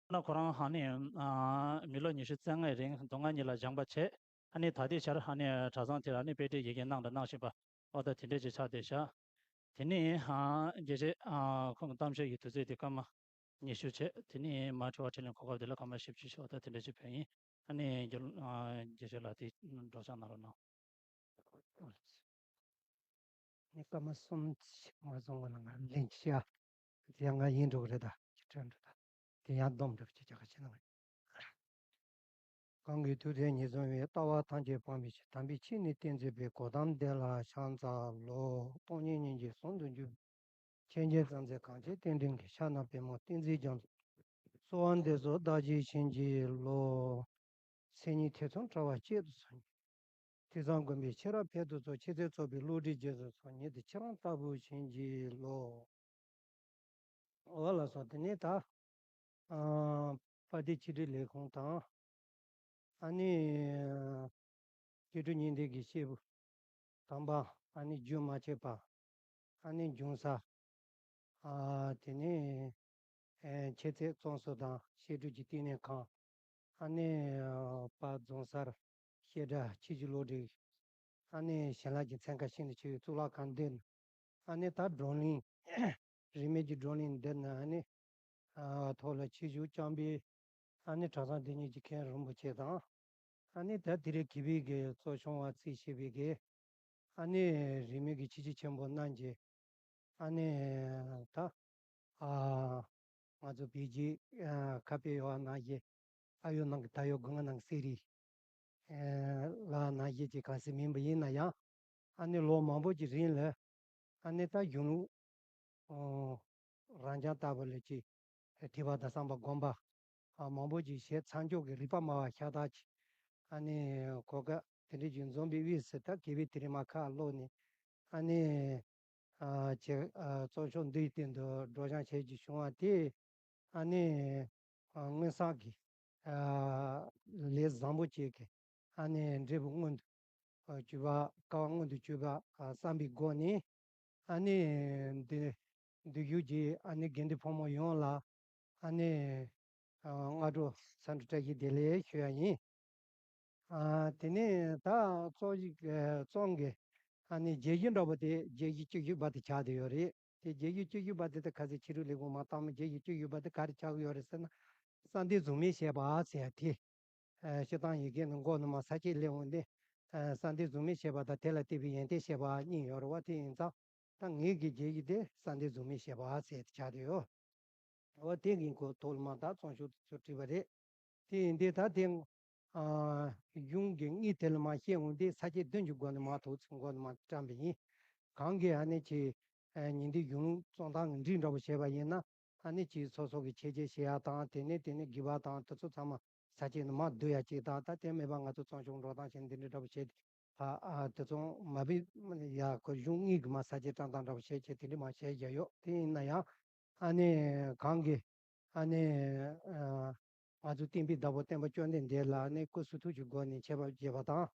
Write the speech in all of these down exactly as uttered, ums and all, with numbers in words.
ན་ཁོ་རང་ཧ་ནི་ཨ་མི་ལོ་ཉི་ཤུ་རྩ་ལྔའི་རིང་མདོ་སྔགས་གཉིས་ལ་སྦྱངས་པ་བྱས། ཨ་ནི་ད་ལྟའི་ཆར་ཧ་ནི་གྲྭ་ཚང་དེར་ཨ་ནི་དཔེ་ཁྲིད་ཡི་གེ་གནང་དང་གནང་བཞིན་པ་འོ་ད་དེ་འདྲས་ཅིག་ཆགས་བསྡད་ཤག་དེ་ནས་ཨ་དགེ་བཤེས་ཨ་ཁོང་གི་གཏམ་བཤད་ཀྱི་དུས་ཚོད་དེ་སྐར་མ་ཉི་ཤུ་བྱས། དེ་ནས་མ་དྲི་བ་དྲིས་ལན་གོ་སྐབས་དེ་ལ་སྐར་མ་བཞི་བཅུ་ཞིག་འོ་ད་དེ་འདྲས་ཅིག་ཕུལ་ཡིན། ཨ་ནི་རྒྱུ་ཨ་དགེ་བཤེས་ལགས་དེ་སྒྲོག་སྦྱང་གནང་རོགས་གནང་། ནི་སྐར་མ་གསུམ་ཞིག་མ་སོང་བ་ལ་ང་ལན་ཅི་ཤ། དེ་ཡང་ང་ཡིན་འགྲོ་གི་རེད་ད། ཅི་དྲན་འགྲོ་ད། དེ་ཡང་སྡོམ་འགྲུབ་ཅི་ཅག་ཤེས་ན། གང་གིས་ཐུགས་བརྩེ་ཉེར་བཟུང་བའི། ལྟ་བ་ཐམས་ཅད་སྤང་བའི་ཕྱིར། དམ་པའི་ཆོས་ནི་སྟོན་མཛད་པའི། གོ་ཏམ་དེ་ལ་ཕྱག་འཚལ་ལོ། སྟོང་ཉིད་སྙིང་རྗེ་ཟུང་དུ་འཇུག་མཁྱེན་བརྩེ་ཙམ་མཛད་གངས་ཅན་བསྟན་འགྲོའི་དགེ། ཕྱག་ན་པདྨོ་བསྟན་འཛིན་རྒྱ་མཚོ། གསོལ་བ་འདེབས་སོ་བདག་རྒྱུད་བྱིན་གྱིས་རློབས། མཚན་ཉིད་ཐེ་ཚོམ་བྲལ་བ་གཅེས་སུ་གསོལ་ནས། ཐོས་བསམ་སྒོམ་པའི་ཤེས་རབ་འཕེལ་དུ་གསོལ། ཆོས་ཚུལ་རྫོགས་པའི་བློ་གྲོས་རྗེས་སུ་གསོལ། ཉིད་དུ་ཁྱེད་རང་ལྟ་བུར་བྱིན་གྱིས་རློབས། འོ་ལགས་སོ། དེ་ནས་ད་ཨ་དཔལ་ལྡན་ཆོས་འབྲེལ་ལས་ཁུངས་དང་། ཨ་ནི་ཆོས་དྲུག་གཉིས་ལྡན་གྱི་སྐྱེས་བུ་དམ་པ། ཨ་ནི་རྒྱུན་མ་ཆད་པ། ཨ་ནི་འབྱུང་ས། ཨ་དེ་ནས་ཨེ་འཆད་རྩོད་རྩོམ་སོགས་དང་བཤད་སྒྲུབ་ཀྱི་བསྟི་གནས་ཁང་། ཨ་ནི་ཨ་དཔལ་རྫོང་སར་བཤད་གྲྭ་ཆོས་ཀྱི་བློ་གྲོས། ཨ་ནི་ཞལ་ལག་གི་ཚན་ཁ་ཤིན་ཏུ་ཆེ་བའི་གཙུག་ལག་ཁང་འདི་ནས། ཨ་ནི་ད་བགྲོ་གླེང་རིས་མེད་ཀྱི་བགྲོ་གླེང་འདི་ནས་ཨ་ནི་ཨ་ཐོག་ལ་ཆོས་ཞུགས་བསྐྱངས་པའི་ཨ་ནི་གྲྭ་ཚང་འདི་ཉིད་ཀྱི་མཁན་རིན་པོ་ཆེ་དང་། ཨ་ནི་ད་དེ་རིང་དགེ་བའི་གི་གཙོ་སྐྱོང་བ་བརྩི་བཞིན་པའི་གི་ཨ་ནི་རིས་མེད་ཀྱི་ཆེ་བསྟོད་ཆེན་པོ་གནང་རྗེས། ཨ་ནི་ད་ཨ་ང་ཚོ་བོད་ཀྱི་ཨ་ཁ་དཔེ་ཡོད་པ་ནང་བཞིན། ཨ་ཡོད་ནང་གི་ད་ཡོད་དགུང་ང་ནང་གསེར་རི་ཨ་ལ་ནང་བཞིན་གྱི་གང་ཟེར་མིན་པ་ཡིན་ན་ཡང་། ཨ་ནི་ལོ་མང་པོ་ཅིག་རིང་ལ་ཨ་ནི་ད་གཞུང་ལུགས་ཨོ་རང་རྐྱང་ལྟ་བུ་ལ་ཅིག་དད་པ་དང་བསམ་པ་སྒོམ་པ་ཨ་མང་པོ་ཅིག་བྱས། མཚམས་འཇོག་གི་རིག་པ་སྨྲ་བ་ཤ་སྟག་ཅིག་ཨ་ནི་གོ་སྐབས་དེ་འདྲ་ཅིག་འཛོམས་པའི་དབུས་སུ་ད་དགེ་བའི་དེ་རིང་མ་ཁ་ལོག་ནས། ཨ་ནི་ཨ་ཅེ་ཨ་གཙོ་ཤོག་འདིའི་སྟེང་དུ་སྒྲོག་སྦྱང་བྱེད་ཀྱི་བྱུང་བ་དེ། ཨ་ནི་ཨ་སྔོན་བསགས་ཀྱི་ཨ་ལས་བཟང་པོ་ཅིག་གི་ཨ་ནི་འབྲས་བུ་མངོན་དུ་ཨ་གྱུར་པ། དཀའ་བ་མངོན་དུ་གྱུར་པ་ཨ་བསམ་པའི་སྒོ་ནས། ཨ་ནི་འདི་འདི་བཞུགས་ཀྱི་ཨ་ནི་དགེ་འདུན་ཕོ་མོ་ཡོངས་ལ་ཨ་ནི་ཨ་སྔ་དྲོ་ཚ་འདྲི་བཀྲ་ཤིས་བདེ་ལེགས་ཞུ་ཡ་ཡིན། ཨ་དེ་ནས་ད་གཙོ་གཞི་ཨ་གཙོ་གི་ཨ་ནི་བརྗོད་གཞི་འདྲ་པོ་དེ་བརྗོད་གཞི་བཅུ་བཞི་པ་དེ་ཆགས་བསྡད་ཡོད་རེད། དེ་བརྗོད་གཞི་བཅུ་བཞི་པ་དེ་ད་ག་ཚོད་ཕྱི་རོལ་ལས་ཁུངས་མ་བཏང་མི་བརྗོད་གཞི་བཅུ་བཞི་པ་དེ་ག་རེ་ཆགས་ཀྱི་ཡོད་རེད་ཟེར་ན། བསམ་གཏན་གཟུགས་མེད་བྱེད་པ་ཟེར་ཡ་དེ། ཨ་སྤྱིར་བཏང་ཡི་གེ་ནི་མགོ་ནས་མར་ས་བཅད་སླེབས་འོང་དུས། ཨ་བསམ་གཏན་གཟུགས་མེད་བྱེད་པ་དང་དེ་ལ་བརྟེན་པའི་ཡོན་ཏན་བཤད་པ་གཉིས་ཡོད་རེད་པ། དེ་ཡིན་ཙང་ད་ངེད་ཀྱི་བརྗོད་གཞི་དེ་བསམ་གཏན་གཟུགས་མེད་བྱེད་པ་ཟེར་ཡ་དེ་ཆགས་བསྡད་ཡོད། འོ་དེ་གི་འགོ་ཐོག་ལ་མ་ད་རྩོམ་ཤོག་དེ་ཚོ་བྲིས་པ་རེད། དེ་ཡིན་དུས་ད་དེ་ཨ་གཞུང་གི་དངུལ་དེ་ལ་མ་བཤད་འོང་དུས་ས་བཅད་བདུན་གྱི་སྒོ་ནས་མ་ཐོག་ཚིག་མགོ་ནས་མ་བཀྲམ་པ་ཡིན། གང་གི་ཨ་ནི་ཆེ་ཨ་ཉིན་དེ་གཞུང་ལུགས་རྩོམ་སྟངས་ཀྱི་འགྲིག་འདྲ་པོ་བྱས་པ་ཡིན་ན། ཨ་ནི་ཆེ་སོ་སོ་གི་ཆེ་ཆེ་བྱེད་ཡ་དང་། དེ་ནས་དེ་ནས་དགེ་བ་དང་དེ་ཚོ་ཚང་མ་ས་བཅད་ནས་མ་བསྡུ་ཡ་ཅིག་དང་། ད་དེ་མེད་པ་ང་ཚོ་རྩོམ་ཤོག་འགྲོ་སྟངས་བྱས་འདི་འདྲ་འདྲ་པོ་བྱས་ཏེ། ཨ་ཨ་དེ་ཚོ་མ་བི་ཡ་གོ་གཞུང་དངུལ་གྱི་མ་ས་བཅད་བཀྲམ་སྟངས་འདྲ་པོ་བྱས་བྱས་དེ་འདྲ་མ་བྱས་བཞག་ཡོད། དེ་ཡིན་ན་ཡང་ཨ་ནི་གང་གི་ཨ་ནི་ཨ་ང་ཚོ་བསྟན་པའི་བདག་པོ་སྟོན་པ་བཅོམ་ལྡན་འདས་ལ་ཨ་ནི་སྐུ་གསུང་ཐུགས་ཀྱི་སྒོ་ནས་མཆོད་པ་བརྗོད་པ་དང་།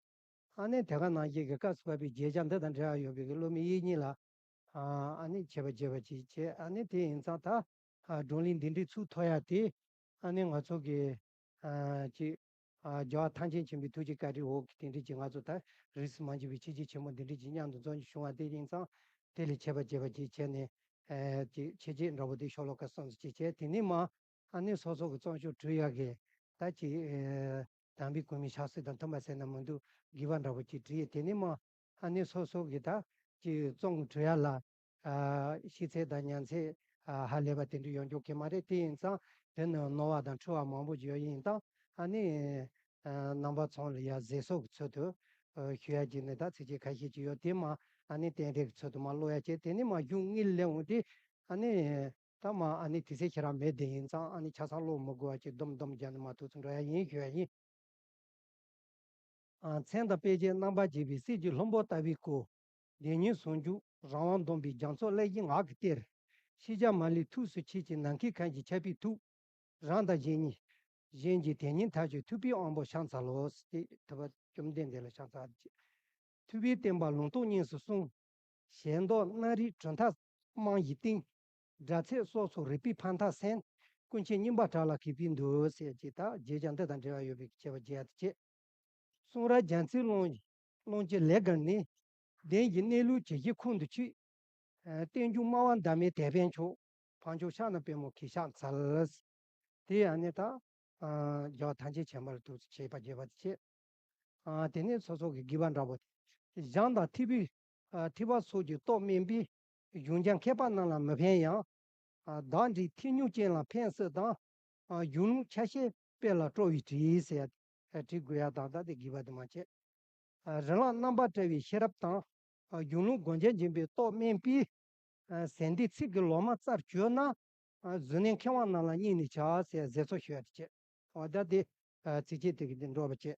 ཨ་ནི་དེ་ག་ནང་བཞིན་གྱི་སྐབས་སུ་བབས་པའི་མཛད་བྱ་འདི་དང་འབྲེལ་བ་ཡོད་པའི་གི་སློབ་མའི་དབྱིག་གཉེན་ལ་ཨ་ནི་མཆོད་པ་བརྗོད་པ་ཅིག་བྱས། ཨ་ནི་དེ་ཡིན་ཙང་ད་ཨ་བགྲོ་གླེང་འདི་འདྲའི་ཚུགས་ཐུབ་ཡ་དེ་ཨ་ནི་ང་ཚོ་གི་ཨ་ཅིག་ཨ་རྒྱལ་བ་ཐམས་ཅད་མཁྱེན་པའི་ཐུགས་རྗེ་བཀའ་དྲིན་འོག་གི་དེ་འདྲའི་ཅིག་ང་ཚོ་ད་རིས་སུ་མ་ཆད་པའི་ཆེ་བསྟོད་ཆེན་མོ་འདི་འདྲའི་ཅིག་མཉམ་དུ་འཛོམས་ཀྱི་བྱུང་བ་དེ་ཡིན་ཙང་། དེ་ལ་མཆོད་པ་བརྗོད་པ་ཅིག་བྱས་ནས་ཨ་ཅིག་ཆེ་བསྟོད་འདྲ་པོ་དེ་ཤོ་ལོ་ཀ་གསུམ་ཙམ་ཅིག་བྱས། དེ་ནས་མ་ཨ་ནི་སོ་སོ་གི་རྩོམ་ཤོག་བྲིས་ཡག་གི་ད་ཅིག་ཨ་དམ་པའི་གོ་མིའི་ཕྱག་སྲོལ་དང་མཐུན་པ་ཟེར་ན་མི་འདུག་དགེ་བ་འདྲ་པོ་ཅིག་བྲིས། དེ་ནས་མ་ཨ་ནི་སོ་སོ་གི་ད་ཅིག་རྩོམ་གྱི་བྲིས་ཡག་ལ་ཨ་ཤེས་ཚད་དང་ཉན་ཚད་ཨ་ཧ་ལས་པ་དེ་འདྲ་ཡོང་རྒྱུ་གི་མ་རེད། དེ་ཡིན་ཙང་དེ་ནི་ནོར་བ་དང་འཁྲུལ་བ་མང་པོ་ཅིག་ཡོད། ཡིན་ཙང་ཨ་ནི་ཨ་རྣམ་པ་ཚོ་ལ་ཡ་གཟབ་གཟབ་ཀྱི་ཚུལ་དུ་ཨ་ཞུ་ཡག་ཅིག་ནི་ད་ཚིགས་བཅད་ཁ་ཤས་ཅིག་ཡོད། དེ་མ་ཨ་ནི་རྟེན་འབྲེལ་གྱི་ཚུལ་དུ་མ་ཀློག་ཡག་བྱས། དེ་ནས་མ་གཞུང་དངུལ་སླེབས་འོང་དུས་ཨ་ནི་ད་མ་ཨ་ནི་དུས་ཚོད་ཁྱེད་རང་མེད་དེ་ཡིན་ཙང་ཨ་ནི་ཆ་ཚང་ཀློག་མི་དགོས་པ་ཅིག་སྡོམ་སྡོམ་རྒྱག་ནས་མ་ཐུག་ཚུར་འགྲོ་ཡག་ཡིན་ཞུ་ཡག་ཡིན། ཨ་མཚན་དང་དཔེ་བྱད་རྣམ་པར་བརྒྱན་པའི་གསེར་གྱི་ལྷུན་པོ་ལྟ་བུའི་སྐུ། བདེན་གཉིས་ཟུང་འཇུག་རང་དབང་སྡོམ་པའི་རྒྱ་མཚོ་གླེགས་བཞིའི་ངག་གི་གཏེར། ཤེས་བྱ་མ་ལུས་ཐུགས་སུ་ཆུད་ཅིང་ནམ་མཁའི་ཁམས་ཀྱི་ཁྱབ་པའི་ཐུགས། རང་དང་གཞན་གཉིས་གཞན་གྱི་དོན་གཉིས་ཐག་ཆོད་ཐུབ་པའི་དབང་པོ་ཕྱག་འཚལ་ལོ། ཞེས་ཐུབ་པ་བཅོམ་ལྡན་འདས་ལ་ཕྱག་འཚལ་ཅིག་ཐུབ་པའི་བསྟན་པ་ལུང་རྟོགས་དངོས་སུ་གསུངས། ཞལ་མདོག་སྣ་རིགས་གྲུབ་མཐའ་རྨང་གཞི་བཏིང་། སྒྲ་ཚད་སྲོག་སོགས་རིག་པའི་ཕ་མཐར་སོན། ཀུན་མཁྱེན་སྙིང་པོ་བྲག་ལ་གུས་པས་འདུད་ཟེར་གྱི་ད་བརྗོད་བྱ་འདི་དང་འབྲེལ་བ་ཡོད་པའི་བྱས་པ་བརྗོད་ཡ་དེ་བྱས། གསུང་རབ་རྒྱ་མཚོའི་ཀློང་ཀློང་གི་ལས་བརྒལ་ནས། བདེན་བཞིའི་གནས་ལུགས་ཇི་བཞིན་ཁོང་དུ་ཆུད། ཨ་བསྟན་འགྱུར་སྨྲ་བ་འདབ་མའི་དེད་དཔོན་མཆོག། འཕགས་མཆོག་ཕྱག་ན་པདྨོ་གུས་ཕྱག་འཚལ། དེ་ཡང་ནི་ད་ཨ་རྒྱལ་བ་ཐམས་ཅད་མཁྱེན་པ་ལ་ཐུགས་སུ་ཆུད་པ་བརྗོད་པ་དེ་བྱས། ཨ་དེ་ནས་སོ་སོ་གི་དགེ་བ་འདྲ་པོ་དེ། གཞན་དང་ཐེག་པའི་ཨ་ཐེག་པ་སོགས་ཀྱི་སྟོབས་དམན་པས། གཞུང་བརྒྱ་མཁས་པ་རྣམས་ལ་མི་ཕན་ཡང་། ཨ་བདག་འདྲའི་ཐེག་ཉུང་ཅན་ལ་ཕན་སྲིད་དང་། ཨ་གཞུང་ལུགས་ཆ་ཤས་དཔེ་ལ་སྤྲོ་བའི་བྲིས་ཟེར་ཡ། ཨ་བྲིས་དགོས་ཡ་དང་ད་དེ་དགེ་བ་དེ་མ་བྱས། ཨ་རིགས་ལམ་རྣམ་པར་བཀྲ་བའི་ཤེས་རབ་དང་། ཨ་གཞུང་ལུགས་སྒོ་འབྱེད་འབྱིན་པའི་སྟོབས་དམན་པས། ཨ་ཟན་ལྡན་ཚིག་གི་ལོ་མ་རྩར་གྱུར་ན། ཨ་གཟུར་གནས་མཁས་དབང་རྣམས་ལ་སྙིང་ནས་ཕྱག་ཟེར་ཟེར་སོགས་ཞུ་ཡ་དེ་བྱས། འོ་ད་དེ་ཨ་ཚིགས་བཅད་དེ་གི་དེ་འགྲོ་བ་བྱས།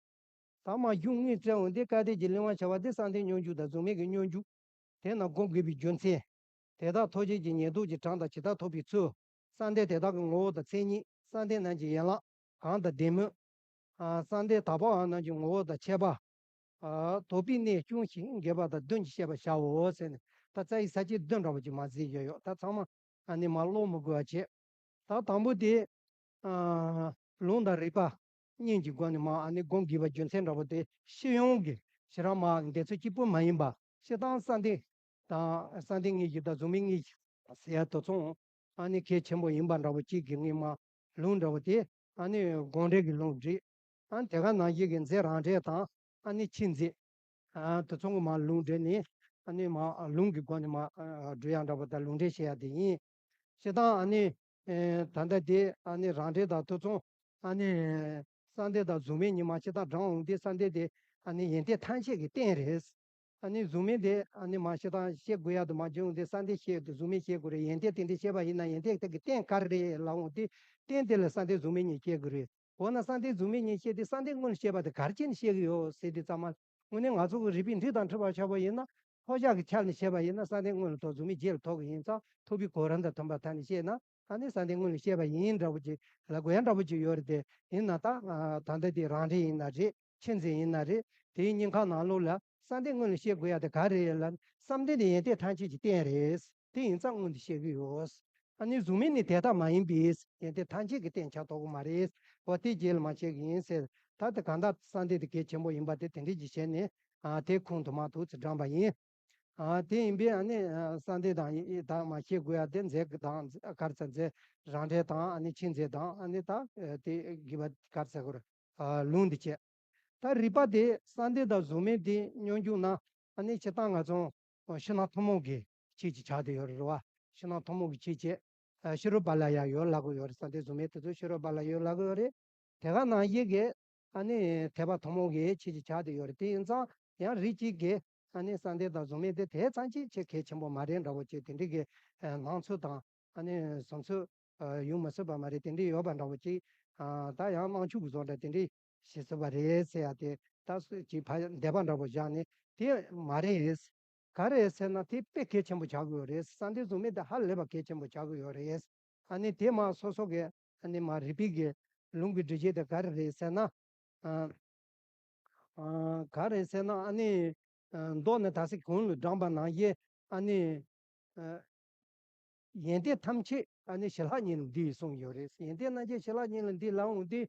ད་མ་གཞུང་དངོས་བཀྲལ་འོང་དེ་བཀའ་གཏེར་གྱི་གླེགས་བམ་བྱ་བ་དེ་བསམ་གཏན་སྙོམས་འཇུག་དང་གཟུགས་མེད་ཀྱི་སྙོམས་འཇུག་དེ་རྣམས་སྒོམ་དགོས་པའི་རྒྱུ་མཚན། དེ་དག་ཐོབ་བྱེད་ཀྱི་ཉེར་བསྡོགས་ཀྱི་གྲངས་དང་ཇི་ལྟར་ཐོབ་པའི་ཚུལ། བསམ་གཏན་དེ་དག་གི་ངོ་བོ་དང་མཚན་ཉིད། བསམ་གཏན་རྣམས་ཀྱི་ཡན་ལག་གང་དང་ལྡན་མིན། ཨ་བསམ་གཏན་དག་པའམ་རྣམས་ཀྱི་ངོ་བོ་དང་ཁྱད་པར། ཨ་དོགས་པའི་གནས་ཅུང་ཞིག་འགལ་བ་དང་བདུན་གྱིས་བཤད་པར་བྱའོ་ཟེར་ནས། ད་རྩ་བའི་ས་བཅད་བདུན་འདྲ་པོ་ཅིག་མ་གཟིགས་ཡོད་ཡོད། ད་ཚང་མ་ཨ་ནི་མ་ཀློག་མི་དགོས་པ་བྱས། ད་དང་པོ་དེ། ཨ་ལུང་དང་རིགས་པ་གཉིས་ཀྱི་སྒོ་ནས་མ་ཨ་ནི་སྒོམ་དགོས་པའི་རྒྱུ་མཚན་འདྲ་པོ་དེ་སྤྱི་ཡོངས་ཀྱི་ཞེ་དྲག་མ་འདི་ཚོ་གཅིག་པུ་མ་ཡིན་པ། སྤྱིར་བཏང་བསམ་གཏན་དང་བསམ་གཏན་དངོས་གཞི་དང་གཟུགས་མེད་དངོས་གཞི་ཟེར་ཡ་དེ་ཚོ་ཨ་ནི་གལ་ཆེན་པོ་ཡིན་པ་འདྲ་པོ་གཅིག་གི་ངས་མ་ལུང་འདྲ་པོ་དེ་ཨ་ནི་དགོངས་འགྲེལ་གྱི་ལུང་བསྒྲིགས། ཨ་ནི་དེ་ག་ནང་བཞིན་གྱི་མཛད་རང་འགྲེལ་དང་ཨ་ནི་ཕྱིས་མཛད། ཨ་དེ་ཚོ་གི་མ་ལུང་འགྲེལ་ནས་ཨ་ནི་མ་ལུང་གི་སྒོ་ནས་མ་ཨ་སྒྲུབ་ཡ་འདྲ་པོ་དང་ལུང་འགྲེལ་བྱེད་ཡ་དེ་ཡིན། སྤྱིར་བཏང་ཨ་ནི་ཨེ་ད་ལྟ་དེ་ཨ་ནི་རང་འགྲེལ་དང་དེ་ཚོ་ཨ་ནི་བསམ་གཏན་དང་གཟུགས་མེད་གཉིས་མ་སྤྱིར་བཏང་དྲངས་འོང་དུས་བསམ་གཏན་དེ་ཨ་ནི་ཡོན་ཏན་ཐམས་ཅད་ཀྱི་རྟེན་རེད། ཨ་ནི་གཟུགས་མེད་དེ་ཨ་ནི་མ་སྤྱིར་བཏང་བཤད་དགོས་ཡ་དེ་མ་བྱུང་སྟེ་བསམ་གཏན་བཤད་དེ་གཟུགས་མེད་བཤད་དགོས་རེད། ཡོན་ཏན་དེ་འདྲ་བཤད་པ་ཡིན་ན་ཡོན་ཏན་དེ་གི་རྟེན་ག་རེ་རེད་ལབ་འོང་དུས་རྟེན་དེ་ལ་བསམ་གཏན་གཟུགས་མེད་གཉིས་བཤད་དགོས་རེད། འོ་ན་བསམ་གཏན་གཟུགས་མེད་གཉིས་བཤད་དེ་བསམ་གཏན་དངོས་ལ་བཤད་པ་དེ་ག་རེ་བྱས་ནས་བཤད་ཀྱི་ཡོད་ཟེར་དུས་ཙམ་པ། དངོས་གནས་ང་ཚོ་གི་རིག་པའི་འགྲོས་དང་འཁྲིལ་བ་ཆགས་པ་ཡིན་ན། ལྷོ་བཞག་གི་ཆ་ནས་བཤད་པ་ཡིན་ན་བསམ་གཏན་དངོས་ལ་ཐོགས། གཟུགས་མེད་རྗེས་ལ་ཐོགས་ཀྱི་ཡིན་ཙང་ཐོགས་པའི་གོ་རིམ་དང་མཐུན་པའི་ཐད་ནས་བཤད་ན་ཨ་ནི་བསམ་གཏན་དངོས་ལ་བཤད་པ་ཡིན་འདྲ་པོ་ཅིག་ལབ་དགོས་ཡ་འདྲ་པོ་ཅིག་ཡོད་རེད་དེ། ཡིན་ན་ད་ད་ལྟ་དེ་རང་འགྲེལ་ཡིན་ན་རེད། ཕྱིས་མཛད་ཡིན་ན་རེད། དེའི་སྙིང་ཁ་ནང་ལོགས་ལ་བསམ་གཏན་དངོས་ལ་བཤད་དགོས་ཡ་དེ་ག་རེ་རེད་ལབ་ན། བསམ་གཏན་དེ་ཡོན་ཏན་ཐམས་ཅད་ཀྱི་རྟེན་རེད། དེ་ཡིན་ཙང་མངོན་དུ་བཤད་ཀྱི་ཡོད། ཨ་ནི་གཟུགས་མེད་ནི་དེ་ལྟ་མ་ཡིན་པས། ཡོན་ཏན་ཐམས་ཅད་ཀྱི་རྟེན་ཆགས་ཐུབ་ཀྱི་མ་རེད། འོ་དེ་རྗེས་ལ་མ་བཤད་ཀྱི་ཡིན་ཟེར། ད་དེ་གང་ལྟར་བསམ་གཏན་དེ་གལ་ཆེན་པོ་ཡིན་པ་དེ་དེ་འདྲ་ཅིག་བྱས་ནས་ཨ་དེ་ཁུངས་དུ་མ་ཐུག་ཚེ་དྲངས་པ་ཡིན། ཨ་དེ་ཡིན་པས་ཨ་ནི་ཨ་བསམ་གཏན་དང་ཡི་དག་མ་བཤད་དགོས་ཡ་དེ་མཛད་དང་ག་རེ་ཟེར་མཛད་རང་འགྲེལ་དང་ཨ་ནི་ཕྱིས་མཛད་དང་ཨ་ནི་ད་ཨ་དེ་དགེ་བ་ག་རེ་ཟེར་དགོས་རེད། ཨ་ལུང་འདི་བྱས། ད་རིགས་པ་དེ་བསམ་གཏན་དང་གཟུགས་མེད་དེ་སྙོམས་འཇུག་ན་ཨ་ནི་སྤྱིར་བཏང་ང་ཚོ་ཕྱི་ནང་ཐུན་མོང་གི་ཆོས་ཅིག་ཆགས་བསྡད་ཡོད་རེད་བ། ཕྱི་ནང་ཐུན་མོང་གི་ཆོས་ཅིག་ཨ་ཕྱི་རོལ་པ་ལ་ཡང་ཡོད་ལབ་ཀྱི་ཡོད་རེད། བསམ་གཏན་གཟུགས་མེད་དེ་ཚོ་ཕྱི་རོལ་པ་ལ་ཡོད་ལབ་ཀྱི་ཡོད་རེད། དེ་ག་ནང་བཞིན་གྱི་ཨ་ནི་ཐེག་པ་ཐུན་མོང་གི་ཆོས་ཅིག་ཆགས་བསྡད་ཡོད་རེད། དེ་ཡིན་ཙང་ཡང་རིགས་གཅིག་གིས་ཨ་ནི་བསམ་གཏན་དང་གཟུགས་མེད་དེ་དེ་ཙམ་ཅིག་ཆེས་གལ་ཆེན་པོ་མ་རེད་འདྲ་པོ་ཅིག་དེ་འདྲའི་གི་ཨ་སྣང་ཚུལ་དང་ཨ་ནི་བཟོ་ཚུལ་ཨ་ཡོང་མི་སྲིད་པ་མ་རེད། དེ་འདྲའི་ཡོད་པ་འདྲ་པོ་ཅིག་ཨ་ད་ཡང་སྣང་ཆུང་གི་བཟོ་འདྲ་དེ་འདྲའི་བྱེད་སྲིད་པ་རེད་ཟེར་ཡ་དེ་ད་སུ་ཅིག་ཕ་འདས་པ་འདྲ་པོ་བཞག་ནས་དེ་མ་རེད། ག་རེ་ཟེར་ན་དེ་དཔེ་གལ་ཆེན་པོ་ཆགས་ཀྱི་ཡོད་རེད། བསམ་གཏན་གཟུགས་མེད་དེ་ཧ་ལས་པ་གལ་ཆེན་པོ་ཆགས་ཀྱི་ཡོད་རེད། ཨ་ནི་དེ་མ་སོ་སོ་གི་ཨ་ནི་མ་རིག་པའི་གི་ལུང་གི་སྒྲུབ་བྱེད་དེ་ག་རེ་རེད་ཟེར་ན། ཨ་ཨ་ག་རེ་ཟེར་ན་ཨ་ནི་ཨ་མདོ་ནས་ད་སི་གོང་ལ་དྲངས་པ་ནང་བཞིན་ཨ་ནི་ཨ་ཡོན་ཏན་ཐམས་ཅད་ཨ་ནི་ཞི་ལྷག་ཉིད་ལ་འདུས་གསུངས་ཡོད་རེད། ཡོན་ཏན་རྣམས་ཀྱང་ཞི་ལྷག་ཉིད་ལ་འདུས་ལབ་འོང་དུས་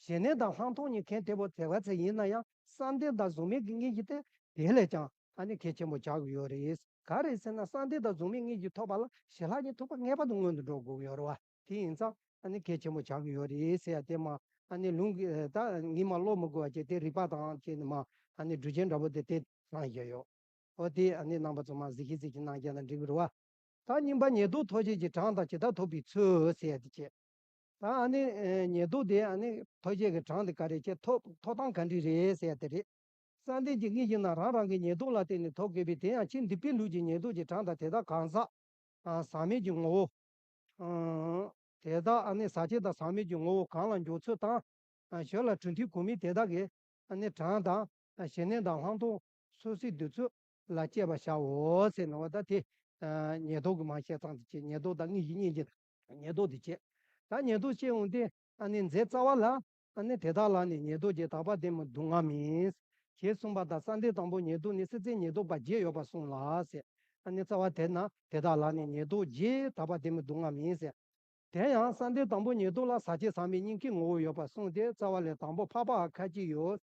ཞི་གནས་དང་ལྷག་མཐོང་གཉིས་གལ་ཏེ་བོ་དེ་བ་ཚེ་ཡིན་ན་ཡང་བསམ་གཏན་དང་གཟུགས་མེད་ཀྱི་དངོས་གཞི་དེ་དེ་ལས་ཀྱང་ཨ་ནི་གལ་ཆེན་པོ་ཆགས་ཀྱི་ཡོད་རེད། ག་རེ་ཟེར་ན་བསམ་གཏན་དང་གཟུགས་མེད་དངོས་གཞི་ཐོབ་པ་ལ་ཞི་ལྷག་ཉིད་ཐོབ་པ་ངེས་པར་དུ་སྔོན་དུ་འགྲོ་དགོས་ཡོད་རེད་བ། དེ་ཡིན་ཙང་ཨ་ནི་གལ་ཆེན་པོ་ཆགས་ཀྱི་ཡོད་རེད་ཟེར་ཡ་དེ་མ་ཨ་ནི་ལུང་གི་ད་ངས་མ་ཀློག་མི་དགོས་པ་བྱས་ཏེ་རིགས་པ་དང་བཅས་ནས་མ་ཨ་ནི་སྒྲུབ་བྱེད་འདྲ་པོ་དེ་དེ་གནང་བཞག་ཡོད། འོ་དེ་ཨ་ནི་རྣམ་པ་ཚོ་མ་གཟིགས་ཤིག་གཟིགས་ཤིག་གནང་རྒྱུ་ན་འགྲིག་གི་རེད་བ། ད་གཉིས་པ་ཉེར་བསྡོགས་ཐོབ་བྱེད་ཀྱི་གྲངས་དང་ཇི་ལྟར་ཐོབ་པའི་ཚུལ་ཟེར་ཡ་དེ་བྱས། ད་ཨ་ནི་ཨེ་ཉེར་བསྡོགས་དེ་ཨ་ནི་ཐོབ་བྱེད་ཀྱི་གྲངས་དེ་ག་རེ་བྱས། ཐོབ་ཐོབ་སྟངས་ག་འདྲ་རེད་ཟེར་ཡ་དེ་རེད། བསམ་གཏན་གྱི་དངོས་གཞི་རྣམས་རང་རང་གི་ཉེར་བསྡོགས་ལ་བརྟེན་ནས་ཐོབ་དགོས་པས། དེ་ཡང་ཕྱིས་འདུས་པའི་ལུགས་ཀྱི་ཉེར་བསྡོགས་ཀྱི་གྲངས་དང་དེ་དག་གང་ཟག་ཨ་ཟག་མེད་ཀྱི་ངོ་བོ། ཨ་དེ་དག་ཨ་ནི་ཟག་བཅས་དང་ཟག་མེད་ཀྱི་ངོ་བོ་གང་ལ་འཇོག་ཚུལ་དང་། ཨ་ཞོར་ལ་གྲུབ་མཐའི་གོ་མིང་དེ་དག་གི་ཨ་ནི་གྲངས་དང་། ཨ་ཞི་གནས་དང་ལྷག་མཐོང་སོ་སོའི་འདོད་ཚུལ་ལ་དཔྱད་པར་བྱའོ་ཟེར་ནོ། ད་དེ་ཨ་ཉེར་བསྡོགས་ཀྱི་མ་བཤད་སྟངས་དེ་བྱས། ཉེར་བསྡོགས་དང་དངོས་གཞི་གཉིས་ཀྱི་ཉེར་བསྡོགས་དེ་བྱས། ད་ཉེར་བསྡོགས་བཤད་འོང་དུས་ཨ་ནི་མཛད་རྩ་བ་ལ། ཨ་ནི་དེ་དག་ལ་ནི་ཉེར་བསྡོགས་ཀྱི་དག་པ་བདེན་མིན་སྡུག་བསྔལ་མིན། ཞེས་གསུངས་པ་དང་། བསམ་གཏན་དང་པོ་ཉེར་བསྡོགས་ནི། སྲིད་རྩེའི་ཉེར་བསྡོགས་པ་བརྒྱད་ཡོད་པར་གསུངས་ལ་ཟེར། ཨ་ནི་རྩ་བ་དེ་ན་དེ་དག་ལ་ནི་ཉེར་བསྡོགས་ཀྱི་དག་པ་བདེན་མིན་སྡུག་བསྔལ་མིན་ཟེར། དེ་ཡང་བསམ་གཏན་དང་པོ་ཉེར་བསྡོགས་ལ་ཟག་བཅས་ཟག་མེད་གཉིས་ཀའི་ངོ་བོ་ཡོད་པར་གསུངས་ཏེ། རྩ་བ་ལས་དང་པོ་འཕགས་པའམ་ཁ་ཅིག་ཡོད།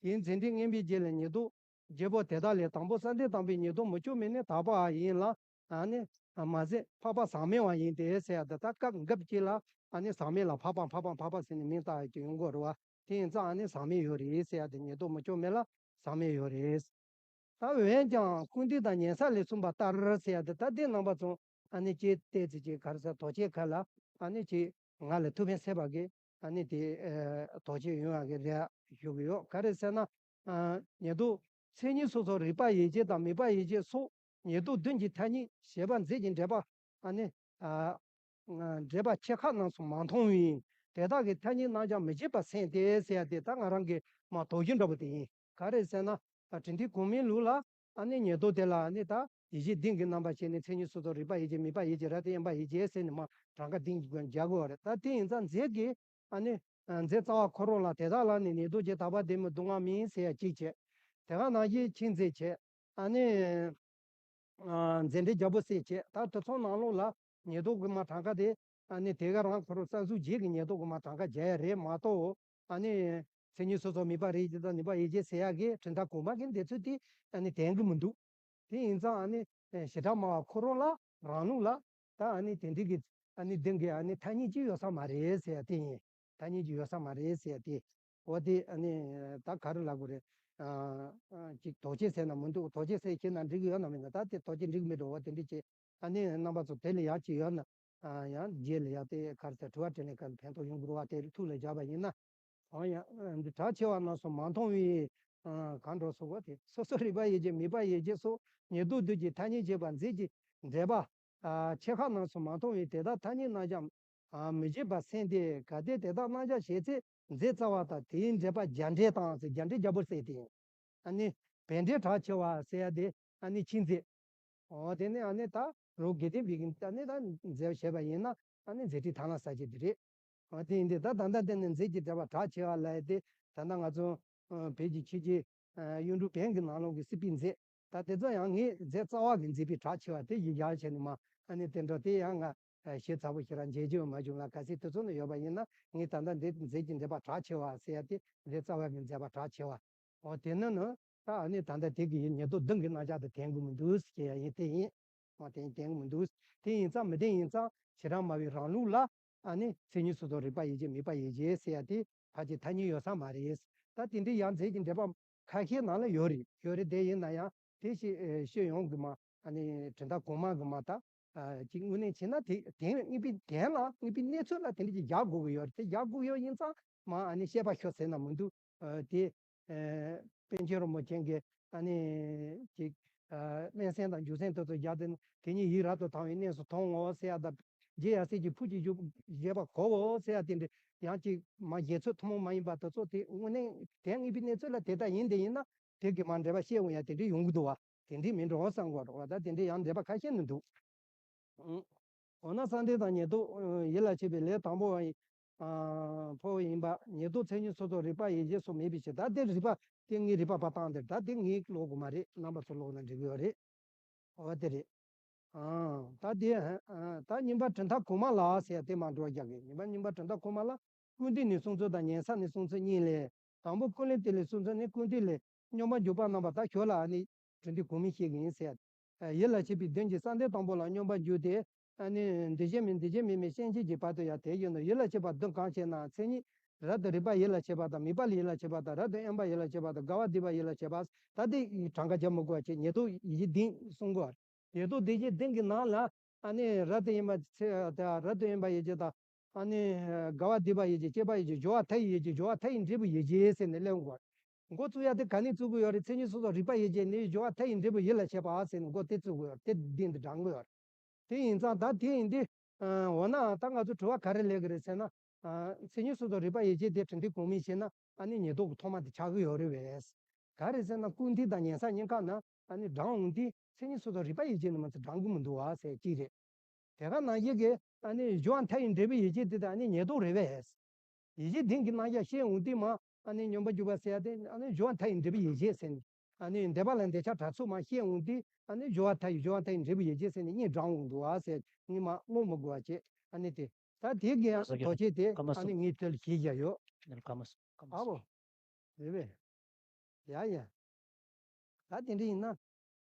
གཞན་འཛིན་འགྲོའི་མངོན་པའི་རྗེས་ལ་ཉེར་བསྡོགས་བརྗེ་པོ་དེ་དག་ལས་དང་པོ་བསམ་གཏན་དང་པོའི་ཉེར་བསྡོགས་མུ་ཅོག་མིན་ནི་དག་པའང་ཡིན་ལ། ཨ་ནི་མ་ཟད་འཕགས་པ་ཟག་མེད་པའང་ཡིན་ཏེ་ཟེར་ཡ་དེ། ད་སྐབས་འགབ་ཅིག་ལ་ཨ་ནི་ཟག་མེད་ལ་འཕགས་པ་འཕགས་པ་འཕགས་པ་ཟེར་ནས་མིང་བཏགས་ཡ་ཅིག་ཡོང་གི་རེད་བ། དེ་ཡིན་ཙང་ཨ་ནི་ཟག་མེད་ཡོད་རེད་ཟེར་ཡ་དེ། ཉེར་བསྡོགས་མུ་ཅོག་མིན་ལ་ཟག་མེད་ཡོད་རེད། ད་འོན་ཀྱང་ཀུན་བཏུས་དང་ཉན་ས་ལས་གསུངས་པ་ལྟར་ཟེར་ཡ་དེ། ད་དེ་རྣམ་པ་ཚོ་ཨ་ནི་ཅིག་བལྟས་ཚེ་ཅིག་ག་རེ་ཟེར། དོགས་གཅོད་ཁ་ལ་ཨ་ནི་ཅིག་ང་ལ་ཐུགས་ཕན་གསོས་པ་གི་ཨ་ནི་དེ་ཨ་དོགས་གཅོད་ཡོང་ཡ་གི་རེ་བ་ཞུ་གི་ཡོད། ག་རེ་ཟེར་ན། ཨ་ཉེར་བསྡོགས་མཚན་ཉིད་སོ་སོར་རིག་པ་ཡིད་བྱེད་དང་མིད་པ་ཡིད་བྱེད་སོགས་ཉེར་བསྡོགས་བདུན་གྱི་ཐ་སྙད་བྱེད་པ་མཛད་ཀྱི་འགྲེལ་པ་ཨ་ནི་ཨ་འགྲེལ་པ་ཆེ་ཁག་རྣམས་སུ་མ་མཐོང་བས། དེ་དག་གི་ཐ་སྙད་རྣམ་གཞག་མི་བྱེད་པར་སེམས་ཏེ་ཟེར་ཡ་དེ། ད་ང་རང་གི་མ་དོགས་གཞི་འདྲ་པོ་དེ་ཡིན། ག་རེ་ཟེར་ན། ཨ་གྲུབ་མཐའ་གོང་མའི་ལུགས་ལ་ཨ་ནི་ཉེར་བསྡོགས་དེ་ལ་ཨ་ནི་ད་ཡིད་བྱེད་བདུན་གྱི་རྣམ་པར་ཕྱེ་ནས་མཚན་ཉིད་སོ་སོར་རིག་པ་ཡིད་བྱེད། མིད་པ་ཡིད་བྱེད། རབ་ཏུ་དབེན་པ་ཡིད་བྱེད་ཟེར་ནས་མར་གྲངས་ཀ་བདུན་གྱི་སྒོ་ནས་སྦྱར་དགོས་པ་རེད། ད་དེ་ཡིན་ཙང་མཛད་ཀྱི་ཨ་ནི་ཨ་མཛད་རྩ་བ་ཁོ་རང་ལ་དེ་དག་ལ་ནི་ཉེར་བསྡོགས་ཀྱི་དག་པ་དེ་མི་སྡུག་བསྔལ་མིན་ཟེར་ཡ་གཅིག་བྱས། དེ་ག་ནང་བཞིན་མཁྱེན་མཛད་བྱས། ཨ་ནི། ཨ་མཛད་འགྲེལ་རྒྱལ་པོ་གསལ་བྱེད། ད་དེ་ཚོ་ནང་ལོགས་ལ་ཉེར་བསྡོགས་དགུ་མ་གྲངས་ཀ་དེ་ཨ་ནི་དེ་ག་རང་ཁོ་རང་བསམ་གཟུགས་བརྒྱད་ཀྱི་ཉེར་བསྡོགས་དགུ་མ་གྲངས་ཀ་སྦྱར་ཡ་རེད་མ་གཏོགས། ཨ་ནི་མཚན་ཉིད་སོ་སོར་མིད་པ་རིག་བྱེད་དང་མིད་པ་ཡིད་བྱེད་ཟེར་ཡ་གི་གྲུབ་མཐའ་གོང་མ་གི་འདི་ཚོ་དེ་ཨ་ནི་དན་གི་མི་འདུག་དེ་ཡིན་ཙང་ཨ་ནི་བྱེ་བྲག་སྨྲ་བ་ཁོ་རང་ལ་རང་ལུགས་ལ་ད་ཨ་ནི་དེ་འདྲའི་གི་ཨ་ནི་བདུན་གི་ཨ་ནི་ཐ་སྙད་ཅིག་ཡོད་ས་མ་རེད་ཟེར་ཡ་དེ་ཡིན། ཐ་སྙད་ཅིག་ཡོད་ས་མ་རེད་ཟེར་ཏེ། འོ་དེ་ཨ་ནི་ད་ག་རེ་ལབ་དགོས་རེད། ཨ་ཨ་ཅིག་དོགས་གཅོད་ཟེར་ན་མི་འདུག་དོགས་གཅོད་ཟེར་བྱས་ན་འགྲིག་གི་ཡོད་ན་མིན་ན། ད་དེ་དོགས་གཅོད་འགྲིག་གི་མི་འདུག་འོ་དེ་འདྲ་བྱས། ཨ་ནི་རྣམ་པ་ཚོ་དེ་ལ་ཡག་ཅིག་ཡོད་ན། ཨ་ཡང་རྗེས་ལ་ཡང་དེ་ག་རེ་ཟེར། དྲི་བ་དྲིས་ལན་སྐབས་ཕན་ཐོགས་ཡོང་དགོས་པ་དེ་ཐུགས་ལ་བཞག་པ་ཡིན་ན། འོ་ཡང་འདི་གྲགས་ཆེ་བ་རྣམས་སུ་མ་མཐོང་བས། ཨ་གང་འགྲོ་སོགས་པ་དེ། སོ་སོར་རིག་པ་ཡིད་བྱེད་མིད་པ་ཡིད་བྱེད་སོགས་ཉེར་བསྡོགས་བདུན་གྱི་ཐ་སྙད་བྱེད་པ་མཛད་ཀྱི་འགྲེལ་པ་ཨ་ཆེ་ཁག་རྣམས་སུ་མ་མཐོང་བས། དེ་དག་ཐ་སྙད་རྣམ་གཞག་ཨ་མི་བྱེད་པར་སེམས་ཏེ། གལ་ཏེ་དེ་དག་རྣམ་གཞག་བྱེད་ཚེ་མཛད་རྩ་བ་དང་། དེའི་འགྲེལ་པ་རྒྱས་འགྲེལ་དང་ཟེར། རྒྱས་འགྲེལ་རྒྱལ་པོ་གསལ་ཏེ། ཨ་ནི་བས་འགྲེལ་གྲགས་ཆེ་བ་ཟེར་ཡ་དེ་ཨ་ནི་མཁྱེན་མཛད། འོ་དེ་ནི་ཨ་ནི་ད་རོ་དགེ་ལྡན་པའི་གི་ཨ་ནི་ད་མཛད་བྱས་པ་ཡིན་ན་ཨ་ནི་མཛད་འཕྲིན་ཐར་ལམ་གསལ་བྱེད་དེ་རེད། འོ་དེ་ཡིན་དུས་ད་ད་ལྟ་འདི་ནི་མཛད་ཀྱི་འགྲེལ་པ་གྲགས་ཆེ་བ་ལབ་ཡ་དེ། ད་ལྟ་ང་ཚོ་ཨ་བོད་ཀྱི་ཆོས་ཀྱི་ཨ་གཡུང་དྲུང་བོན་གྱི་ནང་ལོགས་ཀྱི་སྲིད་པའི་མཛད། ད་དེ་ཚོ་ཡང་ངས་མཛད་རྩ་བ་གི་མཛད་པའི་གྲགས་ཆེ་བ་དེ་ཡི་ཡར་བྱས་ནས་མ་ཨ་ནི་དེ་འདྲ་དེ་ཡང་ང་ཞེ་ཚ་པོ་ཞེ་དྲག་མཇལ་རྒྱུ་མ་བྱུང་ལ། གལ་སྲིད་དེ་ཚོ་ནི་ཡོད་པ་ཡིན་ན། ངས་ད་ལྟ་འདི་མཛད་ཀྱི་འགྲེལ་པ་གྲགས་ཆེ་བ་ཟེར་ཡ་དེ། མཛད་རྩ་བ་གི་མཛད་པ་གྲགས་ཆེ་བ། འོ་དེ་ནི་ནི་ད་ཨ་ནི་ད་ལྟ་དེ་གི་ཉེར་བསྡོགས་བདུན་གྱི་རྣམ་གཞག་དེ་དན་གྱི་མི་འདུག་ཟེར་ཡ་ཡིན། དེ་ཡིན། འོ་དེ་ཡིན། དན་གྱི་མི་འདུག་དེ་ཡིན་ཙང་མི་ལྡན་ཡིན་ཙང་བྱེ་བྲག་སྨྲ་བའི་རང་ལུགས་ལ་ཨ་ནི་མཚན་ཉིད་སོ་སོར་རིག་པ་ཡིད་བྱེད་མིད་པ་ཡིད་བྱེད་ཟེར་ཡ་དེ་ཕལ་ཆེར་ཐ་སྙད་ཡོད་ས་མ་རེད། ད་དེ་འདྲའི་ཡང་མཛད་ཀྱི་འགྲེལ་པ་ཁ་ཤས་ནང་ལ་ཡོད་རེད། ཡོད་རེད། དེ་ཡིན་ན་ཡང་དེ་ཤེས་ཤེས་ཡོང་གི་མ། ཨ་ནི་གྲུབ་མཐའ་གོང་མ་གི་མ་ད། ཨ་ཅིག་དངོས་གནས་བྱས་ན་དེ་དེ་དངོས་པོའི་དོན་ལ་དངོས་པོའི་གནས་ཚུལ་ལ་དེ་འདྲ་ཅིག་རྒྱག་དགོས་ཀྱི་ཡོད་རེད། དེ་རྒྱག་དགོས་ཀྱི་ཡོད་ཡིན་ཙང་མ་ཨ་ནི་བཤད་པ་ཤོད་ཟེར་ན་མི་འདུག་ཨ་དེ་ཨ་པཎ་ཆེན་རིན་པོ་ཆེ་གིས་ཨ་ནི་ཅིག་ཨ་སྨྲས་སེམས་དང་འཇུག་སེམས་དེ་ཚོ་སྦྱར་ཏེ། དེ་ཉིད་ཡིད་རབ་ཏུ་དང་བའི་གནས་སུ་མཐོང་ངོ་ཟེར་ཡ་དང་། རྗེ་ཡབ་སྲས་ཀྱི་ཕུགས་ཀྱི་བཞེད་པ་གོ་འོ་ཟེར་ཡ་དེ་འདྲ། ཡང་ཅིག་མ་བཞེད་ཚོད་ཐུན་མོང་མ་ཡིན་པ་དེ་ཚོ་དེ་དངོས་གནས་དེ་དངོས་པོའི་གནས་ཚུལ་ལ་དེ་ལྟར་ཡིན། དེ་ཡིན་ན་དེ་གི་མ་འགྲེལ་པ་བཤད་འོང་ཡ་དེ་འདྲ་ཡོང་གི་འདུག་བ། དེ་འདྲ་མིན་འགྲོ་བསམ་གོ་རོགས། ད་དེ་འདྲ་ཡང་འགྲེལ་པ་ཁ་ཤས་ནི་འདུག་འོ་ན་བསམ་གཏན་དང་ཉེར་བསྡོགས་ཡིད་ལ་བྱེད་པའི་ལས་དང་པོ་བ་ཡིན། ཨ་འཕོ་བ་ཡིན་པ། ཉེར་བསྡོགས་མཚན་ཉིད་སོ་སོར་རིག་པ་ཡིད་བྱེད་སོགས་མེད་པའི་ཕྱིར། ད་དེ་རིག་པ་དེ་ངའི་རིག་པ་བ་བཏང་དེར། ད་དེ་ངས་ཀློག་དགོས་མ་རེད། རྣམ་པ་ཚོ་ཀློག་ན་འགྲིག་གི་ཡོད་རེད། འོ་དེ་རེད། ཨ་ད་དེ་ཨ་ད་གཉིས་པ་གྲུབ་མཐའ་གོང་མ་ལ་ཟེར་ཡ་དེ་མ་འགྲོ་རྒྱག་གི། གཉིས་པ་གཉིས་པ་གྲུབ་མཐའ་གོང་མ་ལ་ཀུན་བཏུས་ནས་གསུངས་ཚུལ་དང་ཉན་ས་ནས་གསུངས་ཚུལ་གཉིས་ལས། དང་པོ་ཀུན་བཏུས་ལས་གསུངས་ཚུལ་ནི་ཀུན་བཏུས་ལས་སྙོམས་པར་འཇུག་པ་རྣམ་པ། ད་ཞོར་ལ་ཨ་ནི་གྲུབ་མཐའ་གོང་མའི་བཤད་ཀྱི་ཡིན་ཟེར། ཡིད་ལ་བྱེད་པའི་བདུན་གྱིས་བསམ་གཏན་དང་པོ་ལ་སྙོམས་པར་འཇུག་སྟེ། ཨ་ནི་འདུ་བྱེད་མིན་འདུ་བྱེད་མིན་མིན་ཤེས་བྱེད་ཀྱི་བར་དུ་ཡང་དེ་བཞིན་ནོ། ཡིད་ལ་བྱེད་པ་བདུན་གང་ཞེ་ན། མཚན་ཉིད་རབ་ཏུ་རིག་པ་ཡིད་ལ་བྱེད་པ་དང་། མིད་པ་ལ་ཡིད་ལ་བྱེད་པ་དང་། རབ་ཏུ་དབེན་པ་ཡིད་ལ་བྱེད་པ་དང་། དགའ་བ་སྡུད་པ་ཡིད་ལ་བྱེད་པ། ད་དེ་གྲངས་ཀ་རྒྱག་མི་དགོས་པ་བྱས། ཉེར་བསྡོགས་ཡིད་བྱེད་བདུན་གསུང་དགོས་པ་རེད། ཉེར་བསྡོགས་ཡིད་བྱེད་བདུན་གྱི་ནང་ལ་ཨ་ནི་རབ་ཏུ་དབེན་པ་ཚེ་ད་རབ་ཏུ་དབེན་པ་ཡིད་བྱེད་དང་། ཨ་ནི་དགའ་བ་སྡུད་པ་ཡིད་བྱེད། སྐྱེས་པ་ཡིད་བྱེད། སྦྱོར་བ་མཐའ་ཡི་ཡིད་བྱེད། སྦྱོར་བ་མཐའ་ཡི་འབྲས་བུ་ཡིད་བྱེད་ཟེར་ནས་སླེབས་དགོས་པ་རེད། འགོ་བཙུགས་ཡ་དེ་ག་ནས་བཙུགས་དགོས་ཡོད་རེད། མཚན་ཉིད་སོ་སོར་རིག་པ་ཡིད་བྱེད་ནས་སྦྱོར་བ་མཐའ་ཡི་འབྲས་བུ་ཡིད་ལ་བྱེད་པ་ཟེར་ནས་འགོ་དེ་བཙུགས་དགོས་ཡོད་རེད། དེ་འདི་འདི་འདྲ་འགྲངས་དགོས་ཡོད་རེད། དེ་ཡིན་ཙང་ད་དེ་ཡིན་དུས་ཨ་འོ་ན་ད་ང་ཚོ་དྲི་བ་ག་རེ་སླེབས་ཀྱི་རེད་ཟེར་ན། ཨ་མཚན་ཉིད་སོ་སོར་རིག་པ་ཡིད་བྱེད་དེ་གྲུབ་མཐའ་གོང་མའི་ཕྱིར་ན་ཨ་ནི་ཉེར་བསྡོགས་ཀྱི་ཐོག་མ་དེ་ཆགས་ཀྱི་ཡོད་རེད་པས། ག་རེ་ཟེར་ན་ཀུན་བཏུས་དང་ཉན་ས་གཉིས་ཀ་ན་ཨ་ནི་འགྲངས་འོང་དུས་མཚན་ཉིད་སོ་སོར་རིག་པ་ཡིད་བྱེད་ནི་མ་ཚད་འགྲངས་ཀྱི་མི་འདུག་བ་ཟེར་གཅིག་རེད། དེ་ག་ནང་བཞིན་གྱི་ཨ་ནི་སྦྱོར་བ་མཐའ་ཡི་འབྲས་བུ་ཡིད་བྱེད་དེ་ད་ཨ་ནི་ཉེར་བསྡོགས་རེད་པས། ཡིད་བྱེད་བདུན་གྱི་རྣམ་གཞག་བཤད་འོང་དུས་མ་ཨ་ནི་སྙོམས་པར་འཇུག་པ་ཟེར་ཡ་དེ་ཨ་ནི་སྦྱོར་བ་མཐའ་ཡི་འབྲས་བུ་ཡིད་བྱེད་ཟེར་ནས། ཨ་ནི་འདོད་པ་ལ་འདོད་ཆགས་དྲག་ཚུལ་མ་བཤད་འོང་དུས་ཨ་ནི་སྦྱོར་བ་མཐའ་ཡི་སྦྱོར་བ་མཐའ་ཡི་འབྲས་བུ་ཡིད་བྱེད་ཟེར་ནས་གཉིས་འགྲངས་འོང་འདུག་བ་ཟེར། གཉིས་མ་ཀློག་མི་དགོས་པ་བྱས། ཨ་ནི་དེ་ ད་དེ་གི་ཡང་ཀ་མ་སུ་དོགས་གཅོད་དེ་ཀ་མ་ཨ་ནི་སུ་ངས་དེ་ལ་ཞིག་བཞག་ཡོད། ཀ་མ་སུ་ཀ་མ་ཨ་སུ་བོ། རེད་པས། ཡ་ཡ། ད་དེ་འདྲ་ཡིན་ན།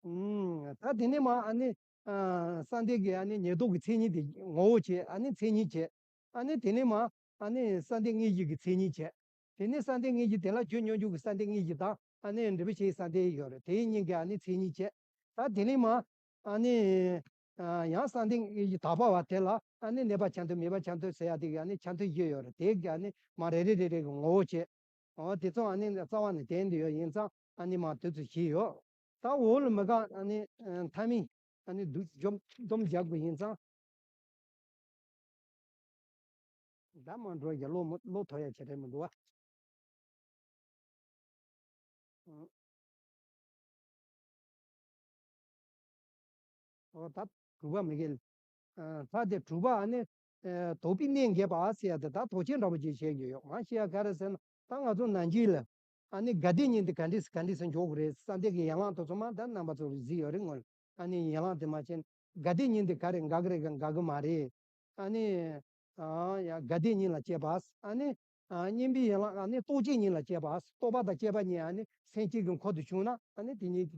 ཨུམ། ད་དེ་ནས་མ་ཨ་ནི། ཨ། བསམ་གཏན་གྱི་ཨ་ནི་ཉེར་བསྡོགས་ཀྱི་མཚན་ཉིད་དེ་ངོ་བོ་བྱས། ཨ་ནི་མཚན་ཉིད་བྱས། ཨ་ནི་དེ་ནས་མ་ཨ་ནི་བསམ་གཏན་དངོས་གཞི་གི་མཚན་ཉིད་བྱས། དེ་ནས་བསམ་གཏན་དངོས་གཞི་དེ་ལ་རྒྱུ་སྙོམས་འཇུག་གི་བསམ་གཏན་དངོས་གཞི་དང་ཨ་ནི་འབྲས་བུ་ཆེ་བའི་བསམ་གཏན་ཡོད་རེད། དེ་གཉིས་ཀྱི་ཨ་ནི་མཚན་ཉིད་བྱས། ད་དེ་ནས་མ་ཨ་ནི། ཨ། ཡང་བསམ་གཏན་དངོས་གཞི་དག་པ་བ་དེ་ལ་ཨ་ནི་གནས་པ་ཆ་མཐུན་མེད་པ་ཆ་མཐུན་ཟེར་ཡ་དེ་གི་ཨ་ནི་ཆ་མཐུན་བཞི་ཡོད་རེད། དེ་གི་ཨ་ནི་མ་རེ་རེ་རེ་རེ་གི་ངོ་བོ་བྱས། འོ་དེ་ཚོ་ཨ་ནི་རྩ་བ་ནས་དེ་འདི་ཡོད་ཡིན་ཙང་ཨ་ནི་མ་དེ་ཚོ་ཞིག་ཡོད། ད་འོག་ལ་མི་དགའ་ཨ་ནི་མཐའ་མི་ཨ་ནི་སྡུག་འཇོམས་སྡོམ་རྒྱག་དགོས་ཡིན་ཙང་། ད་མ་འགྲོ་ཡ་བློ་མི་བློ་ཐོ་ཡ་བྱེད་རེད་མི་འདུག་བ། ཨོ་ད་དྲུག་པ་མི་དགེ། ཨ། ད་དེ་དྲུག་པ་ཨ་ནི། ཨ། དོགས་པའི་གནད་འགེལ་བ་ཟེར་ཡ་དེ་ད་དོགས་ཆེན་འདྲ་པོ་ཅིག་བཤད་རྒྱུ་ཡོད། མ་བཤད་ཡ་ག་རེ་ཟེར་ན། ད་ང་ཚོ་ནང་ཆོས་ལ་ཨ་ནི་དགའ་བདེ་གཉིས་དེ་ག་འདྲས་ག་འདྲས་སུ་འཇོག་དགོས་རེད། བསམ་གཏན་གྱི་ཡན་ལག་དེ་ཚོ་མ་ད་རྣམ་པ་ཚོ་གཟིགས་ཡོད་རེད་ངོ་། ཨ་ནི་ཡན་ལག་དེ་མ་བྱས་ན་དགའ་བདེ་གཉིས་དེ་ག་རེ་འགག་གི་རེད་ག་འགག་གི་མ་རེད། ཨ་ནི། ཨ། ཡ་དགའ་བདེ་གཉིས་ལ་སྐྱེས་པ། ཨ་ནི། ཨ། སྙིང་པོའི་ཡན་ལག་ཨ་ནི་རྟོག་བཅས་གཉིས་ལ་སྐྱེས་པ། རྟོག་པ་དང་བཅས་པ་གཉིས་ཨ་ནི་སེམས་བསྐྱེད་ཀྱི་འཁོར་དུ་བྱུང་ན་ཨ་ནི་དེ་གཉིས་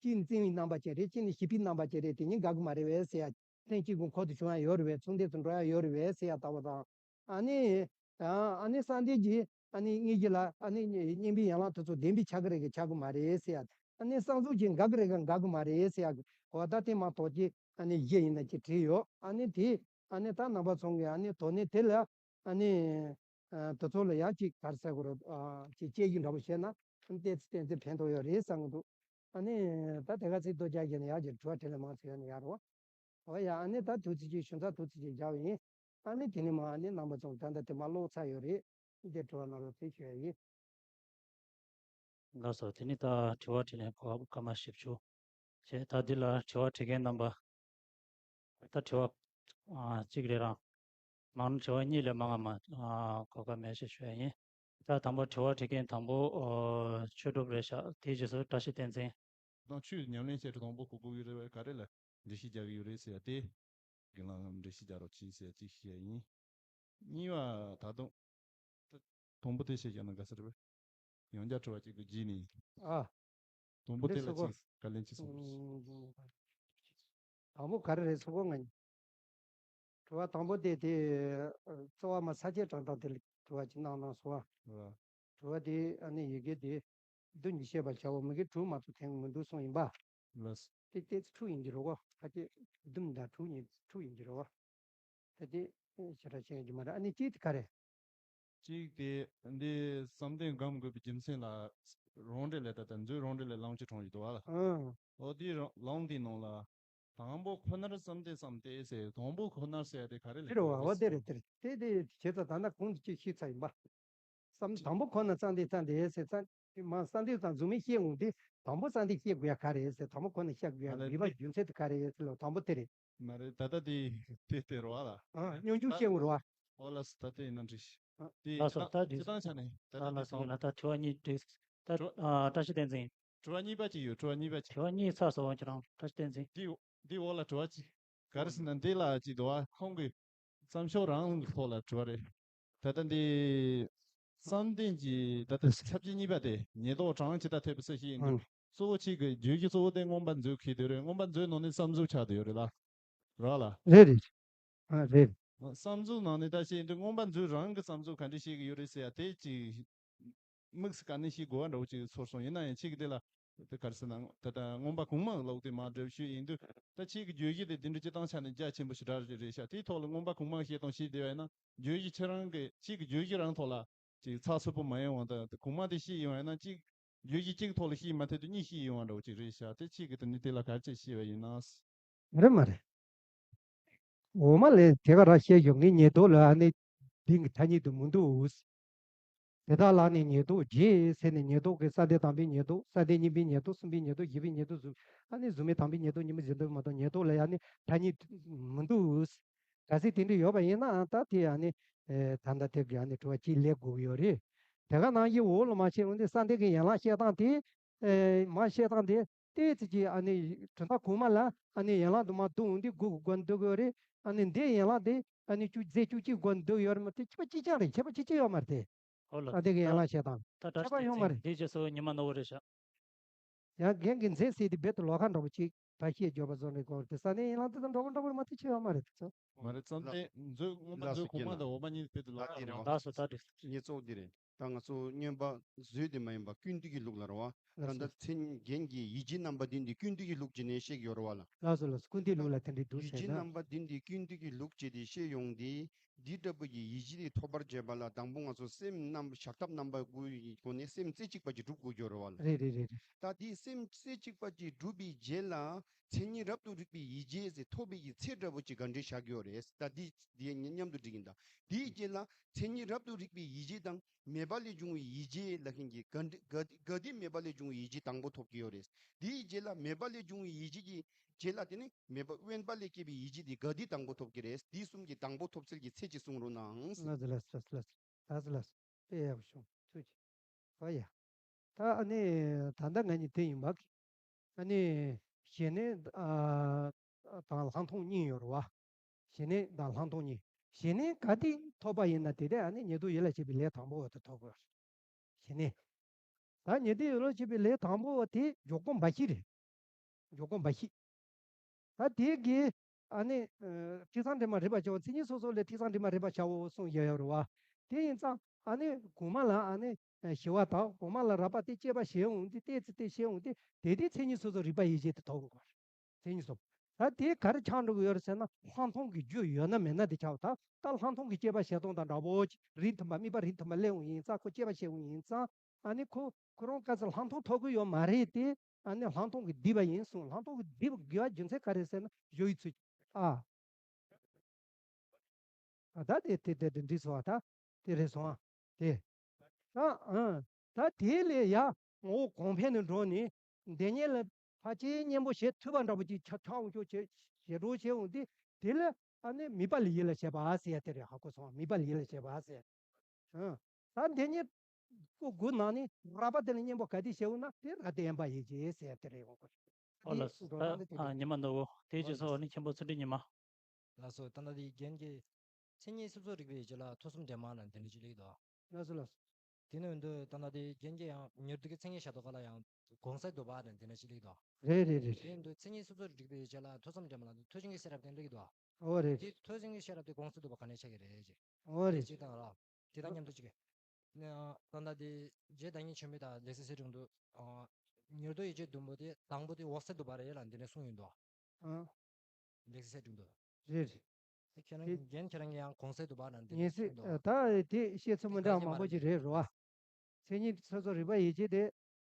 གཅིག་ནི་བཙན་པའི་རྣམ་པ་ཅན་རེད། གཅིག་ནི་ཞི་བའི་རྣམ་པ་ཅན་རེད། དེ་གཉིས་འགག་གི་མ་རེད་པས་ཟེར་ཡ། སེམས་བསྐྱེད་ཀྱི་འཁོར་དུ་བྱུང་ཡ་ཡོད་རེད་པས། མཚུངས་ལྡན་དུ་འགྲོ་ཡ་ཡོད་རེད་པས་ཟེར་ཡ་ལྟ་བུ་དང་། ཨ་ནི། ཨ་ནི་བསམ་གཏན་གྱི་ཨ་ནི་དངོས་གཞི་ལ་ཨ་ནི་སྙིང་པོའི་ཡན་ལག་དེ་ཚོ་བདེན་པའི་ཆགས་ཀྱི་རེད་ག་ཆགས་ཀྱི་མ་རེད་ཟེར་ཡ། ཨ་ནི་བསམ་གཟུགས་ཀྱི་འགག་གི་རེད་ག་འགག་གི་མ་རེད་ཟེར་ཡ། འོ་ད་དེ་མ་གཏོགས་ཀྱི་ཨ་ནི་བཞི་ཡིན་ན་ཅིག་བྲིས་ཡོད། ཨ་ནི་དེ་ཨ་ནི་ད་རྣམ་པ་ཚོ་གི་ཨ་ནི་དོགས་གནད་དེ་ལ་ཨ་ནི། ཨ། དེ་ཚོ་ལ་ཡང་ཅིག་ག་རེ་ཟེར་དགོས་རེད། ཨ། ཅིག་དཔྱད་ཞིབ་འདྲ་པོ་བྱས་ན་ཨ་ནི་ཏོག་ཙམ་ཏོག་ཙམ་ཕན་ཐོགས་ཡོད་རེད་བསམ་གྱི་འདུག་ཨ་ནི་ད་དེ་ག་ཚིག་ཏུ་རྒྱག་རྒྱུ་ནི་ཡག་གི་དྲི་བ་དྲིས་ལན་མང་ཙམ་ཡོད་ན་ཡག་རེད་བ། འོ་ཡ། ཨ་ནི་ད་དུས་ཚོད་ཅིག་ཞུ་ཚར། དུས་ཚོད་ཅིག་རྒྱབ་ཡིན། ཨ་ནི་དེ་ནས་མ་ཨ་ནི་རྣམ་པ་ཚོ་ད་ལྟ་དེ་མ་ཀློག་ཚར་ཡོད་རེད། འདི་དྲི་བ་གནང་རོགས་ཞེས་ཞུ་ཡ་ཡིན། ལགས་སོ། དེ་ནི་ད་དྲི་བ་དྲིས་ལན་སྐོར་སྐར་མ་བཞི་བཅུ་བྱས། ད་འདི་ལ་དྲི་བ་དྲི་མཁན་རྣམ་པ། ད་དྲི་བ་ཨ་གཅིག་རེ་རང་། མང་དྲི་བ་གཉིས་ལས་མང་བ་མ་ཨ་གོ་སྐབས་མེད་ཞེས་ཞུ་ཡ་ཡིན། ད་དང་པོ་དྲི་བ་དྲི་མཁན་དང་པོ་ཨ་ཆོས་གྲུབ་རེད་ཤག་དེའི་རྗེས་སུ་བཀྲ་ཤིས་བསྟན་འཛིན། དང་ཆོས་ཉམས་ལེན་བྱེད་དུས་དང་པོ་གོ་དགོས་ཀྱི་རེད་པས། ག་རེ་ལ་འགྲེལ་བཤད་རྒྱག་གི་ཡོད་རེད་ཟེར་ཡ་དེ། དགེ་ལགས་ལ་འགྲེལ་བཤད་རྒྱག་རོགས་གྱིས་ཟེར་ཡ་གཅིག་བཤད་ཡ་ཡིན། གཉིས་པ་ད་དུང་། དང་པོ་དེ་བཤད་བཞག་ན་དགའ་ས་རེད་པས། ཡང་བསྐྱར་དྲི་བ་གཅིག་གི་རྗེས་ནས། ཨ། དང་པོ་དེ་ལ་ཅིག་བཀའ་ལན་ཅིག་གསུངས་རོགས། དང་པོ་ག་རེ་རེད་ཟེར་གོ་ང་། དྲི་བ་དང་པོ་དེ་དེ་རྩ་བ་མ་ས་བཅད་དྲངས་སྟངས་དེ་ལ་དྲི་བ་ཅིག་གནང་གནང་སོང་ཨ། ཨ། དྲི་བ་དེ་ཨ་ནི་ཡི་གེ་དེ་བདུན་གྱིས་ཤེས་པར་བྱའོ། མི་དགེ་དྲུག་མ་གཏོགས་ཐོན་གྱི་མི་འདུག་གསུངས་ཡིན་པ། ལགས། དེ་དེ་དྲུག་ཡིན་གྱི་རེད་གོ། ཕལ་ཆེར་བདུན་དང་དྲུག་གཉིས་དྲུག་ཡིན་གྱི་རེད་གོ། ད་དེ་ཞེ་དྲག་ཤེས་ཡོན་གྱི་མ་རེད། ཨ་ནི་གཅིག་དེ་ག་རེད། གཅིག་དེ་འདི་བསམ་གཏན་སྒོམ་དགོས་པའི་རྒྱུ་མཚན་ལ། རང་འགྲེལ་ལས་ད་ལྟ་མཛོད་རང་འགྲེལ་ལས་ལམ་གྱི་གྲངས་ཡོད་དོ་བ་ལ། ཨང་། འོ་དེའི་རང་ལམ་དེའི་ནང་ལ། དང་པོ་ཁོ་ནར་བསམ་གཏན་བསམ་སྟེ་ཟེར། དང་པོ་ཁོ་ནར་ཟེར་ཡ་དེ་ག་རེ་ལ་དེ་རེད་བ། འོ་དེ་རེད་དེ་རེད། དེ་དེ་བྱས་ཙང་ད་ལྟ་གོང་དུ་ཅིག་ཤེས་ཚར་ཡིན་པ། བསམ་དང་པོ་ཁོ་ན་བསམ་སྟེ་བསམ་སྟེ་ཟེར་ཙང་། དེ་མ་བསམ་གཏན་དང་གཟུགས་མེད་བཤད་འོང་དུས་དང་པོ་བསམ་གཏན་བཤད་དགོས་ཡ་ག་རེད་ཟེར། དང་པོ་ཁོ་ན་བཤད་དགོས་ཡ་ཨ་ལས་དགོས་པ་དེ་རྒྱུ་མཚན་དེ་ག་རེད་ཟེར་ལ་དང་པོ་དེ་རེད། མ་རེད། ད་ལྟ་དེ་དེ་དེ་རེད་བ་ལ། ཨ། སྙོམས་འཇུག་བཤད་འོང་རེད་བ། ཨོ་ལགས་སོ། ད་དེ་ཡིན་ན་འགྲིག་ཨ། དེ་ལགས་སོ། ད་ད་དེ་སྤྱི་བཏང་ཆ་ནས་ད་ལྟ་ཨ་ལགས་སོ། དེ་ཡིན་ན་ད་དྲི་བ་གཉིས་འགྲིག་ད་དྲི་བ་ཨ་བཀྲ་ཤིས་བསྟན་འཛིན། དྲི་བ་གཉིས་པ་ཅིག་ཡོད། དྲི་བ་གཉིས་པ་ཅིག་དྲི་བ་གཉིས་ཚར་སོང་ཁྱེད་རང་བཀྲ་ཤིས་བསྟན་འཛིན། འདི་འདི་འོག་ལ་དྲི་བ་ཅིག་ག་རེ་ཟེར་ན་འདི་ལ་ཅིག་འདུག་བ། ཁོང་གི་བསམ་ཤོག་རང་གི་ཐོག་ལ་དྲི་བ་རེད། ད་ལྟ་འདི་བསམ་གཏན་གྱི་ད་ལྟ་ཁྱབ་བྱེད་གཉིས་པ་དེ་ཉེར་བསྡོགས་གྲངས་ཇི་ལྟར་འཐད་པའི་ཚུལ་ཞིག་ཡིན་དུས། ཨང་། གཙོ་བོ་གཅིག་གི་བརྗོད་གཞི་གཙོ་བོ་དེ་མངོན་པ་མཛོད་ཁེལ་དེ་རེད། མངོན་པ་མཛོད་ནང་ནས་བསམ་གཟུགས་ཆགས་དེ་ཡོད་རེད་ལ། རེད་ལ། རེད་རེད། ཨ་རེད། བསམ་གཟུགས་ནང་ནས་ད་བཤད་ཡིན་དུས་མངོན་པ་མཛོད་རང་གི་བསམ་གཟུགས་ག་འདྲ་བཤད་ཀྱི་ཡོད་རེད་ཟེར་ཡ་དེ་ཅིག་དམིགས་སུ་བཀར་ནས་བཤད་དགོས་པ་འདྲ་བོ་ཅིག་ཚོར་སོང་། ཡིན་ན་ཡང་ཁྱེད་ཀྱི་དེ་ལ་དེ་ག་རེ་ཟེར་ན་ད་ལྟ་མངོན་པ་གོང་མ་ལོག་དེ་མ་འགྲེལ་བཤད་ཡིན་དུས། ད་ཁྱེད་ཀྱི་བརྗོད་གཞི་དེ་འདི་འདྲ་སྤྱི་བཏང་ཆ་ནས་རྒྱ་ཆེན་པོ་ཞེ་དྲག་རེད་ཤག་དེའི་ཐོག་ལ་མངོན་པ་གོང་མ་བཤད་སྟངས་བཤད་བསྡད་པ་ཡིན་ན། བརྗོད་གཞི་ཁྱེད་རང་གི་ཁྱེད་ཀྱི་བརྗོད་གཞི་རང་ཐོག་ལ་ཅིག་ཚགས་ཚུད་པོ་མ་ཡོང་བ་དང་། གོང་མ་དེ་བཤད་ཡོང་བ་ཡིན་ན་གཅིག་བརྗོད་གཞི་གཅིག་ཐོག་ལ་བཤད་མ་ཐུབ་དུས་གཉིས་བཤད་ཡོང་བ་འདྲ་བོ་ཅིག་རེད་ཤག་དེ་ཁྱེད་ཀྱིས་དེ་ནི་དེ་ལ་ག་རེ་བྱས་བཤད་པ་ཡིན་ན། མ་རེད་མ་རེད། འོ་མ་ལས་དེ་ག་རང་བཤད་ཞོག་ངས་ཉེར་བསྡོགས་ལ་ཨ་ནི་འདི་གི་ཐ་སྙད་དུ་མི་འདུག་དེ་དག་ལ་ནི་ཉེར་བསྡོགས་རྗེས་ཟེར་ནས་ཉེར་བསྡོགས་ཀྱི་བསམ་གཏན་དང་པོའི་ཉེར་བསྡོགས། བསམ་གཏན་གཉིས་པའི་ཉེར་བསྡོགས། གསུམ་པའི་ཉེར་བསྡོགས། བཞི་པའི་ཉེར་བསྡོགས། གཟུགས། ཨ་ནི་གཟུགས་མེད་དང་པོའི་ཉེར་བསྡོགས། གཉིས་པའི་ཉེར་བསྡོགས་མ་གཏོགས་ཉེར་བསྡོགས་ལ་ཡང་ནི་ཐ་སྙད་མི་འདུག་གལ་སྲིད་དེ་འདྲ་ཡོད་པ་ཡིན་ན་ད་དེ་ཡང་ནི་ད་ལྟ་དེབ་ཀྱི་ཡང་ནི་དྲི་བ་གཅིག་ལས་དགོས་ཀྱི་ཡོད་རེད། དེ་ག་ནང་བཞིན་འོག་ལ་མ་བཤད་འོང་དུས་བསམ་གཏན་གྱི་ཡན་ལག་བཤད་སྟངས་དེ། མ་བཤད་སྟངས་དེ། ཏོག་ཙམ་ཅིག་ཨ་ནི་གྲུབ་མཐའ་གོང་མ་ལ་ཨ་ནི་ཡན་ལག་དུ་མ་བསྡུ་འོང་དུས་དགུ་གི་སྒོ་ནས་བསྡུ་དགོས་རེད། ཨ་ནི་འདི་ཡན་ལག་དེ་ཨ་ནི་བཅུ་རྫས་བཅུ་གཅིག་སྒོ་ནས་བསྡུ་ཡོད་རེད་མ་གཏོགས་ཁྱད་པར་ཅི་ཅང་རེད། ཁྱད་པར་ཅི་ཅི་ཡོད་མ་རེད་དེ། ཨོ་ལ། ཨ་དེ་གི་ཡན་ལག་བཤད་སྟངས་ད་ད་ཁྱད་པར་ཡོད་མ་རེད། དེ་རྗེས་སུ་ཉི་མ་ནོར་བ་རེད་ཤག་ཡང་རྒན་གྱི་མཛད་སྲིད་དེ་རྦད་དེ་ལོགས་ཀ་འདྲ་པོ་ཅིག་ད་བཤད་རྒྱོབ་པ་བཟོ་འདྲ་གོ་དེ་ས་གནས་ཡན་ལག་དེ་དང་འདྲ་པོ་འདྲ་པོ་མ་གཏོགས་ཆེ་བ་མ་རེད་དེ་ཚོ། མ་རེད། བརྩམས་ཆོས་མཛོད་སྔོན་མ་ལགས་མཛོད་སོ་གོང་མ་རྒན་དང་འོག་མ་གཉིས་དེ་དུ་ལགས་ལགས་དེ་རེད་བ། ལགས་སོ་ད་དེ། ངེད་ཚོ་འདི་རེད། ད་ང་ཚོ་སྔོན་པ་མཛོད་དེ་མ་ཡིན་པ་ཀུན་བཏུས་ཀྱི་ལུགས་ལ་རེད་བ། ད་ལགས་ལྟ་སོ། མཚན་རྒན་གྱིས་ཡིད་བྱེད་རྣམ་པ་བདུན་དེ་ཀུན་བཏུས་ཀྱི་ལུགས་བྱས་ནས་བཤད་ཀྱི་ཡོད་རེད་བ་ལ། ལགས་སོ་ལགས་སོ། ཀུན་བཏུས་ལུགས་ལ་དེ་འདྲའི་འདུག་ཡིད་བྱེད་ཟེར་ན། རྣམ་པ་བདུན་དེ་ཀུན་བཏུས་ཀྱི་ལུགས་བྱས་ཏེ་བཤད་ཡོང་དུས། འདི་འདྲ་པོ་ཡི་ཡིད་བྱེད་དེ་ཐོབ་པར་བྱེད་པ་ལ་དང་པོ་ང་ཚོ་སེམས་རྣམ་བཞག་ཐབས་རྣམ་པ་དགུ་ཡི་སྒོ་ནས་སེམས་རྩེ་གཅིག་པ་ཅིག་སྒྲུབ་དགོས་ཀྱི་ཡོད་རེད་བ་ལ། རེད་རེད་རེད་རེད། ད་དེ་སེམས་རྩེ་གཅིག་པ་ཅིག་སྒྲུབ་པའི་རྗེས་ལ་མཚན་ཉིད་རབ་ཏུ་རིག་པའི་ཡིད་བྱེད་ཟེར་ཐོབ་པའི་ཡི་ཚད་འདྲ་པོ་ཅིག་ག་འདྲས་བཞག་གི་ཡོད་རེད། ད་དེ་དེ་མཉམ་དུ་འགྲིག་གིན། ད་དེའི་རྗེས་ལ་མཚན་ཉིད་རབ་ཏུ་རིག་པའི་ཡིད་བྱེད་དང་མེད་པ་ལས་བྱུང་བའི་ཡིད་བྱེད་ལ་ཤིན་གྱི་ག་འདྲ་ག་ག་དེ་མེད་པ་ལས་བྱུང་བའི་ཡིད་བྱེད་དང་པོ་ཐོབ་ཀྱི་ཡོད་རེད། དེའི་རྗེས་ལ་མེད་པ་ལས་བྱུང་བའི་ཡིད་བྱེད་ཀྱི་རྗེས་ལ་དེ་ནི་མེད་པ་དབེན་པ་ལས་སྐྱེས་པའི་ཡིད་བྱེད་དེ་ག་དེ་དང་པོ་ཐོབ་ཀྱི་རེད། དེ་གསུམ་གྱི་དང་པོ་ཐོབ་ཚུལ་གྱི་ཚད་ཅིག་གསུང་རོགས་གནང་། ལགས་སོ་ལགས་སོ་ལགས་སོ་ལགས་སོ། དཔེ་ཡག་པོ་བྱུང་། ཐུགས་རྗེ་ཆེ། ཨོ་ཡ། ད་ཨ་ནི་ད་ལྟ་ང་གཉིས་དེ་ཡིན་པ། ཨ་ནི་ཞི་གནས་ཨ་དང་ལྷག་མཐོང་གཉིས་ཡོད་རེད་བ། ཞི་གནས་དང་ལྷག་མཐོང་གཉིས། ཞི་གནས་ག་དེ་ཐོབ་པ་ཡིན་ན་དེ་དེ་ཨ་ནི་ཉན་ཐོས་ཡིད་ལ་བྱེད་པའི་ལས་དང་པོ་བ་དེ་ཐོབ་དགོས། ཞི་གནས། ད་ཉན་ཐོས་ཡིད་ལ་བྱེད་པའི་ལས་དང་པོ་བ་དེ་འཇོག་པོ་འབའ་ཞིག་རེད། འཇོག་པོ་འབའ་ཞིག་ད་དེ་གི་ཨ་ནི་ཨ་ཐེ་ཚོམ་དྲི་མ་རིག་པར་བྱའོ། མཚན་ཉིད་སོ་སོ་ལས་ཐེ་ཚོམ་དྲི་མ་རིག་པར་བྱའོ་གསུངས་ཡོད་ཡོད་རེད་བ། དེ་ཡིན་ཙང་ཨ་ནི་གོང་མ་ལ་ཨ་ནི་ཨ་ཞི་བ་དང་གོང་མ་ལ་རགས་པ་དེ་དཔྱད་པ་བྱེད་འོང་དུས་ཏོག་ཙམ་དེ་བྱེད་འོང་དུས་དེ་དེ་མཚན་ཉིད་སོ་སོ་རིག་པ་ཡིད་བྱེད་དེ་ཐོབ་དགོས་པ་རེད། མཚན་ཉིད་སོ། ད་དེ་ག་རེ་ཆགས་འགྲོ་གི་ཡོད་རེད་ཟེར་ན་ལྷག་མཐོང་གི་རྒྱུ་ཡོད་ན་མེད་ན་དེ་ཆགས། ད་ད་ལྷག་མཐོང་གི་དཔྱད་པ་བྱེད་སྟངས་དང་འདྲ་པོ་ཅིག་རིགས་མཐུན་པ་དམིགས་པ་རིགས་མཐུན་པ་སླེབས་འོང་ཡིན་ཙང་ཁོ་དཔྱད་པ་བྱེད་འོང་ཡིན་ཙང་ཨ་ནི་ཁོ་ཁོ་རང་ག་ཚོད་ལྷག་མཐོང་ཐོབ་གི་ཡོད་མ་རེད་དེ། ཨ་ནི་ལྷག་མཐོང་གི་སྡིག་པ་ཡིན་གསུངས། ལྷག་མཐོང་གི་སྡིག་པ་དགེ་བ་རྒྱུ་མཚན་ག་རེ་ཟེར་ན་གཞོལ་བའི་ཚུལ། ཨ། ཨ་ད་དེ་དེ་དེ་དེ་འགྲིག་སོང་། ཨ་ད་དེ་རེད་སོང་། ཨ་དེ། ད་ཨ་ད་དེ་ལས་ཡ་ངོ་བོ་གོང་འཕེལ་ནས་འགྲོ་ནས་འདི་ཉིད་ལ་ཕལ་ཆེར་གཉེན་པོ་བྱེད་ཐུབ་པ་འདྲ་པོ་ཅིག་ཆགས་ཆགས་འོང་ཆོག་བྱེད་བྱེད་འགྲོ་བྱེད་འོང་དུས་དེ་ལ་ཨ་ནི་དམིགས་པ་ལས་ཡིད་ལ་བྱེད་པ་ཟེར་ཡ་དེ་རེད། ཧ་གོ་སོང་། དམིགས་པ་ལས་ཡིད་ལ་བྱེད་པ་ཟེར། ཨ། ད་འདི་ཉིད་ཀོ་དགུ་ནང་ནས་རགས་པ་དེ་ལ་གཉེན་པོ་ག་དེ་བྱེད་འོང་ན་དེ་རགས་དེ་དབེན་པ་ཡིད་བྱེད་ཟེར་དེ་རེད་འོང་གོ། ཨོ་ལགས་སོ། ད་ཨ་ཉི་མ་ནོར་བུ་དེའི་རྗེས་སུ་ཨ་ནི་མཁན་པོ་ཚུལ་ཁྲིམས་ཉི་མ། ལགས་སོ། ད་ལྟ་དེ་རྒན་གྱིས་མཚན་ཉིད་སོ་སོར་རིག་པའི་ཡིད་བྱེད་ལ་ཐོས་བསམ་འདྲེས་མ་ལ་འདི་འདྲ་ཅིག་སླེབས་འདུག་ལགས་སོ་ལགས་སོ། དེ་ནས་འདི་ད་ལྟ་དེ་རྒན་གྱིས་ཡང་ཉེར་བསྡུ་གི་མཚན་ཉིད་བྱ་དོ་ག་ལ་ཡང་གོང་གསལ་འདུས་པ་ལ་འདི་འདྲ་ཅིག་སླེབས་འདུག་རེད་རེད་རེད། དེ་ནས་འདི་མཚན་ཉིད་སོ་སོར་རིག་པའི་ཡིད་བྱེད་ལ་ཐོས་བསམ་འདྲེས་མ་ལ་འདི་ཐོས་བྱུང་གི་ཤེས་རབ་དེ་སླེབས་འདུག་ཨོ་རེད། དེ་ཐོས་བྱུང་གི་ཤེས་རབ་དེ་གོང་གསལ་འདུས་པ་ག་ནས་ཆགས་ཀྱི་རེད་ཅེས། ཨོ་རེད། ཅེས་དང་ལ། དེ་དང་མཉམ་དུ་ཅིག་ནས་ཨ་ད་ལྟ་དེ་རྗེ་བདག་ཉིད་ཆེན་པོའི་དང་ལེགས་བཤད་གསེར་སྒྲེང་དུ་ཨ་ཉེར་བསྡུ་ཡིད་བྱེད་བདུན་པོ་དེ་དང་པོ་དེ་འོག་གསལ་འདུས་པ་རེད་ལ་འདི་ནས་གསུངས་ཡོད་འདུག་ཨ། ལེགས་བཤད་གསེར་སྒྲེང་དུ། རེད་རེད། དེ་ཁྱེད་རང་དེ་རྒན་ཁྱེད་རང་གིས་ཡང་གོང་གསལ་འདུས་པ་ལ་འདི་ནས་ངེས་གསལ་གསུངས་འདུག་ད་དེ་བཤད་ཚུལ་མི་འདྲ་བ་མང་པོ་ཅིག་རེད་རོ། མཚན་ཉིད་སོ་སོར་རིག་པའི་ཡིད་བྱེད་དེ་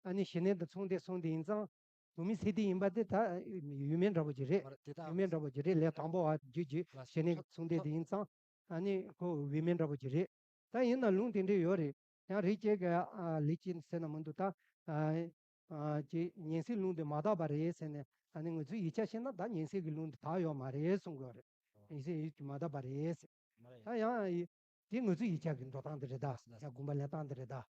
ཨ་ནི་ཞི་གནས་དང་མཚུངས་ལྡན་གསུངས་དེ་ཡིན་ཙང་བུད་མེད་ཚེ་འདི་ཡིན་པ་དེ་ད་ཡོད་མེད་འདྲ་པོ་ཅིག་རེད། མ་རེད་དེ་ད་ཡོད་མེད་འདྲ་པོ་ཅིག་རེད། ལས་དང་པོ་བ་རྒྱུ་རྒྱུ་ཞི་གནས་མཚུངས་ལྡན་དེ་ཡིན་ཙང་ཨ་ནི་ཁོ་ཡོད་མེད་འདྲ་པོ་ཅིག་རེད། ད་ཡིན་ན་ལུང་དེ་འདྲས་ཡོད་རེད། ཡང་རིགས་གཅིག་གི་ཨ་ལུགས་གཅིག་ཟེར་ན་མི་འདུག་ད་ཨ་ཨ་ཅིག་ཉན་སྲིད་ལུང་དེ་མ་དག་པ་རེད་ཟེར་ནས་ཨ་ནི་ང་ཚོས་ཡིག་ཆ་ཤེས་ན་ད་ཉན་སྲིད་ཀྱི་ལུང་དེ་དག་ཡོད་མ་རེད་གསུང་གི་ཡོད་རེད། ཉན་སྲིད་ཡིག་མ་དག་པ་རེད་ཟེར། མ་རེད། ད་ཡང་དེ་ང་ཚོའི་ཡིག་ཆ་གི་འགྲོ་སྟངས་དེ་རེད་ད། ཡང་དགོངས་པ་ལེན་སྟངས་དེ་རེད་ད།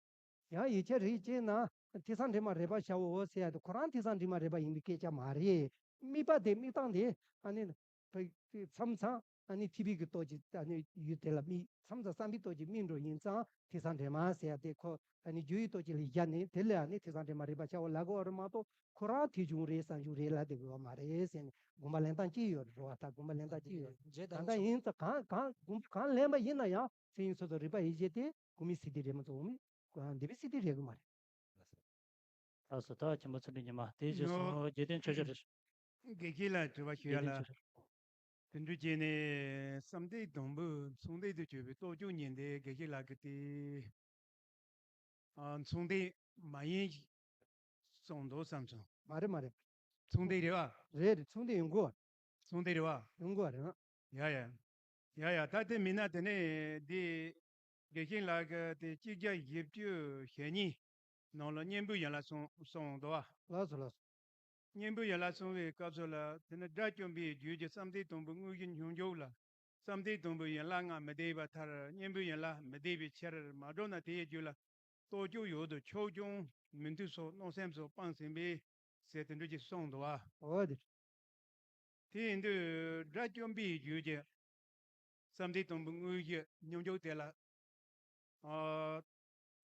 ཡང་ཡིག་ཆ་རིགས་གཅིག་ན་ཐེ་ཚོམ་འདྲེས་མ་རིག་པར་བྱའོ་ཟེར་ཡ་དེ་ཁོ་རང་ཐེ་ཚོམ་འདྲེས་མ་རིག་པ་ཡིན་པའི་སྐད་ཆ་མ་རེད། དམིགས་པ་དེ་དམིགས་སྟངས་དེ་ཨ་ནི་མཚམས་མཚམས་ཨ་ནི་ཐེག་པའི་གི་སྟོབས་ཀྱིས་ཨ་ནི་ཡུལ་དེ་ལ་དམིགས། མཚམས་མཚམས་བསམ་པའི་སྟོབས་ཀྱིས་དམིགས་འགྲོ་ཡིན་ཙང་ཐེ་ཚོམ་འདྲེས་མ་ཟེར་ཡ་དེ་ཁོ་ཨ་ནི་རྒྱུ་ཡི་སྟོབས་ཀྱིས་ལ་བཞག་ནས་དེ་ལ་ཨ་ནི་ཐེ་ཚོམ་འདྲེས་མ་རིག་པར་བྱའོ་ལབ་དགོས་པ་རེད་མ་གཏོགས་ཁོ་རང་དེ་བྱུང་རེད་བསམ་བྱུང་རེད་ལབ་བསྡད་དགོས་པ་མ་རེད་ཟེར་ནས་དགོངས་པ་ལེན་སྟངས་གཅིག་ཡོད་རེད་བ། ད་དགོངས་པ་ལེན་སྟངས་གཅིག་ཡོད་རེད། རྗེ་ད་བདག་ལྟ་ཉིད་ཡིན་ཙང་གང་གང་དགོངས་གང་ལེན་པ་ཡིན་ན་ཡང་མཚན་ཉིད་སོ་སོར་རིག་པའི་ཡིད་བྱེད་དེ་བུད་མེད་ཚེ་འདི་རེད་མ་གཏོགས་འོག་མིན་འདས་པའི་ཚེ་འདི་རེད་གི་མ་རེད། ལགས་སོ། ད་མཁན་པོ་ཚུལ་ཁྲིམས་ཉི་མ་དེའི་རྗེས་སུ་ནོ། རྗེ་བཙུན་མཆོག་སྤྱོད་རེད། དགེ་བཤེས་ལ་དྲི་བ་ཞུ་ཡ་ལ། དགེ་བཤེས་མཆོག་སྤྱོད། དེ་འདྲ་བྱས་ནས་བསམ་གཏན་དང་པོའི་མཚུངས་ལྡན་དུ་གྱུར་པའི་རྟོགས་བརྗོད་ཉིད་དེ་དགེ་བཤེས་ལགས་ཀྱིས་དེ་ཨ་མཚུངས་ལྡན་མ་ཡིན་གསུངས་འདུག་བསམ་སོང་། མ་རེད་མ་རེད། མཚུངས་ལྡན་རེད་བ། རེད་རེད། མཚུངས་ལྡན་ཡོང་གི་ཡོད་རེད། མཚུངས་ལྡན་རེད་བ། ཡོང་གི་ཡོད་རེད། ཡ་ཡ། ཡ་ཡ། ད་དེ་མིན་ན་དེ་ནས་འདི་དགེ་བཤེས་ལགས་ཀྱིས་དེ་གཅིག་བརྒྱ་བཞི་བཅུ་ཞེ་གཉིས་ནང་ལ་གཉེན་པོའི་ཡན་ལག་གསུངས་གསུངས་འདུག་བ། ལགས་སོ་ལགས་སོ། གཉེན་པོའི་ཡན་ལག་གསུང་བའི་སྐབས་སུ་ལ་དེ་ནི་སྒྲ་བཅོམ་པའི་རྒྱུད་ཀྱི་བསམ་གཏན་དང་པོའི་དངོས་གཞི་སྙོམས་འཇུག་ལ། བསམ་གཏན་དང་པོའི་ཡན་ལག་ལྔ་མི་ལྡན་པའི་མཐར་གཉེན་པོའི་ཡན་ལག་མི་ལྡན་པའི་ཕྱིར་མ་གྲུབ་ན་དེའི་རྒྱུད་ལ་རྟོགས་བརྗོད་ཡོད་དོ་ཆོག་ཀྱང་མི་འདུག་སོགས་མནོ་སེམས་སུ་སྤངས་ཟིན་པས། ཟེར་དེ་འདྲ་ཅིག་གསུངས་འདུག་བ། འོ་དེ། དེ་ཡིན་དུས་སྒྲ་བཅོམ་པའི་རྒྱུད་ཀྱི་བསམ་གཏན་དང་པོའི་དངོས་གཞི་སྙོམས་འཇུག་དེ་ལ། ཨ།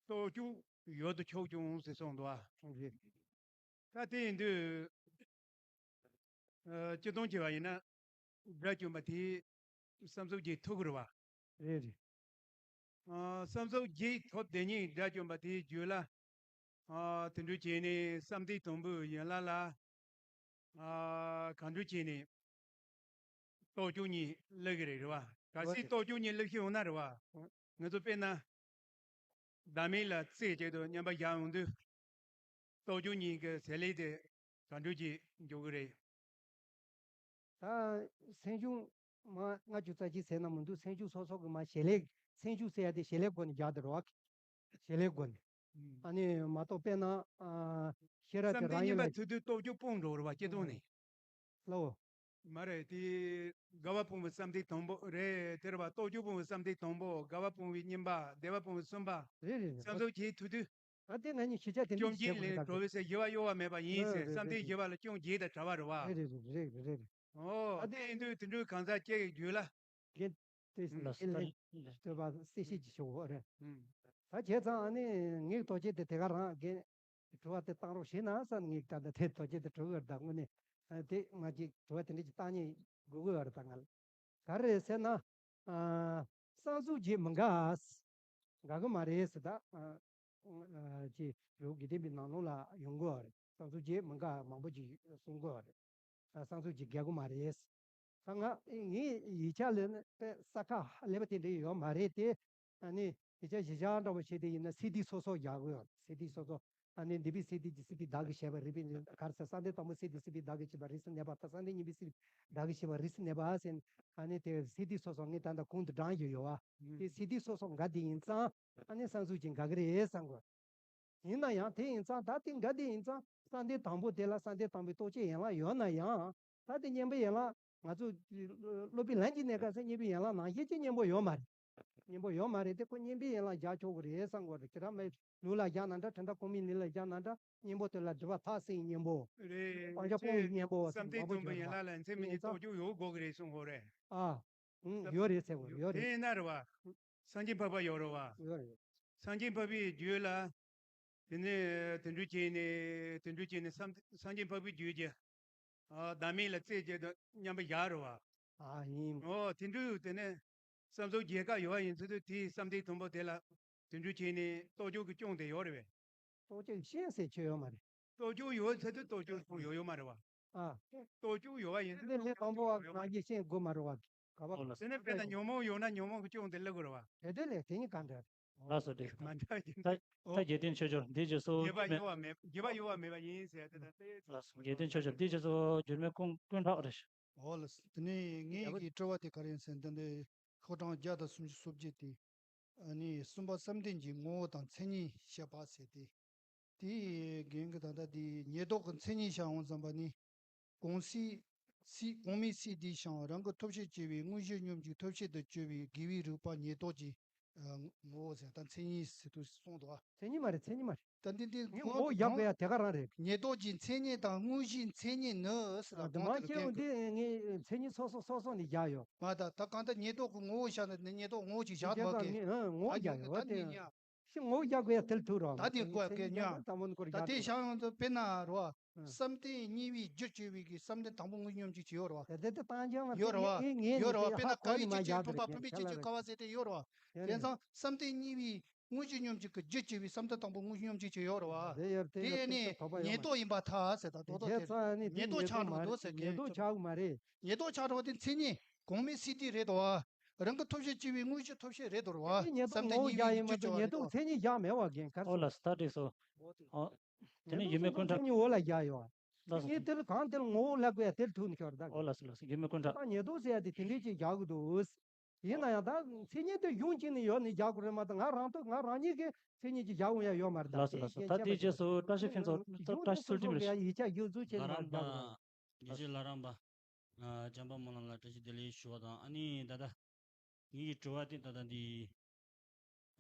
རྟོགས་བཅུག་ཡོད་དུ་ཆོག་ཀྱང་ཟེར་གསུངས་འདུག་བ། རེད། ད་དེ་ཡིན་དུས། ཨ། སྤྱིར་བཏང་བྱས་པ་ཡིན་ན། སྒྲ་བཅོམ་པ་དེས་བསམ་གཟུགས་བརྒྱད་ཐོབ་དགོས་རེད་བ། རེད་རེད། ཨ། བསམ་གཟུགས་བརྒྱད་ཐོབ་དེ་ཉིད་སྒྲ་བཅོམ་པ་དེའི་རྒྱུད་ལ། ཨ། དེ་འདྲ་བྱས་ནས་བསམ་གཏན་དང་པོའི་ཡན་ལག་ལ། ཨ། གང་འདྲ་བྱས་ནས་རྟོགས་བཅུག་གཉིས་སླེབས་ཀྱི་རེད། རེད་བ། གལ་སྲིད་རྟོགས་བཅུག་གཉིས་སླེབས་ཤེས་ཡོང་ན་རེད་བ། ང་ཚོ་དཔེར་ན། བདག་མེད་ལ་རྩད་གཅིག་ཏུ་མཉམ་པར་བཞག་ཡོང་དུས། རྟོགས་བཅུག་གཉིས་ཀྱི་བྱེད་ལས་དེ་ག་འདྲ་ཅིག་འཇུག་གི་རེད། ད་སེམས་བྱུང་མ་ལྔ་བཅུ་རྩ་གཅིག་ཟེར་ན་མི་འདུག་སེམས་བྱུང་སོ་སོ་གི་མ་བྱེད་ལས། སེམས་བྱུང་ཟེར་ཡ་དེ་བྱེད་ལས་སྒོ་ནས་རྒྱག་དེ་རེད་བ། བྱེད་ལས་སྒོ་ནས། ཨ་ནི་མ་གཏོགས་དཔེར་ན། ཨ། ཤེས་རབ་བསམ་ཀྱི་གཏན་རང་ཡིན་ཉིད་ལ་ལ་ཐུག་དུས་རྟོགས་བཅུག་སྤོང་འགྲོ་རེད་བ། སྤྱིར་བཏང་ནས། ལའོ། མ་རེད་དེ། དགའ་བ་སྤོང་བའི་བསམ་གཏན་དང་པོ་རེད་དེ་རེད་བ། རྟོགས་བཅུག་སྤོང་བའི་བསམ་གཏན་དང་པོ། དགའ་བ་སྤོང་བའི་གཉིས་པ། བདེ་བ་སྤོང་བའི་གསུམ་པ། རེད་རེད་རེད། བསམ་གཟུགས་བརྒྱད་ཐུག་དུས། ད་དེ་ང་གཉིས་ཤེས་བྱ་དེ་འདྲ་བཅོམ་ཞིག་བྱེད་དགོས་ཀྱི་ལས་གྲོལ་བའི་ཚེ་ཞི་བ་གཡོ་བ་མེད་པ་ཡིན་ཟེར། བསམ་གཏན་བཞི་པ་ལ་སྐྱོན་བརྒྱད་དང་བྲལ་བ་རེད་བ། རེད་རེད་རེད་རེད། ཨོ། དེ་ཡིན་དུས་དེ་འདྲའི་གང་ཟག་སྐྱེ་བའི་རྒྱུད་ལ། རྒན་དེ་ལ་ལ་ལ་སྟོན་པ་གསལ་བཤད་ཅིག་ཞུ་དགོས་རེད། ད་བྱས་ཙང་ཨ་ནི་ངའི་རྟོག་བཅས་དེ་དེ་ག་རང་རྒན་དྲི་བ་དེ་བཏང་རོགས་བྱས་ན་བསམ། ངས་ད་ལྟ་དེ་རྟོག་བཅས་དེ་དྲི་བ་ད་དངོས་གནས་དེ་ང་ཅིག་དྲི་བ་དེ་འདྲ་ཅིག་བཏང་ཉེན་དགོས་ཀྱི་ཡོད་རེད། ད་ང་ལ་ག་རེ་རེད་ཟེར་ན། ཨ། བསམ་གཟུགས་བརྒྱད་མི་འགའ། འགའ་གི་མ་རེད་ཟེར། ད། ཨ། ཅེས་རི་བོ་དགེ་ལྡན་པའི་ནང་ལོགས་ལ་ཡོང་གི་ཡོད་རེད། བསམ་གཟུགས་བརྒྱད་མི་འགའ་མང་པོ་ཅིག་གསུང་གི་ཡོད་རེད། ཨ། བསམ་གཟུགས་བརྒྱད་འགའ་གི་མ་རེད། ད་ང་ངའི་ཡིག་ཆ་ལ་ནི་དཔེ་ས་ཁ་ཧ་ལས་པ་དེ་འདྲ་ཡོད་མ་རེད་དེ། ཨ་ནི་ཡིག་ཆ་གཞི་བཞག་འདྲ་པོ་བྱས་ཏེ་ཡིན་ན་སི་ཌི་སོ་སོ་རྒྱག་གི་ཡོད། སི་ཌི་སོ་སོ། ཨ་ནི་འདི་པའི་སི་ཌི་ཀྱི་སི་ཌི་བདག་གིས་བྱས་པ་རེད་པས། ག་རེ་ཟེར། བསམ་གཏན་དང་པོའི་སི་ཌི་སི་ཌི་བདག་གིས་བྱས་པ་རེད་ཟེར་ནས་པ་དང་། བསམ་གཏན་གཉིས་པའི་སི་ཌི་བདག་གིས་བྱས་པ་རེད་ཟེར་ནས་པ་ཟེར། ཨ་ནི་དེ་སི་ཌི་སོ་སོ་ངས་ད་ལྟ་གོང་དུ་བགྲངས་ཡོད་ཡོད་བ། དེ་སི་ཌི་སོ་སོ་འགའ་དེ་ཡིན་ཙང་ཨ་ནི་བསམ་གཟུགས་ཀྱི་འགའ་གི་རེད་བསམ་དགོས། ཡིན་ན་ཡང་དེ་ཡིན་ཙང་ད་དེ་འགའ་དེ་ཡིན་ཙང་བསམ་གཏན་དང་པོ་དེ་ལ་བསམ་གཏན་དང་པོའི་རྟོགས་བྱའི་ཡན་ལག་ཡོད་ན་ཡང་། ད་དེ་གཉེན་པོའི་ཡན་ལག་ང་ཚོ་སློབ་དཔོན་ལན་གྱི་གནས་སྐབས་སུ་གཉེན་པོའི་ཡན་ལག་ནང་བཞིན་གྱི་གཉེན་པོ་ཡོད་མ་རེད། གཉེན་པོ་ཡོད་མ་རེད་དེ། ཁོ་གཉེན་པོའི་ཡན་ལག་རྒྱག་ཆོག་གི་རེད་བསམ་དགོས་རེད། ཁྱེད་རང་མའི་ལུགས་ལ་བཞག་ན་འདྲ། དོན་དག་གོང་མའི་ལུགས་ལ་བཞག་ན་འདྲ། གཉེན་པོ་དེ་ལ་སྒྲིབ་པ་དག་སེལ་གཉེན་པོ། རེད། སྤང་བྱ་སྤོང་བའི་གཉེན་པོ་བསམ་གཏན་མང་པོ་དང་པོའི་ཡོད་ཡན་རེད་བ། ལག་ལ་མཚན་མི་དེ་ཡིན་གཉིས་ཙང་རྟོགས་བཅུག་ཡོད་དགོས་ཀྱི་རེད་གསུང་གི་རེད། ཨ། ཨུ། ཡོད་རེད་ཟེར་བ། ཡོད་རེད། དེ་ཡིན་ན་རེད་བ། སངས་རྒྱས་འཕགས་པ་ཡོད་རེད་བ། ཡོད་རེད། སངས་རྒྱས་འཕགས་པའི་རྒྱུད་ལ། དེ་ནས་དེ་འདྲ་བྱས་ནས་དེ་འདྲ་བྱས་ནས་སངས་སངས་རྒྱས་འཕགས་པའི་རྒྱུད་ཀྱི། ཨ། བདག་མེད་ལ་རྩད་གཅིག་ཏུ་མཉམ་པར་བཞག་རེད་བ། ཨ། ཡིན། ཨོ། དེ་འདྲ་དེ་ནས་བསམ་གཟུགས་རྒྱལ་ཁ་ཡོད་པ་ཡིན་ཚུལ་དུ་དེའི་བསམ་གཏན་དང་པོ་དེ་ལ་དེ་འདྲ་བྱས་ནས་རྟོགས་བཅུག་གི་སྐྱོན་དེ་ཡོད་རེད་བས། རྟོགས་བཅུག་ཤེས་ཟེར་ཆོས་ཡོད་མ་རེད། རྟོགས་བཅུག་ཡོད་ཚུལ་དུ་རྟོགས་བཅུག་གསུངས་ཡོད་ཡོད་མ་རེད་བ། ཨ། རྟོགས་བཅུག་ཡོད་པ་ཡིན་ཚུལ་དུ་རྟོགས་བཅུག་གསུངས་ཡོད་མ་རེད་བ། དེ་ནས་དཔེར་ན་ཉོན་མོངས་ཡོད་ན་ཉོན་མོངས་ཀྱི་སྐྱོན་དེ་སླེབས་དགོས་རེད་བ། དེ་དེ་ལས་དེ་གཉིས་ག་འདྲ་རེད། ལགས་སོ། འགྲིག་མ་འདྲ་ཡིན། ད་ད་རྒྱལ་བསྟན་ཆོས་འབྱོར་འདི་རྗེས་སུ། རྒྱས་པ་ཡོད་པ་མེད། རྒྱས་པ་ཡོད་པ་མེད་པ་ཡིན་ཟེར་ཏེ། ད་དེ། ལགས་སོ། རྒྱལ་བསྟན་ཆོས་འབྱོར་འདི་རྗེས་སུ་འགྱུར་མེད་ཀུན་ཀུན་གྲགས་རེད། འོ་ལགས་སོ། དེ་ནས་ངའི་གི་དྲི་བ་དེ་ག་རེ་ཡིན་ཟེར་ན། འདི་འདི་ཤོག་གྲངས་བརྒྱ་དང་སུམ་ཅུ་སོ་བརྒྱད་དེ། ཨ་ནི་གསུམ་པ་བསམ་གཏན་གྱི་ངོ་བོ་དང་མཚན་ཉིད་བཤད་པ་ཟེར་ཏེ། དེའི་རྒན་གྱིས་ད་ལྟ་དེ་ཉེར་བསྡོགས་ཀྱི་མཚན་ཉིད་བཤད་འོང་ཙམ་པ་ནི། གོང་སི་སི་གོང་མའི་སི་ཌི་ཤང་རང་གི་ཐོབ་བྱར་གྱུར་པའི་དངོས་གཞི་སྙོམས་འཇུག་ཐོབ་བྱེད་དུ་གྱུར་པའི་དགེ་བའི་རིགས་པ་ཉེར་བསྡོགས་ཀྱི་ངོ་བོ་ཟེར། ད་མཚན་ཉིད་ཟེར་དུས་གསུངས་འདུག་ཨ། མཚན་ཉིད་མ་རེད། མཚན་ཉིད་མ་རེད། ད་འདི་འདི་ངས་ངོ་བོ་བཞག་དགོས་ཡ་དེ་ག་རང་རེད། ཉེར་བསྡོགས་ཀྱི་མཚན་ཉིད་དང་དངོས་གཞིའི་མཚན་ཉིད་ནི་ཟེར། ད་གོང་དེ་ལ་ཁྱེད་རང་འདི་ངས་མཚན་ཉིད་སོ་སོ་སོ་སོ་ནས་བཞག་ཡོད། མ་ད་ད་གང་ལྟར་ཉེར་བསྡོགས་ཀྱི་ངོ་བོ་བཞག་ན་ནི་ཉེར་བསྡོགས་ངོ་བོ་ཅིག་བཞག་དགོས་ཀྱི། ངས་ངོ་བོ་ད་རྒྱག་ཡོད་ད་དེ། ནི་ཉ། ཤི་ངོ་བོ་རྒྱག་དགོས་ཡ་དེ་ལ་ཐུག་རོགས། ད་དེ་དགོས་ཀྱི་ཉ། ད་མོ་ནི་ཀོར་ད་རྒྱག་དེ་དགོས། བཞག་ཡོང་དུས་དཔེར་ན་རོ། ཨ། བསམ་གཏན་གཉིས་པའི་རྒྱུར་གྱུར་པའི་གི་བསམ་གཏན་དང་པོ་དངོས་གཞི་སྙོམས་འཇུག་ཅིག་ཡོད་རེད་བ། དེ་དེ་དེ་བཏང་ཀྱང་ང་ཡོད་རེད་བ། ངས་ངས་ཡོད་རེད་བ། དེ་དཔེར་ན་ཧ་གོ་ནི་མ་བཀའ་བའི་ཆོས་ཅན། བཞག་བོད་པ་དེ་བུམ་པའི་ཆོས་ཅན། ཁ་བ་ཟེར་དེ་ཡོད་རེད་བ། ཡོད་དེ་རེད། ཙང་བསམ་གཏན་གཉིས་པའི་དངོས་གཞི་སྙོམས་འཇུག་གི་རྒྱུར་གྱུར་པའི་བསམ་གཏན་དང་པོ་དངོས་གཞི་སྙོམས་འཇུག་ཅིག་ཡོད་རེད་བ། དེ་ཡོད་དེ་དེ་ཡོད་ནི་དེ་དོགས་པ་ཡོད་ཉེར་མ་རེད། བསྡོགས་ཡིན་པར་ཐལ་ཟེར། ད་དོགས་དོགས་དེ་དེ་ཉེར་བསྡོགས་ཆགས་འགྲོ་འདུག་ཟེར་གི། ཉེར་བསྡོགས་ཆགས་འགྲོ་བ་དེ་མཚན་ཉིད་གོང་མའི་སི་ཌི་རེད་དོ། རང་གི་ཐོབ་བྱར་གྱུར་པའི་དངོས་གཞི་ཐོབ་བྱེད་རེད་དོ་རེད་བ། དེ་ཉེར་བསྡོགས་ངོ་བོ་རྒྱག་ཡིན་མ་གཏོགས་ཉེར་བསྡོགས་མཚན་ཉིད་བཞག་མེད་བ་རྒན། གར་ཨོ་སོང་། ལགས་སོ། ད་འགྲིག་སོང་། ཨོ། དེ་ནས་ཉེར་ཡོད་མེད་ཀུན་བསྡོགས་གྲགས། མཚན་ཉིད་འོག་ལ་བཞག་ཡོད། ལགས་སོ། ངས་དེ་ལ་གང་དེ་ལ་ངོ་བོ་ལབ་དགོས་ཡ་དེ་ལ་ཐུག་ནས་ཤོར་ད། ཨོ་ལགས་སོ་ལགས་སོ། ཉེར་ཡོད་མེད་ཀུན་བསྡོགས། ད་ཉེར་བསྡོགས་ཟེར་ཡ་དེ་དེ་འདྲས་ཅིག་བཞག་གི་འདུག། ཡིན་ན་ཡང་ད་མཚན་ཉིད་དེ་གཞུང་གཅིག་ནས་ཡོད་ནས་རྒྱག་དགོས་རེད་མ་གཏོགས། ང་རང་ཐོག་ང་རང་ཉིད་ཀྱི་མཚན་ཉིད་ཀྱི་རྒྱག་འོང་ཡ་ཡོད་མ་རེད། ད་ལགས་སོ་ལགས་སོ། ད་དེའི་རྗེས་སུ་བཀྲ་ཤིས་ཕུན་ཚོགས་བཀྲ་ཤིས་ཚུལ་ཁྲིམས་རེད། ཡིག་ཆ་བསྒྱུར་བཅོས་བྱེད་ལ་རམ་པ། རྒྱལ་སྲས་ལྷ་རམས་པ། ཨ། བྱམས་པ་སྨོན་ལམ་ལ་བཀྲ་ཤིས་བདེ་ལེགས་ཞུ་བ་དང་། ཨ་ནི་ད་ལྟ་ངེད་ཀྱི་དྲི་བ་དེ་ད་ལྟ་འདི་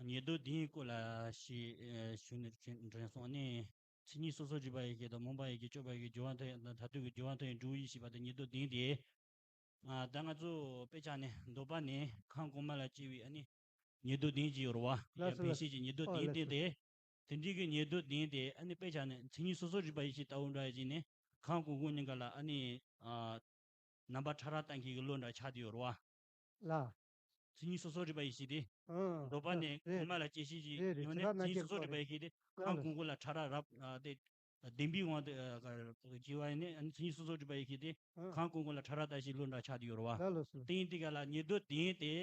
ཉེར་བསྡོགས་འདིའི་སྐོར་ལ་ཞིག་ཞུ་ནས་དྲན་སོང་། ཨ་ནི་ མཚན་ཉིད་སོ་སོར་རིག་པ་ཡེ་ཤེས་དང་སྨོན་པ་ཡེ་ཤེས་སྤྱོད་པ་ཡེ་ཤེས་སྦྱོར་བ་མཐའ་ཡས་དང་མཐར་ཐུག་གི་སྦྱོར་བ་མཐའ་ཡས་འབྲས་བུ་ཡེ་ཤེས་པ་དང་ཉེར་བསྡོགས་བདུན་ཏེ། ཨ་ད་ང་ཚོ་དཔེ་ཆ་ནས་འདོད་པ་ནས་ཁམས་གོང་མ་ལ་སྐྱེ་བའི་ཨ་ནི་ཉེར་བསྡོགས་བདུན་ཅིག་ཡོད་རེད་བ། ལགས་སོ་ཡ་ལགས་བེད་སོ། ཤེས་ཀྱི་ཉེར་བསྡོགས་ཨོ་བདུན་ལགས་སྟེ་སོ། དེ། དེ་འདྲའི་གི་ཉེར་བསྡོགས་བདུན་དེ་ཨ་ནི་དཔེ་ཆ་ནས་མཚན་ཉིད་སོ་སོར་རིག་པ་ཡེ་ཤེས་ལྟ་བུ་འདྲ་ཡིན་ནས་ཁམས་གོང་གོང་གཉིས་ཀ་ལ་ཨ་ནི་ཨ་རྣམ་པ་ཕྲ་རགས་ལྟ་མཁན་གྱི་བློ་འདྲ་ཆགས་བསྡད་ཡོད་རེད་བ། ལ། མཚན་ཉིད་སོ་སོར་རིག་པ་ཡེ་ཤེས་དེ། ཨང་། འདོད་པ་ཨང་། ནས་རེད་གོང་མ་རེད། ལ་སྐྱེ་ཤེས་ཀྱི་རེད་རེད། ཡོང་ནས་ཕྲ་རགས་མཚན་ཉིད་སོ་སོར་རིག་པ་ཡེ་ཤེས་དེ་ལ་ཁམས་ལ། གོང་གོང་ལ་ཕྲ་རགས་རབ་ཨ་དེ་བདེན་པའི་དབང་དུ་ཨ་སྐྱེ་བ་ཡིན་ནས་ཨ་ནི་མཚན་ཉིད་སོ་སོར་རིག་པ་ཡེ་ཤེས་དེ་ཨང་། ཁམས་གོང་གོང་ལ་ཕྲ་རགས་ལྟ་ཤེས་བློ་འདྲ་ཆགས་བསྡད་ཡོད་རེད་བ། ལ་ལོ་སོ། དེ་ཡིན་དུས་ག་ལ་ཉེར་བསྡོགས་བདུན་དེ།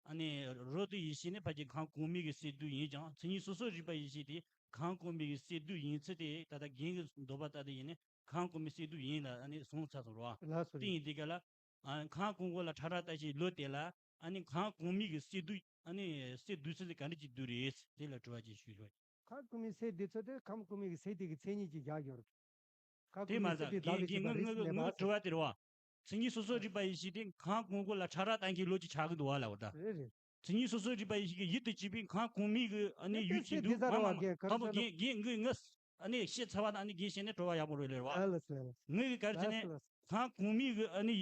ཨ་ནི་རོ་དེ་ཡེ་ཤེས་ནི་ཕལ་ཆེར་ཁམས་གོང་མའི་གི་སས་བསྡུས་ཡིན་ཀྱང་མཚན་ཉིད་སོ་སོར་རིག་པ་ཡེ་ཤེས་དེ་ཁམས་གོང་མའི་གི་སས་བསྡུས་ཡིན་ཚུལ་དེ་ད་ལྟ་རྒན་གྱི་འདོད་པ་ལྟ་དེ་ཡིན་ནི་ཁམས་གོང་མའི་སས་བསྡུས་ཡིན་ལ་ཨ་ནི་སོང་ཚར་སོང་རོ། ལགས་སོ། དེ་ཡིན་དུས་ག་ལ་ཨ་ཁམས་གོང་གོང་ལ་ཕྲ་རགས་ལྟ་ཤེས་ལོ་དེ་ལ་ཨ་ནི་ཁམས་གོང་མའི་གི་སས་བསྡུས་ཨ་ནི་སས་བསྡུས་ཚུལ་དེ་ག་འདྲ་ཅིག་བསྡུས་རེད་དེ་ལ་དྲི་བ་ཅིག་ཞུ་ཞུ། ཁམས་གོང་མའི་སས་བསྡུས་ཚུལ་དེ་ཁམས་གོང་མའི་གི་སས་དེ་གི་མཚན་ཉིད་ཀྱི་བཞག་ཡོད་རེད། ཁ་དེ་མ་ཟད་རྒན་རྒན་ངའི་ངའི་ངའི་དྲི་བ་དེ་རེད་བ། མཚན་ཉིད་སོ་སོར་རིག་པ་ཡེ་ཤེས་དེ་ཁམས་གོང་གོང་ལ་ཕྲ་རགས་ལྟ་མཁན་ལོ་གཅིག་ཆགས་ཀྱི་འདུག་བ་ལ་བ་ད། རེད་རེད། མཚན་ཉིད་སོ་སོར་རིག་པ་ཡེ་ཤེས་ཀྱི་ཡུལ་དུ་བྱེད་པའི་ཁམས་གོང་མའི་གི་ཨ་ནི་ཡུལ་གཅིག་འདུག་མ་མ་མ་དང་པོ་རྒན་རྒན་ངའི་ངས་ཨ་ནི་ཤེས་ཚར་བ་དང་ཨ་ནི་རྒན་ཤེས་ནས་དྲི་བ་ཡག་པོ་རེད་ལེ་བ། ངའི་གི་ག་རེ་བྱས་ནས་ཁམས་གོང་མའི་གི་ཨ་ནི་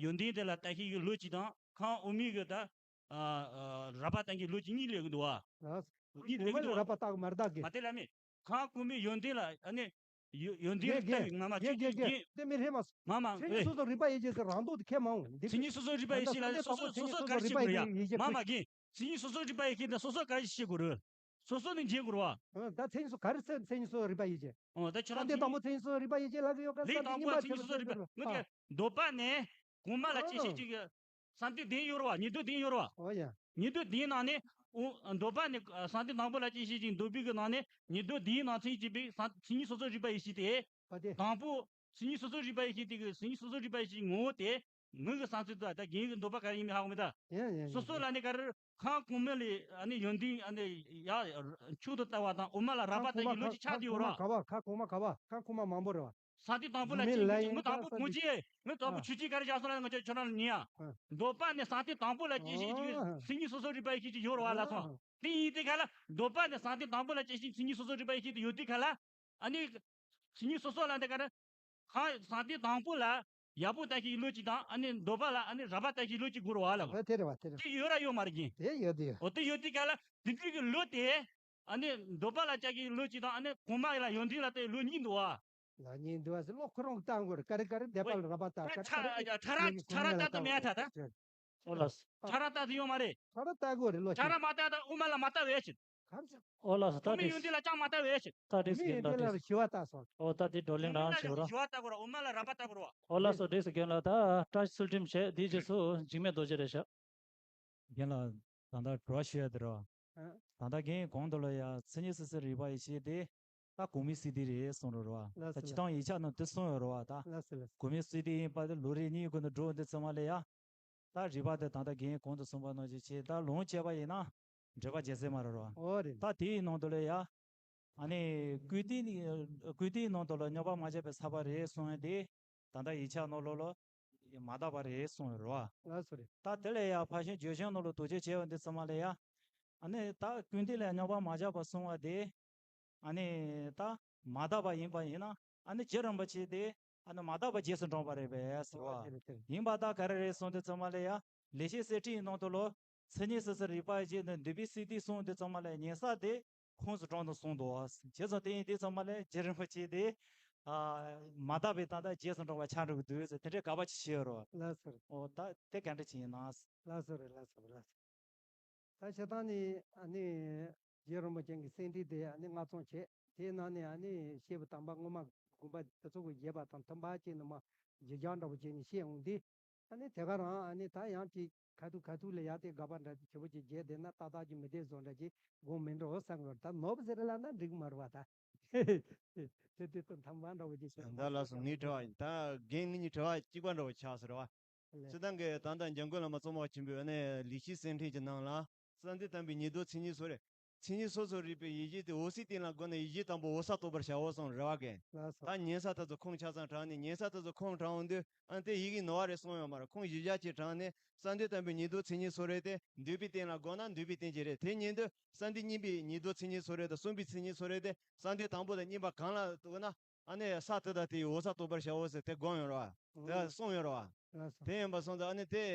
ཡོན་ཏན་དེ་ལ་ལྟ་ཤེས་ཀྱི་ལོ་གཅིག་དང་ཁམས་འོག་མའི་གི་ད། ཨ་ཨ་རབ་པ་ལྟ་མཁན་ལོ་གཅིག་གཉིས་ལས་གི་འདུག་བ། ལགས། གཉིས་ལས་གི་འདུག་བ། རབ་པ་ལྟ་གི་མ་རེད་ད་གི། མ་དེ་ལ་མེད། ཁམས་གོང་མའི་ཡོན་ཏན་ལ་ཨ་ནི་ཡོ་ཡོན་ཏན་ལ་རྒན་ལྟ་བའི་ངག་མ་རྒན་ཆོས་རྒན་ཀྱི་རྒན་རྒན། དེ་མི་རེད་མ། མ་མ་མཚན་ཉིད་ཨེ། སོ་སོ་རིག་པ་ཡེ་ཤེས་ཀྱི་རང་ལྡོག་དེ་ཁས་མ་འོང་འདི། མཚན་ཉིད་སོ་སོ་རིག་པ་ཡེ་ཤེས་ལ་སོ་སོ་སོ་སོ་ག་རེ་ཞིག་དགོས་རེད་ཡ། མ་མ་རྒན། མཚན་ཉིད་སོ་སོ་རིག་པ་ཡེ་ཤེས་ལ་སོ་སོ་ག་རེ་ཞིག་དགོས་རེད། སོ་སོ་ནས་འཇལ་དགོས་རེད་བ། ཨ་ད་མཚན་ཉིད་སོ་ག་རེ་ཟེར་མཚན་ཉིད་སོ་སོ་རིག་པ་ཡེ་ཤེས། ཨོ་ད་ཁྱོད་རང་ས་དེ་དང་པོ་མཚན་ཉིད་སོ་སོ་རིག་པ་ཡེ་ཤེས་ལ་གི་ཡོད་ག་ལས་ས་དེ་དང་པོ་མཚན་ཉིད་སོ་སོ་རིག་པ་ངོ་ཨ། དེ་འདོད་པ་ནས་གོང་མ་ལ་སྐྱེ་ཤེས་ཀྱི་བསམ་གཏན་བདེན་ཡོད་རེད་བ། ཉེར་བསྡོགས་བདེན་ཡོད་རེད་བ། ཨོ་ཡ། ཉེར་བསྡོགས་བདེན་ནང་ནས་ཨོ་འདོད་པ་ནས་བསམ་གཏན་དང་པོ་ལ་སྐྱེ་ཤེས་ཀྱི་འདོད་པའི་གི་ནང་ནས་ཉེར་བསྡོགས་བདེན་ནང་ཚན་གཅིག་པའི་བསམ་མཚན་ཉིད་སོ་སོ་རིག་པ་ཡེ་ཤེས་དེ། ཨ་དེ། དང་པོ། མཚན་ཉིད་སོ་སོ་རིག་པ་ཡེ་ཤེས་དེ་གི་མཚན་ཉིད་སོ་སོ་རིག་པ་ཡེ་ཤེས་ངོ་བོ་དེ། མི་གི་བསམ་ཚུལ་དང་ད་རྒན་གི་འདོད་པ་ག་རེ་ཡིན་མིན་ཧ་གོ་མི་ད། ཡ་ཡ་ཡ། སོ་སོ་ལ་ནི་ག་རེ་ཁམས་གོང་མ་ལས་ཨ་ནི་ཡོན་ཏན་ཨ་ནི་ཡ་མཆོག་ཏུ་ལྟ་བ་དང་འོག་མ་ལ་རགས་པ་ལྟ་ཡི་ལོ་ཅིག་ཆགས་ཏེ་ཡོད་ར། ཁམས་གོང་མ་ག་བ་ཁམས་གོང་མ་ག་བ་ཁམས་གོང་མ་མང་པོ་རེད་བ། ས་སྟེང་དང་པོ་ལ་སྐྱེ་ཤེས་ཀྱི་མི་དང་པོ་ཁོང་ཅི་མི་དང་པོ་ཆོས་ཅི་ག་རེ་བཞག་སོང་ལ་ང་ཚོ་ཁྱོད་རང་ལ་ཉན་ཡ། འདོད་པ་ནི་ས་སྟེང་དང་པོ་ལ་སྐྱེ་ཤེས་ཀྱི་མཚན་ཉིད་སོ་སོ་རིག་པ་ཡེ་ཤེས་ཀྱི་ཡོད་ར་བ་ལ་སོང་། དེ་ཡིན་དེ་ག་ལ་འདོད་པ་ནི་ས་སྟེང་དང་པོ་ལ་སྐྱེ་ཤེས་མཚན་ཉིད་སོ་སོ་རིག་པ་ཡེ་ཤེས་དེ་ཡོད་དེ་ག་ལ། ཨ་ནི། མཚན་ཉིད་སོ་སོ་ལ་འདི་ག་རེ། ཁ་ས་སྟེང་དང་པོ་ལ་ཡག་པོ་ལྟ་ཤེས་ཀྱི་ལུགས་གཅིག་དང་ཨ་ནི་འདོད་པ་ལ་ཨ་ནི་རགས་པ་ལྟ་ཤེས་ཀྱི་ལུགས་གཅིག་དགོས་རེད་བ་ལ། ཨ་དེ་རེད་བ་དེ་རེད། དེ་ཡོད་ར་ཡོད་མ་རེད་ཀྱི། དེ་ཡོད་དེ་ཡོད། འོ་དེ་ཡོད་དེ་ག་ལ་དེ་འདྲའི་གི་ལུགས་དེ་ཨ་ནི་འདོད་པ་ལ་ལྟ་ཤེས་ཀྱི་ལུགས་གཅིག་དང་ཨ་ནི་གོང་མ་ལ་ཡོན་ཏན་ལ་ལྟ་ལུགས་གཉིས་འདུག་བ། ལ་གཉིས་འདུག་བ་ཟེར་ལོ་ཁོ་རང་གི་ལྟ་དགོས་རེད། ག་རེ་ག་རེ་འདོད་པ་ལ་རགས་པ་ལྟ་ག་རེ་ག་རེ་ཕྲ་རགས་ཕྲ་རགས་ལྟ་དུ་མེད་ད་ད། ཨོ་ལགས། ཕྲ་རགས་ལྟ་དུ་ཡོད་མ་རེད། ཕྲ་རགས་ལྟ་དགོས་རེད་ལོ། ཕྲ་རགས་མ་ལྟ་ད་དབུ་མ་ལ་མ་ལྟ་བས་ཤིག་ག་རེ་ཟེར། ཨོ་ལགས་སོ། ད་དེ་ཡོན་ཏན་ལ་ཅང་མ་ལྟ་བས་ཤིག་ད་དེ་མི་ཡོན་ཏན་ལ་ཞི་བ་ལྟ་སོང་། ཨོ་ད་དེ་བགྲོ་གླེང་རང་ཞུ་ར། ཞི་བ་ལྟ་དགོས་ར། དབུ་མ་ལ་རགས་པ་ལྟ་དགོས་ར། ཨོ་ལགས་སོ། དེ་རེད་ཟེར་རྒན་ལགས། ད་བཀྲ་ཤིས་ཚུལ་ཁྲིམས་བྱས་དེའི་རྗེས་སུ་འཇིགས་མེད་རྡོ་རྗེ་རེད་ཤག་རྒན་ལགས་ད་ལྟ་དྲི་བ་ཞུ་ཡ་དེ་རེད་བ། ད་ལྟ་རྒན་གོང་དུ་ལ་ཡ་མཚན་ཉིད་སོ་སོའི་རིག་པ་ཡེ་ཤེས་དེ་ད་གོང་མའི་སས་བསྡུས་རེད་གསུངས་རེད་བ། ད་སྤྱིར་བཏང་ཡིག་ཆ་ནང་དེ་གསུངས་ཡོད་རེད་བ། ད་གོང་མའི་སས་བསྡུས་ཡིན་པ་དེ་ལོ་རེ་གཉིས་ཀུན་ཏུ་འགྲོ་འདི་ཚང་མ་ལ་ཡ། ད་རིག་པ་དེ་ད་ལྟ་རྒན་གོང་དུ་གསུངས་པ་ནང་བཞིན་བྱས་ད་ལོངས་སྤྱད་པ་ཡིན་ན་འབྲེལ་པ་རྒྱལ་སྲས་མ་རེད་རོ། ཨོ་རེད། ད་དེའི་ནང་དུ་ལ་ཡ། ཨ་ནི་ཀུན་བཏུས་ནི་ཀུན་བཏུས་ནང་དུ་ལ་རྙོག་པ་མ་བྱས་པའི་ས་པ་རེད་གསུངས་ཡོད་དེ། ད་ལྟ་ཡིག་ཆ་ནང་ལོགས་ལ་མ་དག་པ་རེད་གསུངས་ཡོད་རོ། ལགས་སོ་རེད། ད་དེ་ལ་ཡ་ཕར་ཕྱིན་བརྗོད་བྱང་ནང་ལ་དོགས་གཅོད་བྱས་ཡོད་འདི་ཚང་མ་ལ་ཡ། ཨ་ནི་ད་ཀུན་བཏུས་ལ་རྙོག་པ་མ་བྱས་པ་གསུངས་པ་དེ། ཨ་ནི་ད་མ་དག་པ་ཡིན་པ་ཡིན་ན་ཨ་ནི་རྗེ་རིན་པོ་ཆེ་དེ་ཨ་ནི་མ་དག་པ་རྗེས་སུ་འབྲངས་པ་རེད་པས་ཟེར་བ། ཨོ་དེ་རེད་དེ་རེད། ཡིན་པ་ད་ག་རེ་རེད་གསུངས་དུས་ཚང་མ་ལ་ཡ། ལེགས་བཤད་གསེར་ཕྲེང་ནང་དུ་ལོ། མཚན་ཉིད་སོ་སོར་རིག་པ་ཡེ་ཤེས་ནི་འདོད་པའི་སས་བསྡུས་གསུངས་དུས་ཚང་མ་ལ་ཡ་ཉན་ས་དེ་ཁོངས་སུ་དྲངས་ནས་གསུངས་འདུག་བ། བྱས་ཙང་དེ་ཡིན་དུས་ཚང་མ་ལ་རྗེ་རིན་པོ་ཆེ་དེ་ཨ་མ་དག་པའི་ད་ལྟ་རྗེས་སུ་འབྲངས་པ་ཆགས་འགྲོ་གི་འདུག་ཟེར་དེ་འདྲའི་དགག་པ་ཅིག་བྱས་ཡོད་རེད་བ། ལགས་སོ་རེད། ཨོ་ད་དེ་ག་འདྲ་ཅིག་ཡིན་ན། ལགས་སོ་རེད་ལགས་སོ་རེད་ལགས་སོ། ད་བྱས་ཙང་ནི་ཨ་ནི་རྗེ་རིན་པོ་ཆེ་གི་གསེར་ཕྲེང་དེ་ཨ་ནི་སྔགས་རྩོམ་བྱས། དེའི་ནང་ནས་ཨ་ནི་བཤད་པའི་དམ་པ་སྔོན་མ་དགོན་པ་དེ་ཚོ་གི་བཞེད་པ་དང་མཐུན་པ་བྱས་ནས་མ་བརྗོད་བྱ་འདྲ་པོ་བྱས་ནས་བཤད་འོང་དུས། ཨ་ནི་དེ་ག་རང་ཨ་ནི་ད་ཡང་ཅིག་ཁ་ཐུག་ཁ་ཐུག་ལ་ཡར་དེ་དགག་པ་འདྲ་ཅིག་ཆེ་པོ་ཅིག་བརྒྱབ་བསྡད་ན་ཏག་ཏག་ཅིག་མི་བསྡད་བཟོ་འདྲ་ཅིག་དགོངས་མི་འགྲོ་བསམ་གི་རེད། ད་ནོར་བུ་ཟེར་ལབ་ན་འགྲིག་གི་མ་རེད་བ་ད། དེ་དུས་དམ་པ་འདྲ་པོ་ཅིག་བྱས་ད་ལགས་སོ། ངའི་དྲི་བ་ཡིན། ད་རྒན་ངེད་གཉིས་དྲི་བ་གཅིག་པ་འདྲ་པོ་ཆགས་ཟེར་བ། ལགས། སྤྱིར་བཏང་གི་ད་ལྟ་འཇམ་མགོན་བླ་མ་གཙང་པ་ཆེན་པོས་ཨ་ནི་ལེགས་བཤད་གསེར་ཕྲེང་གི་ནང་ལ་བསམ་གཏན་དམ་པའི་ཉེར་བསྡོགས་མཚན་ཉིད་སོ་རེད། མཚན་ཉིད་སོ་སོར་རིག་པའི་ཡིད་བཞིན་དེ་འོད་གསལ་སྟེང་ལ་བསྒོམས་ནས་ཡིད་བཞིན་དང་པོ་འོད་གསལ་རྟོགས་པར་བྱའོ་གསུངས་རེད་བ་གན། ལགས་སོ། ད་ཉན་ས་དེ་ཚོ་ཁུངས་ཆ་ཚང་དྲངས་ནས་ཉན་ས་དེ་ཚོ་ཁུངས་དྲངས་འོང་དུས་ཨ་ནི་དེ་ཡི་གེ་ནོར་བ་རེད་གསུངས་ཡོད་མ་རེད། ཁུངས་གཞི་བཞག་ཅིག་དྲངས་ནས་བསམ་གཏན་དང་པོའི་ཉིད་རྟོགས་མཚན་ཉིད་སོ་རེད་དེ་འདུས་པའི་སྟེང་ལ་བསྒོམས་ན་འདུས་པའི་སྟེང་གཅིག་རེད། དེ་ཉིད་དུ་བསམ་གཏན་གཉིས་པའི་ཉིད་རྟོགས་མཚན་ཉིད་སོ་རེད་དེ་གསུམ་པའི་མཚན་ཉིད་སོ་རེད་དེ་བསམ་གཏན་དང་པོ་དང་གཉིས་པ་གང་ལ་གཏུགས་ན། ཨ་ནི་ས་དེ་དང་དེའི་འོད་གསལ་རྟོགས་པར་བྱའོ་ཟེར་དེ་བསྒོམས་ཡོད་རེད་བ། དེ་ལ་གསུངས་ཡོད་རེད་བ། ལགས་སོ། དེ་ཡིན་པ་སོང་ཙང་ཨ་ནི་དེ་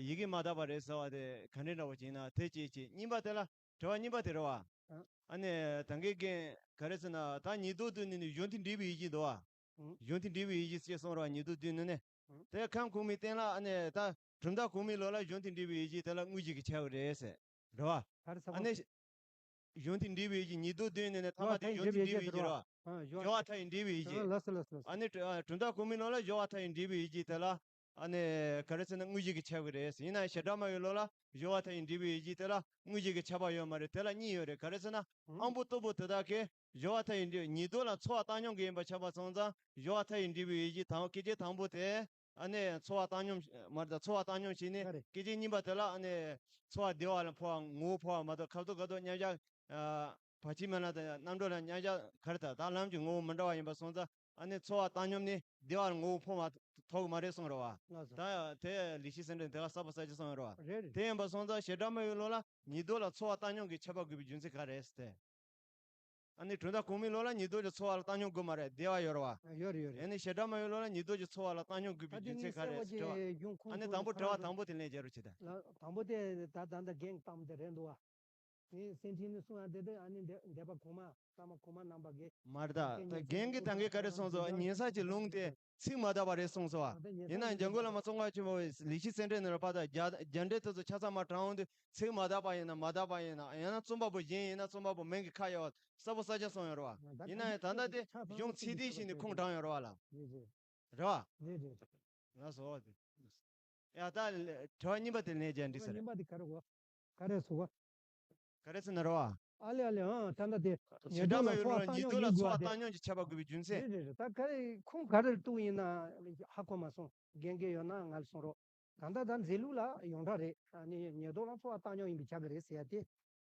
ཡི་གེ་མ་དག་པ་རེད་ཟེར་བ་དེ་ག་འདྲ་འདྲ་བོ་ཅིག་ཡིན་ན་དེ་གཅིག་གཅིག་གཉིས་པ་དེ་ལ་དྲི་བ་གཉིས་པ་དེ་རེད་བ། ཨ་ནི་ད་གིན་གིན་ག་རེ་ཟེར་ན་ད་ཉིད་རྟོགས་དུས་ནི་གཞོན་དུས་འདྲིས་པའི་ཡིད་ཀྱིས་འདུག་བ། གཞོན་དུས་འདྲིས་པའི་ཡིད་ཀྱིས་ཅེས་གསུངས་རེད་བ། ཉིད་རྟོགས་དུས་ནི་ནི། དེ་ཁམས་གོང་མའི་སྟེང་ལ་ཨ་ནི་ད་གྲུབ་མཐའ་གོང་མའི་ལུགས་ལ་གཞོན་དུས་འདྲིས་པའི་ཡིད་ཀྱིས་དེ་ལ་དངོས་གཞི་གི་ཁྱབ་པ་རེད་ཟེར་རེད་བ། ཨ་ནི། གཞོན་དུས་འདྲིས་པའི་ཡིད་ཀྱིས་ཉིད་རྟོགས་དུས་ནི་ནི་ཐ་མ་དེ་གཞོན་དུས་འདྲིས་པའི་ཡིད་ཀྱིས་རེད་བ། སྦྱོར་བ་མཐའ་ཡས་འདྲིས་པའི་ཡིད་ཀྱིས། ལགས་སོ་ལགས་སོ་ལགས་སོ། ཨ་ནི་གྲུབ་མཐའ་གོང་མའི་ལུགས་ལ་སྦྱོར་བ་མཐའ་ཡས་འདྲིས་པའི་ཡིད་ཀྱིས་དེ་ལ། ཨ་ནི་ག་རེ་ཟེར་ན་དངོས་གཞི་གི་ཁྱབ་ཀྱི་རེད། ཡིན་ན་བྱེ་བྲག་སྨྲ་བའི་ལུགས་ལ་སྦྱོར་བ་མཐའ་ཡས་འདྲིས་པའི་ཡིད་ཀྱིས་དེ་ལ་དངོས་གཞི་གི་ཁྱབ་པ་ཡོད་མ་རེད། དེ་ལ་གཉིས་ཡོད་རེད། ག་རེ་ཟེར་ན། ཨ་མ་ལྟ་བུ་དེ་དག་གིས་སྦྱོར་བ་མཐའ་ཡས་འདྲིས་ཉིད་རྟོགས་ལ་ཚོར་བ་བཏང་སྙོམས་ཀྱི་ཡིན་པ་ཆགས་པ་སོང་ཙང་སྦྱོར་བ་མཐའ་ཡས་འདྲིས་པའི་ཡིད་ཀྱིས་དང་སྐད་ཅིག་དང་པོ་དེ། ཨ་ནི་ཚོར་བ་བཏང་སྙོམས་མ་རེད་ད། ཚོར་བ་བཏང་སྙོམས་བྱས་ནས་ལགས་རེད། སྐད་ཅིག་གཉིས་པ་དེ་ལ་ཨ་ནི་ཚོར་བ་བདེ་བ་ལ་འཕོ་བ་ངོ་བོ་འཕོ་བ་མ་གཏོགས་ཁ་དོག་ཁ་དོག་མཉམ་གཞག་བར་ཆད་མེད་ལམ་དང་རྣམ་གྲོལ་ལམ་མཉམ་གཞག་ག་རེ་ད་ད་ལམ་གྱི་ངོ་བོ་མི་འདྲ་བ་ཡིན་པ་སོང་ཙང་ཨ་ནི་ཚོར་བ་བཏང་སྙོམས་ནི་བདེ་བ་ལ་ངོ་བོ་འཕོ་བ་ཐོགས་ཀྱི་མ་རེད་གསུངས་རེད་བ། ལགས་སོ། ད་དེ་ལེགས་བཤད་སེམས་འགྲེལ་དེ་ག་གསལ་པོ་གསལ་ཅིག་གསུངས་ཡོད་རེད་བ། རེད་རེད། དེ་ཡིན་པ་སོང་ཙང་བྱེ་བྲག་སྨྲ་བའི་ལུགས་ལ་ཉིད་རྟོགས་ལ་ཚོར་བ་བཏང་སྙོམས་ཀྱིས་ཁྱབ་པ་དགོས་པའི་རྒྱུ་མཚན་ག་རེ་རེད་ཟེར་ཏེ། ཨ་ནི་གྲུབ་མཐའ་གོང་མའི་ལུགས་ལ་ཉིད་རྟོགས་ཀྱི་ཚོར་བ་ལ་བཏང་སྙོམས་དགོས་མ་རེད། བདེ་བ་ཡོད་རེད་བ། ཡོད་རེད་ཡོད་རེད། ཨ་ནི་བྱེ་བྲག་སྨྲ་བའི་ལུགས་ལ་ཉིད་རྟོགས་ཀྱི་ཚོར་བ་ལ་བཏང་སྙོམས་དགོས་པའི་རྒྱུ་མཚན་ག་རེད་ཟེར་དྲི་བ། ཨ་ནི་དང་པོ་དྲི་བ་དང་པོ་དེ་ལན་རྒྱག་རོགས་བྱེད་དང་། ལགས། དང་པོ་དེ་ད་ད་ལྟ་རྒན་བཏང་དེ་རེད་འདུག་བ། ངས་སེམས་ཅན་ནི་གསུང་ཡ་དེ་དེ་ཨ་ནི་འདས་འདས་པ་གོང་མ་བླ་མ་གོང་མ་རྣམ་པ་གིས། མ་རེད་ད། ད་རྒན་གྱིས་ད་གིན་ག་རེ་གསུངས་སོང་། ཉན་ས་ཀྱི་ལུང་དེ་ཚིག་མ་དག་པ་རེད་གསུངས་སོང་བ། ཡིན་ན་འཇམ་མགོན་བླ་མ་ཙོང་ཁ་པ་ཆེན་པོ་ལེགས་བཤད་སེམས་འགྲེལ་ནང་ལ་པ་ད་རྒྱ་རྒྱ་འགྲེལ་དེ་ཚོ་ཆ་ཚང་མ་དྲངས་འོང་དུས་ཚིག་མ་དག་པ་ཡིན་ན་མ་དག་པ་ཡིན་ན་ཡང་ན་རྩོམ་པ་པོ་གཞན་ཡིན་ན་རྩོམ་པ་པོ་མིང་གི་ཁ་ཡོད་གསལ་པོ་གསལ་རྐྱང་གསུངས་ཡོད་རེད་བ། ཡིན་ན་ཡང་ད་ལྟ་དེ་གཞུང་ཚིག་དེ་བཞིན་དུ་ཁུངས་དྲངས་ཡོད་རེད་བ་ལ། རེད་བ། རེད་རེད། ལགས་སོ། ཡ་ད་དྲི་བ་གཉིས་པ་དེ་ལན་རྒྱག་འགྲིག་ས་རེད། གཉིས་པ་དེ་ག་རེ་གོ་ག་རེ་སོ་ག་ག་རེ་ཟེར་ན་རེད་བ། ཨ་ལེ་ཨ་ལེ། ཨང་ད་ལྟ་དེ་ཉེར་བསྡོགས་ལ་ཚོར་བ་བཏང་སྙོམས་ཡིན་དགོས་པ་དེ། བཏང་སྙོམས་ཀྱི་ཁྱབ་པ་དགོས་པའི་རྒྱུ་མཚན། རེད་རེད་རེད། ད་ག་རེ་ཁུངས་ག་རེར་གཏུགས་ཡིན་ན་ཧ་གོ་མ་སོང་། རྒན་རྒན་ཡོད་ན་ང་ལ་གསུང་རོགས། གང་ལྟར་ད་མཛད་ལུགས་ལ་ཡོངས་གྲགས་རེད། ཨ་ནི་ཉེར་བསྡོགས་ལ་ཚོར་བ་བཏང་སྙོམས་ཡིན་པས་ཁྱབ་ཀྱི་རེད་ཟེར་ཡ་དེ།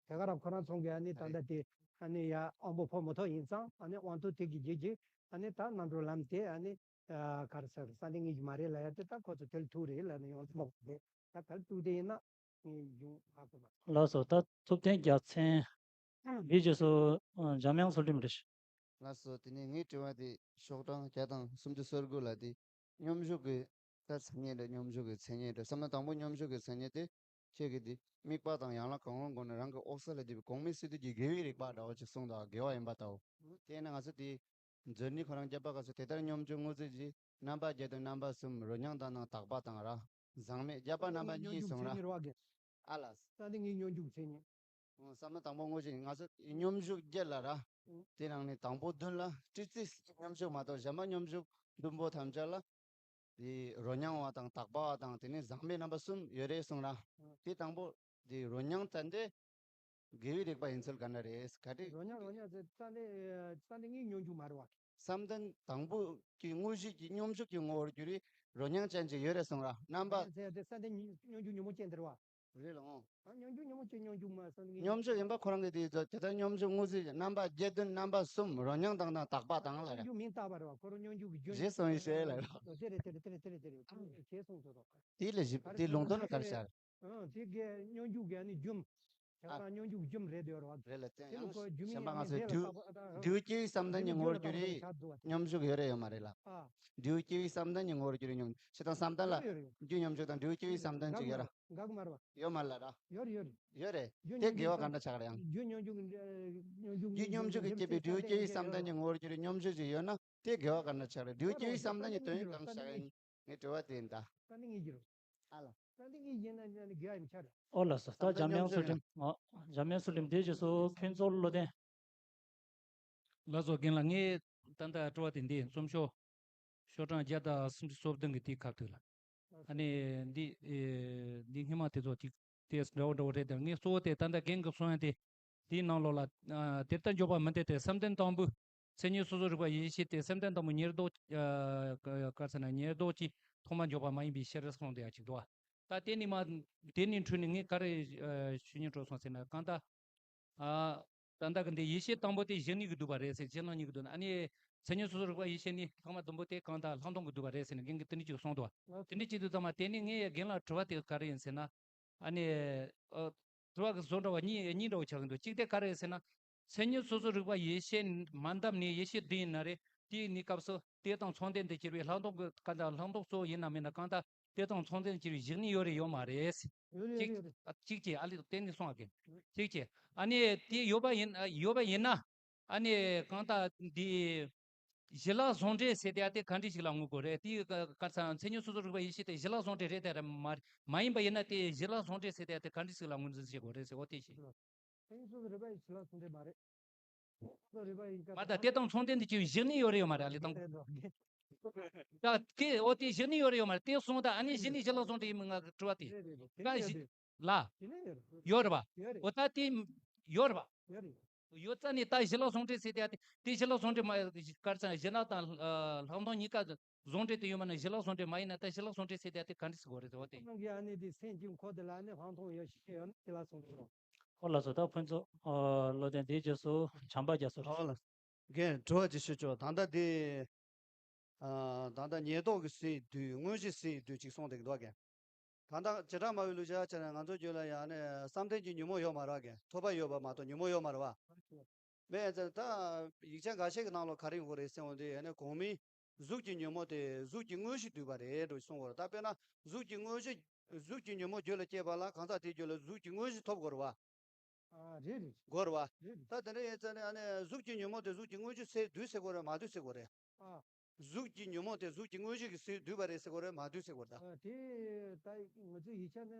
དེ་ག་རང་ཁོ་རང་ཚོང་གི་ཨ་ནི་ད་ལྟ་དེ་ཨ་ནི་ཡ་དབང་པོ་འཕོ་མི་ཐུབ་ཡིན་ཙང་ཨ་ནི་དབང་དུ་དེ་གི་རྗེས་ཀྱི་ཨ་ནི་ད་རྣམ་གྲོལ་ལམ་དེ་ཨ་ནི་ག་རེ་ཟེར་བསམ་གཏན་དངོས་གཞི་མ་རེད་ལབ་ཡ་དེ་ད་ཁོ་ཚོ་དེ་ལ་ཐུག་རེད་ལབ་ནས་ཡོངས་གྲགས་རེད། ད་ག་རེ་གཏུགས་དེ་ཡིན་ན་ངས་གཞུང་ཧ་གོ་མ་སོང་། ལགས་སོ། ད་ཐུབ་བསྟན་རྒྱལ་མཚན། འདིའི་རྗེས་སུ་འཇམ་དབྱངས་ཚུལ་ཁྲིམས་རེད། ལགས་སོ། དེ་ནས་ངའི་དྲི་བ་དེ་ཤོག་གྲངས་བརྒྱ་དང་སུམ་ཅུ་སོ་དགུ་ལ་དེ་སྙོམས་འཇུག་གི་ད་མཚན་ཉིད་རེད། སྙོམས་འཇུག་གི་མཚན་ཉིད་རེད། བསམ་བློ་དང་པོ་སྙོམས་འཇུག་གི་མཚན་ཉིད་དེ་ཁྱེད་ཀྱིས་དེ་དམིགས་པ་དང་ཡན་ལག་གང་རུང་སྒོ་ནས་རང་གི་འོད་གསལ་ལ་དེ་གོང་མའི་སི་ཏུ་གི་དགེ་བའི་རིག་པ་འདྲ་བོ་ཅིག་གསུངས་འདུག་དགེ་བ་ཡིན་པ་ལྟ་བུ། དེས་ན་ང་ཚོ་དེ་མཛོད་འདི་ཁོ་རང་རྒྱབ་པ་ག་ཚོད་དེ་ལྟར་སྙོམས་འཇུག་དངོས་རྫས་ཀྱི་རྣམ་པ་བརྒྱད་དང་རྣམ་པ་གསུམ་རོ་མྱང་དང་དག་པ་དང་ར། ཟག་མེད་རྒྱབ་པ་རྣམ་པ་གཉིས་གསུངས་ར། ཨ་ལ། ད་འདི་ངའི་སྙོམས་འཇུག་མཚན་ཉིད། ཨོ། བསམ་བློ་དང་པོ་དངོས་གཞི་ང་ཚོ་སྙོམས་འཇུག་བརྒྱད་ལ་ར། ཨོ། དེ་ནང་ནས་དང་པོ་བདུན་ལ་སྤྲོས་བྲལ་སྙོམས་འཇུག་མ་གཏོགས་གཞན་པ་སྙོམས་འཇུག་བདུན་པོ་ཐམས་ཅད་ལ། དེ་རོ་མྱང་བ་དང་དག་པ་བ་དང་དེ་ནས་ཟག་མེད་རྣམ་པ་གསུམ་ཡོད་རེད་གསུངས་ར། ཨོ། དེ་དང་པོ་དེ་རོ་མྱང་ཙམ་དེ། དགེ་བའི་རིག་པ་ཡིན་ཚུལ་ག་འདྲ་རེད། ག་རེ། རོ་མྱང་རོ་མྱང་ཟེར་རྩ་འདི་རྩ་འདི་ངའི་སྙོམས་འཇུག་མ་རེད་བ། བསམ་གཏན་དང་པོ་གི་དངོས་གཞི་གི་སྙོམས་འཇུག་གི་ངོ་བོར་གྱུར་པའི་རོ་མྱང་ཅན་ཅིག་ཡོད་རེད་གསུངས་ར། རྣམ་པ། ཟེར་དེ་རྩ་འདི་སྙོམས་འཇུག་ཉོན་མོངས་ཅན་དེ་རེད་བ། རེད་ལ་འོང་། ཨ་སྙོམས་འཇུག་ཉོན་མོངས་ཅན་སྙོམས་འཇུག་མ་བསམ་ངའི། སྙོམས་འཇུག་ཡིན་པ་ཁོ་རང་གི་དེ་ཚོ་དེ་ལྟར་སྙོམས་འཇུག་དངོས་གཞི་རྣམ་པ་བརྒྱད་བདུན་རྣམ་པ་གསུམ་རོ་མྱང་དང་དང་དག་པ་དང་ལ་རེད། སྙོམས་འཇུག་མིང་བཏགས་པ་རེད་བ། ཁོ་རང་སྙོམས་འཇུག་གི་རྒྱུ། རྗེས་སོང་ཡི་ཤེས་ལ་རེད། དེ་རེད་དེ་རེད་དེ་རེད་དེ་རེད་དེ་རེད། ཁོ་རང་གི་རྗེས་སོང་ཚོ་དང་། དེ་ལས་ཞིབ་དེ་ལུང་དོན་ལ་ག་རེ་བྱ། ཨང་། དེ་གའི་སྙོམས་འཇུག་གི་ཨ་ནི་རྒྱུ། ཨ། ཆགས་སྡང་སྙོམས་འཇུག་རྒྱུ་རེད་དེ་རེད་བ། རེད་ལ་དེ་དེ་ལ་ཡང་ཁོ་རྒྱུ་མིན་གཞན་པ་ཡང་ང་མིན་ཚོའི་དེ་ལ་འདུས་བཏགས་པ་ཨ་ད་ཨ། འདུས་སྐྱེ་བོའི་བསམ་གཏན་གྱི་ངོ་བོར་གྱུར་པའི་སྙོམས་འཇུག་ཡོད་རེད་ཡོད་མ་རེད་ལ། ཨ། འདུས་སྐྱེ་བོའི་བསམ་གཏན་གྱི་ངོ་བོར་གྱུར་པའི་སྙོམས་འཇུག་བྱེད་སྟངས་བསམ་གཏན་ལ། ཡོད་ཡོད་ཡོད། རྒྱུ་སྙོམས་འཇུག་དང་འདུས་སྐྱེ་བོའི་བསམ་གཏན་གཅིག་ཡོད་ར། འགག་མ་རེད་བ། ཡོད་མ་རེད་ལ་ར། ཡོད་རེད་ཡོད་རེད། ཡོད་རེད། རྒྱུ་དེ་སྙོམས་འཇུག་དགེ་བ་ག་འདྲ་ཆགས་རེད་ཡང་། རྒྱུ་སྙོམས་འཇུག་སྙོམས་འཇུག་རྒྱུ་སྙོམས་འཇུག་གི་སྐྱེས་པའི་འདུས་སྐྱེ་བོའི་བསམ་གཏན་གྱི་ངོ་བོར་གྱུར་པའི་སྙོམས་འཇུག་ཅིག་ཡོད་ན་དེ་དགེ་བ་ག་འདྲ་ཆགས་རེད། འདུས་སྐྱེ་བོའི་བསམ་གཏན་གྱི་དོན་གང་ཆགས་ཡིན། ངའི་དྲི་བ་དེ་ཡིན་ད། ད་ནི་ངེས་ཀྱི་རེད། ཨ་ལ། ད་ནི་ངེས་ཀྱི་ན་ན་ནི་དགེ་བ་ཡིན་ཆ་རེད། ཨོ་ལགས་སོ། ད་བསམ་གཏན་འཇམ་དབྱངས་ཚུལ་ཁྲིམས། ཨོ། འཇམ་དབྱངས་ཚུལ་ཁྲིམས་དེའི་རྗེས་སུ་ཕུན་ཚོགས་བློ་ལྡན། ལགས་སོ་རྒན་ལགས། ངས་ད་ལྟ་དྲི་བ་དེ་འདི་རྩོམ་ཤོག་ཤོག་གྲངས་བརྒྱ་དང་སུམ་ཅུ་སོ་བདུན་གི་དེའི་ཁ་ཐུག་ལ། ཨ་ནི་འདི་ཨེ་འདི་སྔོན་མ་དེ་ཚོ་ཅིག་དེ་འདྲ་བོ་འདྲ་བོ་རེད་དེ། ངས་གཙོ་བོ་དེ་ད་ལྟ་རྒན་གྱིས་གསུངས་ཡ་དེ། དེའི་ནང་ལོགས་ལ། ཨ། དེ་ལྟར་འཇོག་པ་མིན་ཏེ། དེ་བསམ་གཏན་དང་པོའི་མཚན་ཉིད་སོ་སོར་རིག་པ་ཡིད་བྱེད་དེ་བསམ་གཏན་དང་པོའི་ཉེར་བསྡོགས། ཨ། ག་ག་ཟེར་ན་ཉེར་བསྡོགས་ཀྱིས་ཐོག་མར་འཇོག་པ་མ་ཡིན་པའི་ཕྱིར་གསུངས་དེ་ཡང་ཅིག་འདུག་བ། ད་དེ་ནི་མ། དེ་ནི་འཕྲོས་ནས་ངས་ག་རེ་ཨ་ཞུ་སྙིང་བྲོ་སོང་ཟེར་ན། གང་ལྟར་ ཨ། ད་ལྟ་གི་འདི་ཡེ་ཤེས་དང་པོ་དེ་གཞི་གནས་ཀྱིས་བསྡུས་པ་རེད་ཟེར། གཞི་སྣང་གཉིས་ཀྱིས་བསྡུས་ན། ཨ་ནི་མཚན་ཉིད་སོ་སོར་རིག་པ་ཡེ་ཤེས་ནི་ལྷག་མ་བདུན་པོ་དེ་གང་དང་ལྷག་མཐོང་གིས་བསྡུས་པ་རེད་ཟེར་ནས་རྒན་གྱིས་དེ་འདྲ་ཅིག་གསུངས་འདུག་བ། དེ་འདྲ་ཅིག་འདུག་ཙང་མ་དེ་ནི་ངས་རྒན་ལ་དྲི་བ་དེ་ག་རེ་ཡིན་ཟེར་ན། ཨ་ནི། ཨ། དྲི་བ་གི་བཟོ་འདྲ་བ་གཉིས་གཉིས་འདྲ་བོ་ཆགས་ཀྱི་འདུག་གཅིག་དེ་ག་རེ་ཟེར་ན། མཚན་ཉིད་སོ་སོར་རིག་པ་ཡེ་ཤེས་མ་འདམ་ནས་ཡེ་ཤེས་འདི་ཡིན་ན་རེད། དེའི་གནས་སྐབས་སུ་དེ་དང་མཚུངས་ལྡན་དུ་གྱུར་པའི་ལྷག་མཐོང་གི་གང་དང་ལྷག་མཐོང་གཙོ་བོ་ཡིན་ན་མིན་ན་གང་དང་དེ་དང་མཚུངས་ལྡན་དུ་གྱུར་པའི་གཞི་གནས་ཡོད་རེད་ཡོད་མ་རེད། ཡོད་རེད། གཅིག་ཡོད་རེད། ཨ། གཅིག་བྱས། ཨ་ལས་དེ་ནས་གསུང་བ་གི། གཅིག་བྱས། ཨ་ནི་དེ་ཡོད་པ་ཡིན། ཨ། ཡོད་པ་ཡིན་ན། ཨ་ནི་གང་ལྟར་འདི་གཞི་ལ་ཟུང་འབྲེལ་ཟེར་དེ་ཨ་དེ་ག་འདྲ་ཞིག་ལ་ངོས་དགོས་རེད། དེ་ག་ག་ས་མཚན་ཉིད་སོ་སོར་རིག་པ་ཡེ་ཤེས་དེ་གཞི་ལ་ཟུང་འབྲེལ་རེད་དེ་རེད་མ་རེད། མ་ཡིན་པ་ཡིན་ན་དེ་གཞི་ལ་ཟུང་འབྲེལ་ཟེར་དེ་ཨ་དེ་ག་འདྲ་ཞིག་ལ་ངོས་འཛིན་བྱེད་དགོས་རེད་ཟེར། འོ་དེ་ཞིག་མཚན་ཉིད་སོ་སོར་རིག་པ་ཡེ་ཤེས་ལ་ཟུང་འབྲེལ་མ་རེད། སོ་སོར་རིག་པ་ཡིན་ཀ་མ་ད་དེ་དང་མཚུངས་ལྡན་དུ་གྱུར་པའི་གཞི་གནས་ཡོད་རེད་ཡོད་མ་རེད། ཨ་ལས་དང་། ད་དེ་འོ་དེ་གཞི་གནས་ཡོད་རེད་ཡོད་མ་རེད། དེ་གསུངས་ད་ཨ་ནི་གཞི་གནས་གཞི་ལ་ཟུང་འབྲེལ་ཡིན་མིན་ང་གི་དྲི་བ་དེ། རེད་རེད་རེད། དེ་ད་ནས་གཞི་ཡོད་རེད། ལ། དེ་ནས་ཡོད་རེད། ཡོད་རེད་པ། ཡོད་རེད། འོ་ད་དེ་ཡོད་རེད་པ། ཡོད་རེད། ཡོད་ཙང་ནི་ད་གཞི་ལ་ཟུང་འབྲེལ་ཟེར་དེ་ཨ་དེ་དེ་གཞི་ལ་ཟུང་འབྲེལ་མ་ག་རེ་ཟེར་ན་གཞི་སྣང་དང་ལྷག་མཐོང་གཉིས་ཀ་ཟུང་འབྲེལ་དུ་ཡོད་མ་ན་གཞི་ལ་ཟུང་འབྲེལ་མ་ཡིན་ན་ད་གཞི་ལ་ཟུང་འབྲེལ་ཟེར་དེ་ཨ་དེ་ག་འདྲ་ཟེར་དགོས་རེད་ཟེར་བ་དེ། ཁོ་ལ་སོ་ད་ཕུན་ཚོགས། ཨ། བློ་ལྡན་དེའི་རྗེས་སུ་བྱམས་པ་རྒྱ་མཚོ་རེད། ཨོ་ལགས། རྒན་དྲི་བ་ཅིག་ཞུ་ཆོག་ད་ལྟ་དེ། ཨ། ད་ལྟ་ཉེར་བསྡོགས་ཀྱི་སའི་དུས་དངོས་གཞིའི་སའི་དུས་ཅིག་གསུངས་བསྡད་ཀྱི་འདུག་ག་ད་ལྟ་བྱེ་བྲག་སྨྲ་བའི་ལུགས་བྱས་ན་ང་ཚོ་རྒྱུད་ལ་ཡང་ནས་བསམ་གཏན་གྱི་ཉོན་མོངས་ཡོད་མ་རེད་ག་ཐོབ་པ་ཡོད་པ་མ་གཏོགས་ཉོན་མོངས་ཡོད་མ་རེད་བ། མེད་ཙང་ད་ཡིག་ཆ་འགའ་ཤས་ཀྱི་ནང་ལོགས་ག་རེ་ཡོང་གི་རེད་ཟེར་འོང་དུས་ཡང་ནས་གོང་མའི་གཟུགས་ཀྱི་ཉོན་མོངས་དེ་གཟུགས་ཀྱི་དངོས་གཞི་བསྡུས་པ་རེད་འགྲོ་གསུང་གི་རེད། ད་དཔེར་ན་གཟུགས་ཀྱི་དངོས་གཞི། གཟུགས་ཀྱི་ཉོན་མོངས་རྒྱུད་ལ་སྐྱེས་པ་ལ་གང་ཟག་དེའི་རྒྱུད་ལ་གཟུགས་ཀྱི་དངོས་གཞི་ཐོབ་དགོས་རེད་བ། ཨ། རེད་རེད། དགོས་རེད་བ། རེད་རེད། ད་དེ་འདྲ་ཡིན་ཙང་ནས་ཨ་ནི་གཟུགས་ཀྱི་ཉོན་མོངས་དེ་གཟུགས་ཀྱི་དངོས་གཞི་སའི་དུས་ཟེར་དགོས་རེད་མ་དུས་ཟེར་དགོས་རེད། ཨ། གཟུགས་ཀྱི་ཉོན་མོངས་དེ་གཟུགས་ཀྱི་དངོས་གཞི་གི་སའི་དུས་པ་རེད་ཟེར་དགོས་རེད་མ་དུས་ཟེར་དགོས་རེད་ད། ཨ། དེ་ད་ང་ཚོའི་ཡིག་ཆ་ནས་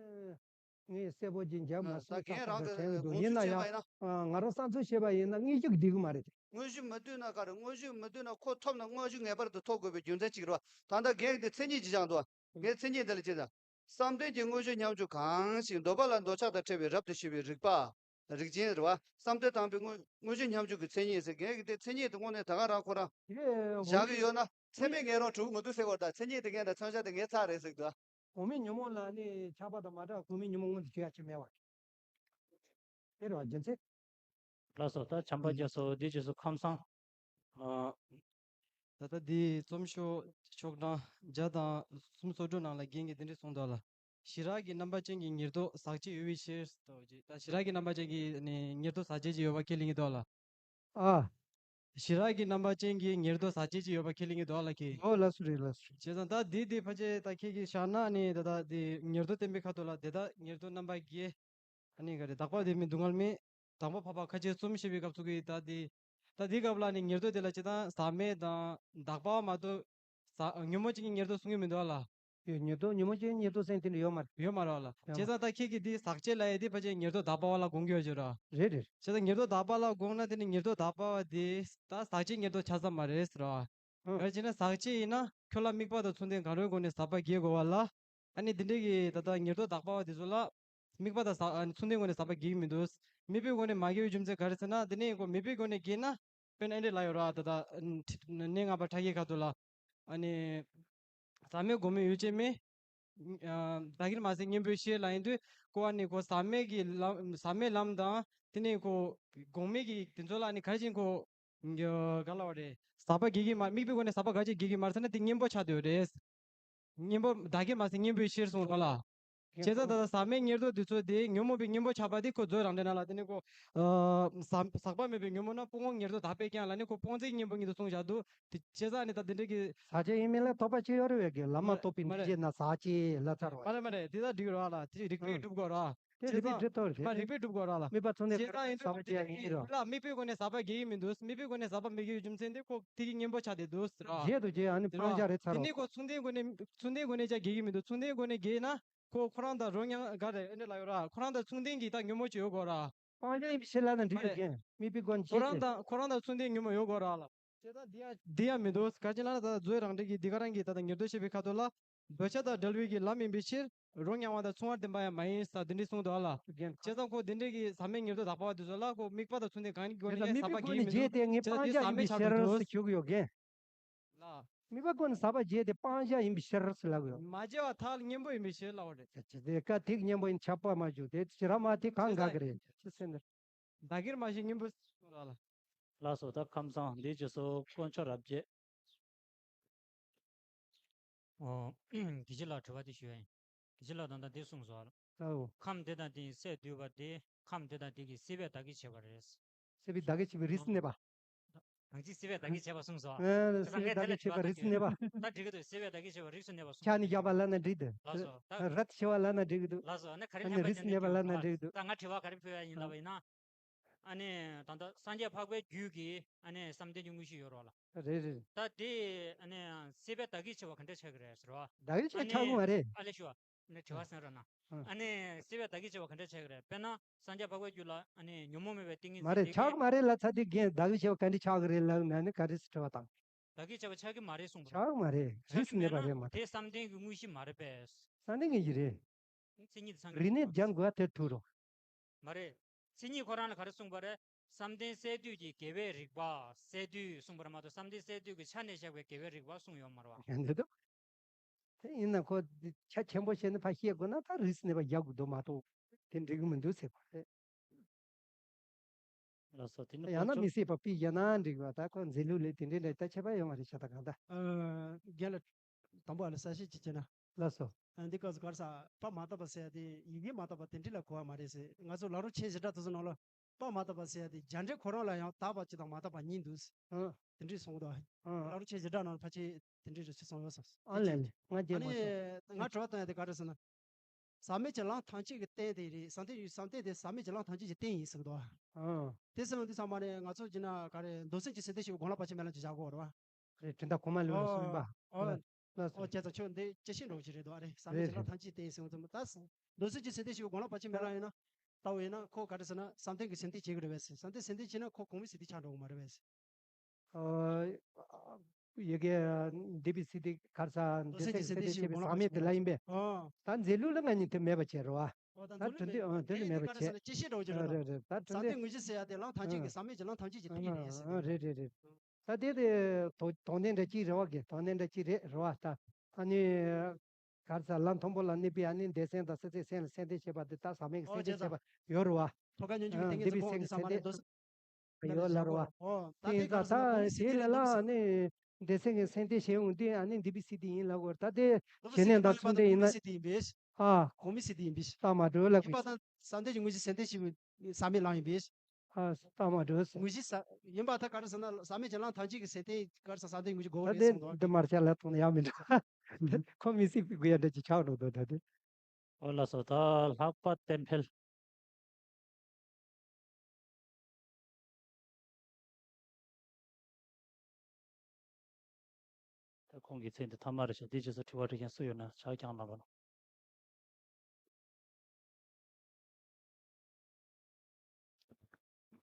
ངས་གསལ་པོ་ཅིག་འཇགས་མ་ཨ། ད་སོང་། རྒན་རང་གི་ད་དྲན་གི་འདུག་དགོངས་ཡིན་ཚུལ་ན་བྱས་པ་ཡང་ཡིན་ན། ཨ། ང་རང་བསམ་ཚུལ་བཤད་པ་ཡིན་ན་དངོས་གཞི་འགྲིག་གི་མ་རེད་དེ། དངོས་གཞི་མི་བསྡུས་ན་ག་རེ། དངོས་གཞི་མི་བསྡུས་ན་ཁོ་ཐོབ་ན་དངོས་གཞི་ངེས་པར་དུ་ཐོབ་དགོས་པའི་རྒྱུ་མཚན་གཅིག་རེད་བ། ད་ལྟ་རྒན་གྱིས་མཚན་ཉིད་ཅིག་བཞག་འདུག་བ། ངས་མཚན་ཉིད་འདི་ལ་ཅི་ཟེར། བསམ་གཏན་གྱི་དངོས་གཞི་ཉམ་ཆུང་གང་ཞིག་འདོད་པ་ལ་འདོད་ཆགས་དང་བྲལ་བའི་རབ་ཏུ་ཞི་བའི་རིག་པ། རིག་ཅན་རེད་བ། བསམ་གཏན་དང་པོའི་དངོས་དངོས་གཞི་ཉམ་ཆུང་གི་མཚན་ཉིད་ཟེར། རྒན་གྱིས་དེ་མཚན་ཉིད་དེ་དངོས་གནས་ད་ག་རང་ཁོ་རང་བཞག་གི་ཡོད་ན་ཚད་མས་ངེས་རང་གྲུབ་མི་འདུག་ཟེར་བ་དང་། མཚན་ཉིད་དེ་ངས་ད་མཚོན་བྱ་དེ་ངས་ཚར་རེད་ཟེར་གི་འདུག་གོང་མའི་ཉོན་མོངས་ལ་ནི་ཆགས་པ་དང་མ་བྲལ་གོང་མའི་ཉོན་མོངས་མངོན་དུ་གྱུར་ཡ་ཅིག་མེད་པ། དེ་རེད་བ་རྒྱུ་མཚན། ལགས་སོ། ད་བྱམས་པ་རྒྱ་མཚོ་འདིའི་རྗེས་སུ་ཁམས་བཟང་། ཨ། ད་ལྟ་འདིའི་རྩོམ་ཤོག་ཤོག་གྲངས་བརྒྱ་དང་སུམ་ཅུ་སོ་དྲུག་ནང་ལ་རྒན་གྱིས་འདི་འདྲ་གསུངས་འདུག་ལ། ཞི་རགས་ཀྱི་རྣམ་པ་ཅན་གྱི་ཉེར་བསྡོགས་ཟག་བཅས་ཡོད་པའི་ཕྱིར་ཟེར་བ་ཅིག་ད་ཞི་རགས་ཀྱི་རྣམ་པ་ཅན་གྱི་ནི་ཉེར་བསྡོགས་ཟག་བཅས་ཅིག་ཡོད་པ་ཁས་ལེན་གྱི་འདུག་ལ། ཨ། ཞི་རགས་ཀྱི་རྣམ་པ་ཅན་གྱི་ཉེར་བསྡོགས་ཟག་བཅས་ཅིག་ཡོད་པ་ཁས་ལེན་གྱི་འདུག་ལ་ཁྱེད། ཨོ་ལགས་སོ་རེད་ལགས་སོ་རེད། བྱས་ཙང་ད་འདི་འདི་ཕལ་ཆེར་ད་ཁྱེད་ཀྱིས་བཞག་ན་ནི་ད་ད་འདི་ཉེར་བསྡོགས་བསྟན་པའི་ཁ་ཐོག་ལ་དེ་དག་ཉེར་བསྡོགས་རྣམ་པ་བརྒྱད། ཨ་ནི་ག་རེ། དག་པ་དེ་མིན་སྡུག་བསྔལ་མེད། དང་པོ་འཕགས་པ་ཁ་ཆེ་གསུམ་བཤད་པའི་སྐབས་སུ་གི་ད་དེ། ད་དེའི་སྐབས་ལ་ནི་ཉེར་བསྡོགས་དེ་ལ་སྤྱིར་བཏང་ཟག་མེད་དང་དག་པ་མ་གཏོགས། ཟག་ཉོན་མོངས་ཅན་གྱི་ཉེར་བསྡོགས་གསུང་གི་མི་འདུག་ལ། ཡོད། ཉེར་བསྡོགས་ཉོན་མོངས་ཅན་ཉེར་བསྡོགས་ཟེར་དེ་འདྲ་ཡོད་མ་རེད། ཡོད་མ་རེད་ལ། ཡོད་མ་བྱས་ཙང་ད་ཁྱེད་ཀྱིས་དེ་ཟག་བཅས་ལབ་ཡས་དེ་ཕལ་ཆེར་ཉེར་བསྡོགས་དག་པ་བ་ལ་དགོངས་ཀྱི་ཡོད་ཅེས་ར། རེད་རེད། བྱས་ཙང་ཉེར་བསྡོགས་དག་པ་ལ་དགོངས་ན་དེ་ནི་ཉེར་བསྡོགས་དག་པ་བ་དེ་ད་ཟག་བཅས་ཉེར་བསྡོགས་ཆགས་ས་མ་རེད་ཟེར་ར། ཨང་། ག་རེ་བྱས་ན་ཟག་བཅས་ཡིན་ན་ཁྱོད་ལ་དམིགས་པ་དང་མཚུངས་ལྡན་གང་རུང་སྒོ་ནས་ཟག་པ་འགེལ་དགོས་པ་ལ། ཨ་ནི་འདི་འདྲའི་གི་ད་ལྟ་ཉེར་བསྡོགས་དག་པ་བ་དེ་ཚོ་ལ་དམིགས་པ་དང་ཟག་ཨ་ནི་མཚུངས་ལྡན་སྒོ་ནས་ཟག་པ་འགེལ་གྱི་མི་འདུག་དམིགས་པའི་སྒོ་ནས་མ་འགེལ་བའི་རྒྱུ་མཚན་ག་རེ་ཟེར་ན། འདི་ནས་ཁོ་དམིགས་པའི་སྒོ་ནས་འགེལ་ན། དཔེར་ན་ཨེ་འདྲ་ལ་ཡོད་ར། ད་ལྟ་གནས་ལྔ་པ་ཕྲ་རྒྱས་ཁ་ཐུག་ལ། ཨ་ནི། ཟག་མེད་སྒོམ་མེད་ཡུལ་ཅན་མེད། ཨ། བདག་གིར་མ་ཟད་གཉེན་པོའི་ཕྱིར་ལ་ཡིན་དུས་ཁོ་ཨ་ནི་ཁོ་ཟག་མེད་ཀྱི་ལམ་ཟག་མེད་ལམ་དང་དེ་ནས་ཁོ་སྒོམ་མེད་ཀྱི་དེ་ཚོ་ལ་ཨ་ནི་ག་རེ་བྱས་ཁོ། ག་ལ་བ་རེད། ཟག་པ་འགེལ་གྱི་མ་དམིགས་པའི་སྒོ་ནས་ཟག་པ་ག་རེ་བྱས་འགེལ་གྱི་མ་རེད་ཟེར་ན་དེ་གཉེན་པོ་ཆགས་བསྡད་ཡོད་རེད། གཉེན་པོ་བདག་གིར་མ་ཟད་གཉེན་པོའི་ཕྱིར་གསུངས་རོགས་ལ། བྱས་ཙང་ད་ལྟ་ཟག་མེད་ཉེར་བསྡོགས་འདི་ཚོ་དེ་ཉོན་མོངས་པའི་གཉེན་པོ་ཆགས་པ་དེ་ཁོ་མཛོད་རང་འགྲེལ་ནང་ལ་དེ་ནི་ཁོ། ཨ། ཟག་ཟག་པ་མེད་པའི་ཉོན་མོངས་རྣམས་སྤོང་ངོ་ཉེར་བསྡོགས་དག་པས་ཀྱང་ལ་ནི་ཁོ་སྤོང་ཚིག་གཉེན་པོ་ཉིད་དུ་གསུངས་བཞག་འདུག་དེ་བྱས་ཙང་ནི་ད་དེ་འདྲ་གི། ཟག་བཅས་ཡིན་མིན་ལ་དོགས་པ་ཅི་ཡོད་རེད་བས་ཀྱི་བླ་མ་མ་རེད། རྟོགས་པའི་མ་མཐུན་རྐྱེན་རེད། ན་ཟག་བཅས་ལབ་ཚར་བ། མ་རེད་མ་རེད། དེ་ད་འགྲིག་རོགས་ལ་དེ་རིགས་པས་ཨང་། སྒྲུབ་དགོས་རོགས། དེ་རིགས་པས་སྒྲུབ་ཐུབ་རེད། མ་རིགས་པས་སྒྲུབ་དགོས་རོགས་ལ། དམིགས་པ་མཚུངས་ལྡན་གང་རུང་ཟག་བཅས་ཡིན་རོགས། ལ་དམིགས་པའི་སྒོ་ནས་ཟག་པ་འགེལ་གྱི་མི་འདུག་དམིགས་པའི་སྒོ་ནས་ཟག་པ་མི་འགེལ་བའི་རྒྱུ་མཚན་དེ་ཁོ་དེ་གི་གཉེན་པོ་ཆགས་བསྡད་འདུག་ར། བརྗེད་དུ་བརྗེད་ཨ་ནི་དེ་ར། སྤང་བྱ་རེད་ཚར་དེ་ནི་རོགས། ཁོ་མཚུངས་ལྡན་སྒོ་ནས་མཚུངས་ལྡན་སྒོ་ནས་ཀྱང་འགེལ་གྱི་མི་འདུག་མཚུངས་ལྡན་སྒོ་ནས་འགེལ་ན་ཁོ་ཁོ་རང་དང་རོ་མཉམ་ག་རེ་ཨེ་འདྲ་ལ་ཡོད་ར། ཁོ་རང་དང་མཚུངས་ལྡན་གྱི་ད་ཉོན་མོངས་ཅིག་ཡོད་དགོས་ར། སྤང་བྱ་ཡིན་པའི་ཕྱིར་ལབ་ན་འགྲིག་གི་རེད། མིག་དཔེའི་སྒོ་ནས་ཁོ་རང་དང་ཁོ་རང་དང་མཚུངས་ལྡན་ཉོན་མོངས་ཡོད་དགོས་ར་ལ། བྱས་ཙང་འདི་ཡང་འདི་ཡང་མི་འདུག་ག་ཅི་ལབ་ན་ད་ལྟ་མཛོད་རང་འགྲེལ་གྱི་འདི་ག་རང་གི་ད་ལྟ་ཉེར་བསྡོགས་བཤད་པའི་ཁ་ཐོག་ལ། འདོད་ཆགས་དང་བྲལ་བའི་གི་ལམ་ཡིན་པའི་ཕྱིར་རོ་མྱང་བ་དང་མཚུངས་པར་ལྡན་པ་ཡང་མ་ཡིན་ཟེར་འདི་འདྲ་གསུངས་འདུག་ཨ་ལ། རྒན། བྱས་ཙང་ཁོ་འདི་འདྲའི་གི་ཟག་མེད་ཉེར་བསྡོགས་དག་པ་བ་འདི་ཚོ་ལ་ཁོ་དམིགས་པ་དང་མཚུངས་ལྡན་གང་གི་སྒོ་ནས་ཟག་པ་འགེལ་གྱི་མི་འདུག་བྱས་ཙང་དེ་ཟག་མེད་ཆགས་འདུག་དེ་ཟག་མེད་ཆགས་འདུག་ཞུ་གི་ཡོད་རྒན། ལ། དམིགས་པའི་སྒོ་ནས་ཟག་པ་བརྗེད་དེ་སྤང་བྱ་ཡིན་པའི་ཕྱིར་ཟེར་ལབ་ཡོད། མ་བརྗེད་པ་ཐག་གཉེན་པོ་ཡིན་པའི་ཕྱིར་ལབ་པ་རེད། དེ་ཀ་དེ་གཉེན་པོ་ཡིན་ཆགས་པ་མ་བྱུང་དེ་ཕྱི་ར་མ་དེ་གང་དགའ་གི་རེད་ཅི་ཟེར་ན། བདག་གིར་མ་ཞིག་སྙིང་པོ་ལ་ལ། ལགས་སོ། ད་ཁམས་བཟང་འདི་རྗེས་སུ་དཀོན་མཆོག་རབ་རྒྱས། ཨོ། དགེ་བཤེས་ལགས་དྲི་བ་དེ་ཞུ་ཡ་ཡིན། དགེ་བཤེས་ལགས་ད་ལྟ་འདི་གསུངས་སོང་། ཨོ། ཁམས་དེ་དང་དེའི་སྲས་འདུས་པ་དེ་ཁམས་དེ་དང་དེ་གི་སྲིད་པས་བདག་གིར་བྱེད་པ་རེད། སྲིད་པས་བདག་གིར་བྱེད་པའི་རིས་སུ་གནས་པ། གང་ཅི་སྲིད་པས་བདག་གིར་བྱེད་པ་གསུངས་སོང་། ཨ། ད་སྲིད་པས་བདག་གིར་བྱེད་པའི་རིས་སུ་གནས་པ། ད་འགྲིག་གི་འདུག་སྲིད་པས་བདག་གིར་བྱེད་པའི་རིས་སུ་གནས་པ་གསུངས། ཕྱག་ནི་བཞག་པ་ལབ་ན་འགྲིག་འདུག་ལགས་སོ། ད་རབ་ཏུ་ཕྱེ་བ་ལབ་ན་འགྲིག་གི་འདུག་ལགས་སོ། ཨ་ནི་ག་རེ་ཕན་པ་ཅན་ལ་ཕྱག་ནི་བཞག་པ་ལབ་ན་འགྲིག་འདུག་ད་ང་དྲི་བ་ག་རེ་ཕུལ་ཡ་ཡིན་ལབ་པ་ཡིན་ན། ཨ་ནི་ད་ལྟ་སངས་རྒྱས་འཕགས་པའི་རྒྱུད་ཀྱི་ཨ་ནི་བསམ་གཏན་གྱི་དངོས་གཞི་ཡོད་རེད་བ་ལ། རེད་རེད། ད་དེ་ཨ་ནི་སྲིད་པས་བདག་གིར་བྱེད་པ་ག་འདྲ་ཆགས་ཀྱི་རེད་ཟེར་བ། བདག་གིར་བྱེད་པ་ཆགས་ཀྱི་མ་རེད། ཨ་ལས་ཞུ་བ། ཨ་ནི་དྲི་བ་གསན་རོགས་གནང་། ཨ་ནི་སྲིད་པས་བདག་གིར་བྱེད་པ་ག་འདྲ་ཆགས་ཀྱི་རེད། དཔེར་ན་སངས་རྒྱས་འཕགས་པའི་རྒྱུད་ལ་ཨ་ནི་ཉོན་མོངས་མེད་པའི་ཏིང་ངེ་འཛིན། མ་རེད། ཆགས་ཀྱི་མ་རེད་ལབ་ཚར་དུས་རྒན་བདག་གིར་བྱེད་པ་ག་འདྲ་ཆགས་ཀྱི་རེད་ལབ་ན་ནི་ག་རེ་ཟེར་དྲི་བ་དང་། བདག་གིར་བྱེད་པ་ཆགས་ཀྱི་མ་རེད་གསུངས་པ། ཆགས་ཀྱི་མ་རེད། རིས་སུ་གནས་པ་རེད་མ་གཏོགས། དེ་བསམ་གཏན་གྱི་དངོས་གཞི་མ་རེད་པས། བསམ་གཏན་གྱི་གཞི་རེད། མཚན་ཉིད་དེ་ཚང་གི་རིག་གནས་སྦྱང་དགོས་པ་དེར་ཐུག་རོགས། མ་རེད། མཚན་ཉིད་ཁོ་རང་ལ་ག་རེ་གསུངས་པ་རེད། བསམ་གཏན་སས་བསྡུས་ཀྱི་དགེ་བའི་རིག་པ་སས་བསྡུས་གསུངས་པ་རེད་མ་གཏོགས་བསམ་གཏན་སས་བསྡུས་ཀྱི་ཆ་ནས་བཞག་པའི་དགེ་བའི་རིག་པ་གསུངས་ཡོད་མ་རེད་བ། ཡང་འདི་འདུག་དེ་ཡིན་ན་ཁོ་འདི་ཆ་ཆེན་པོ་བཤད་ན་ཕར་བཤད་དགོས་ན་ད་རིས་སུ་གནས་པ་རྒྱག་དགོས་འདུག་མ་གཏོགས་དེ་འགྲིག་གི་མི་འདུག་ཟེར་བ་རེད། ལགས་སོ། དེ་ནི་ཡང་ན་དཀོན་མཆོག་མི་སྲིད་པ་པི་ཡང་ན་འགྲིག་པ་ད་ཁོ་འཛིན་ལུགས་ལས་དེ་འདྲའི་འདྲ་ད་ཁྱད་པར་ཡོད་མ་རེད་ཤ་ད་གང་ལྟར། ཨ། རྒན་ལགས། དང་པོ་ཨ་ལ་གསལ་བཤད་ཅིག་བྱས་ན། ལགས་སོ། ཨ། འདི་སྐབས་སུ་ག་རེ་ཟ། དཔག་མ་དག་པ་ཟེར་ཡ་དེ་ཡི་གེ་མ་དག་པ་དེ་འདྲ་ལ་གོ་བ་མ་རེད་ཟེར། ང་ཚོ་ལམ་རིམ་ཆེན་བཞི་སྦྲགས་དེ་ཚོ་ནང་ལ་དཔག་མ་དག་པ་ཟེར་ཡ་དེ་རྒྱ་འགྲེལ་ཁོ་རང་ལ་ཡང་དག་པ་གཅིག་དང་མ་དག་པ་གཉིས་འདུག་ཟེར། ཨ། དེ་འདྲས་གསུངས་འདུག་ཨ། ལམ་རིམ་ཆེན་བཞི་སྦྲགས་ནང་ལ་ཕལ་ཆེར་དེ་འདྲས་རེ་ཞིག་གསུངས་ཡོད་ས། ཨ་ལས་ལས་ང་རྒྱལ་མ་ཆེ། ཨ་ནི་ང་དྲི་བ་བཏང་ཡ་དེ་ག་རེ་ཟེར་ན། ཟག་མེད་ཀྱི་ལམ་ཐམས་ཅད་ཀྱི་རྟེན་དེ་རེད། བསམ་གཏན་བསམ་གཏན་དེ་ཟག་མེད་ཀྱི་ལམ་ཐམས་ཅད་ཀྱི་རྟེན་ཡིན་ཟེར་གི་འདུག་ཨ། དེ་ཟེར་བ་འདི་ཚང་མ་ནི་ང་ཚོ་བྱས་ན་ག་རེ་མདོ་སེམས་ཀྱི་སེམས་རྟེན་ཞེས་པའི་སྒོམ་ལམ་ཕལ་ཆེར་མེད་ལམ་གྱི་བཞག་གོ་རེད་བ། རེད། དོན་དག་གོང་མ་ལོས་ལ་སོང་ཡིན་པ། ཨོ། ལགས་སོ། ཨོ་ཁྱེད་ཚོ་ཁྱོད་འདི་ཅི་ཤེས་འགྲོ་གི་རེད་འདུག་ཨ། རེད། བསམ་གཏན་རེད་ལ་རེད། ཐམས་ཅད་བརྟེན་ཟེར་བ་ཙམ་ད་མདོ་སེམས་ཀྱི་སེམས་རྟེན་ཞེས་པའི་སྒོམ་ལམ་ཕལ་ཆེར་མེད་ལ་ཡིན་ན། ལྟ་བ་ཡིན་ན་ཁོ་ག་རེ་ཟེར་ན་བསམ་གཏན་གྱི་སེམས་རྟེན་བྱེད་ཀྱི་རེད་པས་ཟེར། བསམ་གཏན་སེམས་རྟེན་བྱེད་ན་ཁོ་གོང་མའི་སེམས་རྟེན་ཆགས་འགྲོ་གི་མ་རེད་པས་ཟེར། ཨོ། ཡ་གི་འདི་པའི་སེམས་རྟེན་ག་རེ་ཟེར་མདོ་སེམས་ཀྱི་སེམས་རྟེན་ཞེས་པའི་ཟག་མེད་དེ་ལ་ཡིན་པས། ཨོ། ད་འཛིན་ལུགས་ལ་ང་གཉིས་དེ་མེད་པ་བྱས་རེད་བ། ཨོ་ད་ད་འཛིན་ལུགས་དྲན་འདི་ཨོ་དེ་ནི་མེད་པ་བྱས། ཅི་ཤེས་འགྲོ་གི་རེད་ད། རེད་རེད། ད་དྲན་བསམ་གཏན་དངོས་གཞི་ཟེར་ཡ་དེ་ལམ་ཐམས་ཅད་ཀྱི་ཨ་ཟག་མེད་ཀྱི་ལམ་ཐམས་ཅད་ཀྱི་སྟེང་རེད་ཟེར། ཨ་རེད་རེད་རེད། ད་དེ་དེ་དོ་དོན་ལྡན་འདྲ་གཅིག་རེད་བ། གི་དོན་ལྡན་འདྲ་གཅིག་རེད་རེད་བ། ད་ཨ་ནི་ག་རེ་ཟེར་ལམ་མཐོན་པོ་ལ་གནས་པའི་ཨ་ནི་འདོད་སེམས་དང་སྲིད་རྩེའི་སེམས་ལ་སེམས་རྟེན་བྱེད་པ་འདི་ད་ཟག་མེད་ཀྱི་སེམས་རྟེན་བྱེད་པ་ཡོད་རེད་བ། ཐོབ་དཀའ་སྙོམས་འཇུག་གི་ཏིང་ངེ་འཛིན་འདི་པའི་སེམས་ཀྱི་སེམས་རྟེན་ཡོད་ལ་རེད་བ། ཨོ་ད་དེ་ཡིན་ཙང་ད་དེ་ལ་ལ་ཨ་ནི་འདོད་སེམས་ཀྱི་སེམས་རྟེན་བྱེད་ཡོང་དུས་ཨ་ནི་འདི་པའི་སེམས་རྟེན་ཡིན་ལབ་དགོས་རེད། ད་དེ་ཞི་གནས་དང་མཚུངས་ལྡན་ཡིན་ན། ཨ། གོང་མའི་སེམས་རྟེན་ཡིན་པས། ལྟ་མ་འགྲོ་ལབ་དགོས། ཡིན་པ་དང་བསམ་གཏན་གྱི་དངོས་གཞི་སེམས་རྟེན་ཞེས་པའི་ཟག་མེད་ལམ་ཡིན་པས། ཨ། ལྟ་མ་འགྲོ་ཟེར། དངོས་གཞི་ས་ཡིན་པ་ད་ག་རེ་ཟེར་ན་ཟག་མེད་ཀྱི་ལམ་ཐམས་ཅད་ཀྱི་སེམས་རྟེན་ག་རེ་ཟེར་བསམ་གཏན་དངོས་གཞི་དགོས་ད་རེད་དེ་གསུངས་འདུག་འདི་མར་ཆ་ལ་ཐོང་ན་ཡག་མི་འདུག་ཁོ་མི་སྲིད་པའི་དགོས་ཡ་འདྲ་ཅིག་ཆགས་འགྲོ་འདུག་ད་དེ། ཨོ་ལགས་སོ། ད་ལྷག་པ་བསྟན་འཕེལ། ད་ཁོང་གི་མཚན་དེ་ཐ་མ་རེད་ཤག་འདི་རྗེས་སུ་དྲི་བ་དྲི་མཁན་སུ་ཡོད་ན་ཕྱག་བརྐྱངས་གནང་རོགས།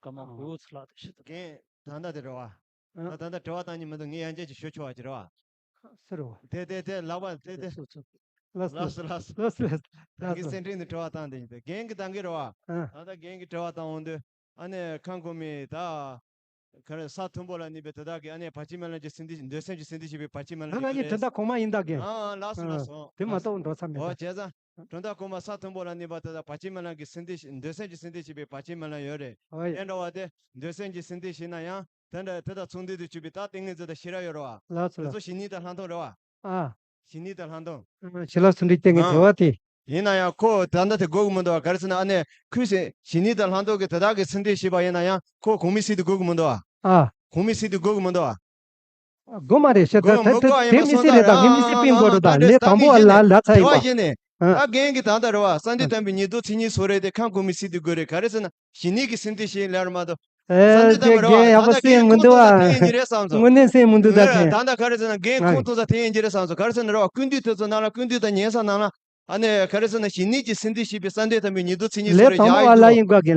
སྐར་མ་དགུ་ཚུར་ལྷག་དེ་ཤི་ད། རྒན་ད་ལྟ་དེ་རེད་བ། ཨ། ད་ད་ལྟ་དྲི་བ་བཏང་མཁན་མི་འདུག་ངས་ཡང་བསྐྱར་ཅིག་ཞུ་ཆོག་པ་ཅིག་རེད་བ། སུ་རེད་བ། དེ་དེ་དེ་ལག་པ་དེ་དེ། ལགས་སོ་ལགས་སོ། ལགས་སོ་ལགས་སོ། ད་གིན་སེམས་ཁྲལ་ནས་དྲི་བ་བཏང་དེ་ཡིན་ཏེ་རྒན་གྱི་ད་གིན་རེད་བ། ཨ། ད་ལྟ་རྒན་གྱི་དྲི་བ་བཏང་འོང་དུས་ཨ་ནི་ཁམས་གོང་མའི་ད། ག་རེ་ས་མཐོན་པོ་ལ་གནས་པའི་དེ་དག་གིས་ཨ་ནི་བར་ཆད་མེད་ལམ་གྱི་སེམས་རྟེན་འདོད་སེམས་ཀྱི་སེམས་རྟེན་བྱེད་པའི་བར་ཆད་མེད་ལམ་ད་གྱི་ང་གཉིས་དོན་དག་གོང་མ་ཡིན་ད་གི། ཨ་ཨ་ལགས་སོ་ལགས་སོ། དེ་མ་གཏོགས་འགྲོ་ས་མེད་ད། ཨོ་བྱས་ཙང་། དོན་དག་གོང་མ་ས་མཐོན་པོ་ལ་གནས་པ་དེ་དག་བར་ཆད་མེད་ལམ་གྱི་སེམས་རྟེན་འདོད་སེམས་ཀྱི་སེམས་རྟེན་བྱེད་པའི་བར་ཆད་མེད་ལམ་ཡོད་རེད། ཨོ་ཡ། དེ་འདྲ་བ་དེ་འདོད་སེམས་ཀྱི་སེམས་རྟེན་བྱེད་ན་ཡང་དེ་འདྲ་དེ་དག་ཚོགས་འདུས་དུ་གྱུར་པའི་ད་ཏིང་ངེ་འཛིན་དང་ཤེས་རབ་ཡོད་རེད་བ། ལགས་སོ་དེ་ལགས། ཚོ་ཞི་གནས་དང་ལྷག་མཐོང་རེད་བ། ཨ། ཞི་གནས་དང་ལྷག་མཐོང་། ཨ། ཞི་ལྷག་ཚུལ་ཁྲིམས་བསྟན་གྱི་དེ་བ་དེ། ཡིན་ན་ཡང་ཁོ་ད་ལྟ་དེ་དགོས་ཀྱི་མི་འདུག་བ། ག་རེ་ཟེར་ན་ཨ་ནི་ཁུ་སེ་ཞི་གནས་དང་ལྷག་མཐོང་གི་དེ་དག་གི་སེམས་རྟེན་བྱེད་པ་ཡིན་ན་ཡང་ཁོ་གོང་མའི་སྲིད་དེ་དགོས་ཀྱི་མི་འདུག་བ། ཨ། གོང་མའི་སྲིད་དེ་དགོས་ཀྱི་མི་འདུག་བ། དགོས་མ་རེད་ཤག་ད་དགོས་མི་དགོས་ཨ་ཡིན་པ་སོང་ད་རེད། ཨ་ཨ་ད་དེ་ད་དེ་ཞི་གནས་དང་ལྷག་མཐོང་ད་ལྟ་ལས་དང་པོ་བ་ལ་ལ་ཚ་ཡིན་པ། ཞི་གནས་ཨ། ད་རྒན་གྱི་ད་ལྟ་རེད་བ། བསམ་གཏན་དམ་པའི་ཉེར་བསྡོགས་མཚན་ཉིད་སོགས་རེད་དེ་ཁམས་གོང་མའི་སྲིད་དེ་དགོས་རེད། ག་རེ་ཟེར་ན་ཞི་གནས་ཀྱི་སེམས་རྟེན་བྱེད་ལབ་ར་མ་གཏོགས། ཨེ། བསམ་གཏན་དམ་པ་རེད་བ། རྒན་ཡག་པོ་ད་ལྟ་སེམས་མི་འདུག་ཨ། ཁོང་ཚོ་ད་ཐེངས་ཡིན་གྱི་རེད་བསམ་སོང་། དངོས་གནས་སེམས་མི་འདུག་ད་ཐེངས། ད་ལྟ་ག་རེ་ཟེར་ན་རྒན་ཁོང་ཚོ་ད་ཐེངས་ཡིན་གྱི་རེད་བསམ་སོང་། ག་རེ་ཟེར་ན་རེད་བ། སྐུ་མདུན་དེ་ཚོ་ནང་ལ་སྐུ་མདུན་དང་ཉན་ས་ནང་ལ་ཨ་ནི་ག་རེ་ཟེར་ན་ཞི་གནས་ཀྱི་སེམས་རྟེན་བྱེད་པའི་བསམ་གཏན་དམ་པའི་ཉེར་བསྡོགས་མཚན་ཉིད་སོགས་རེད་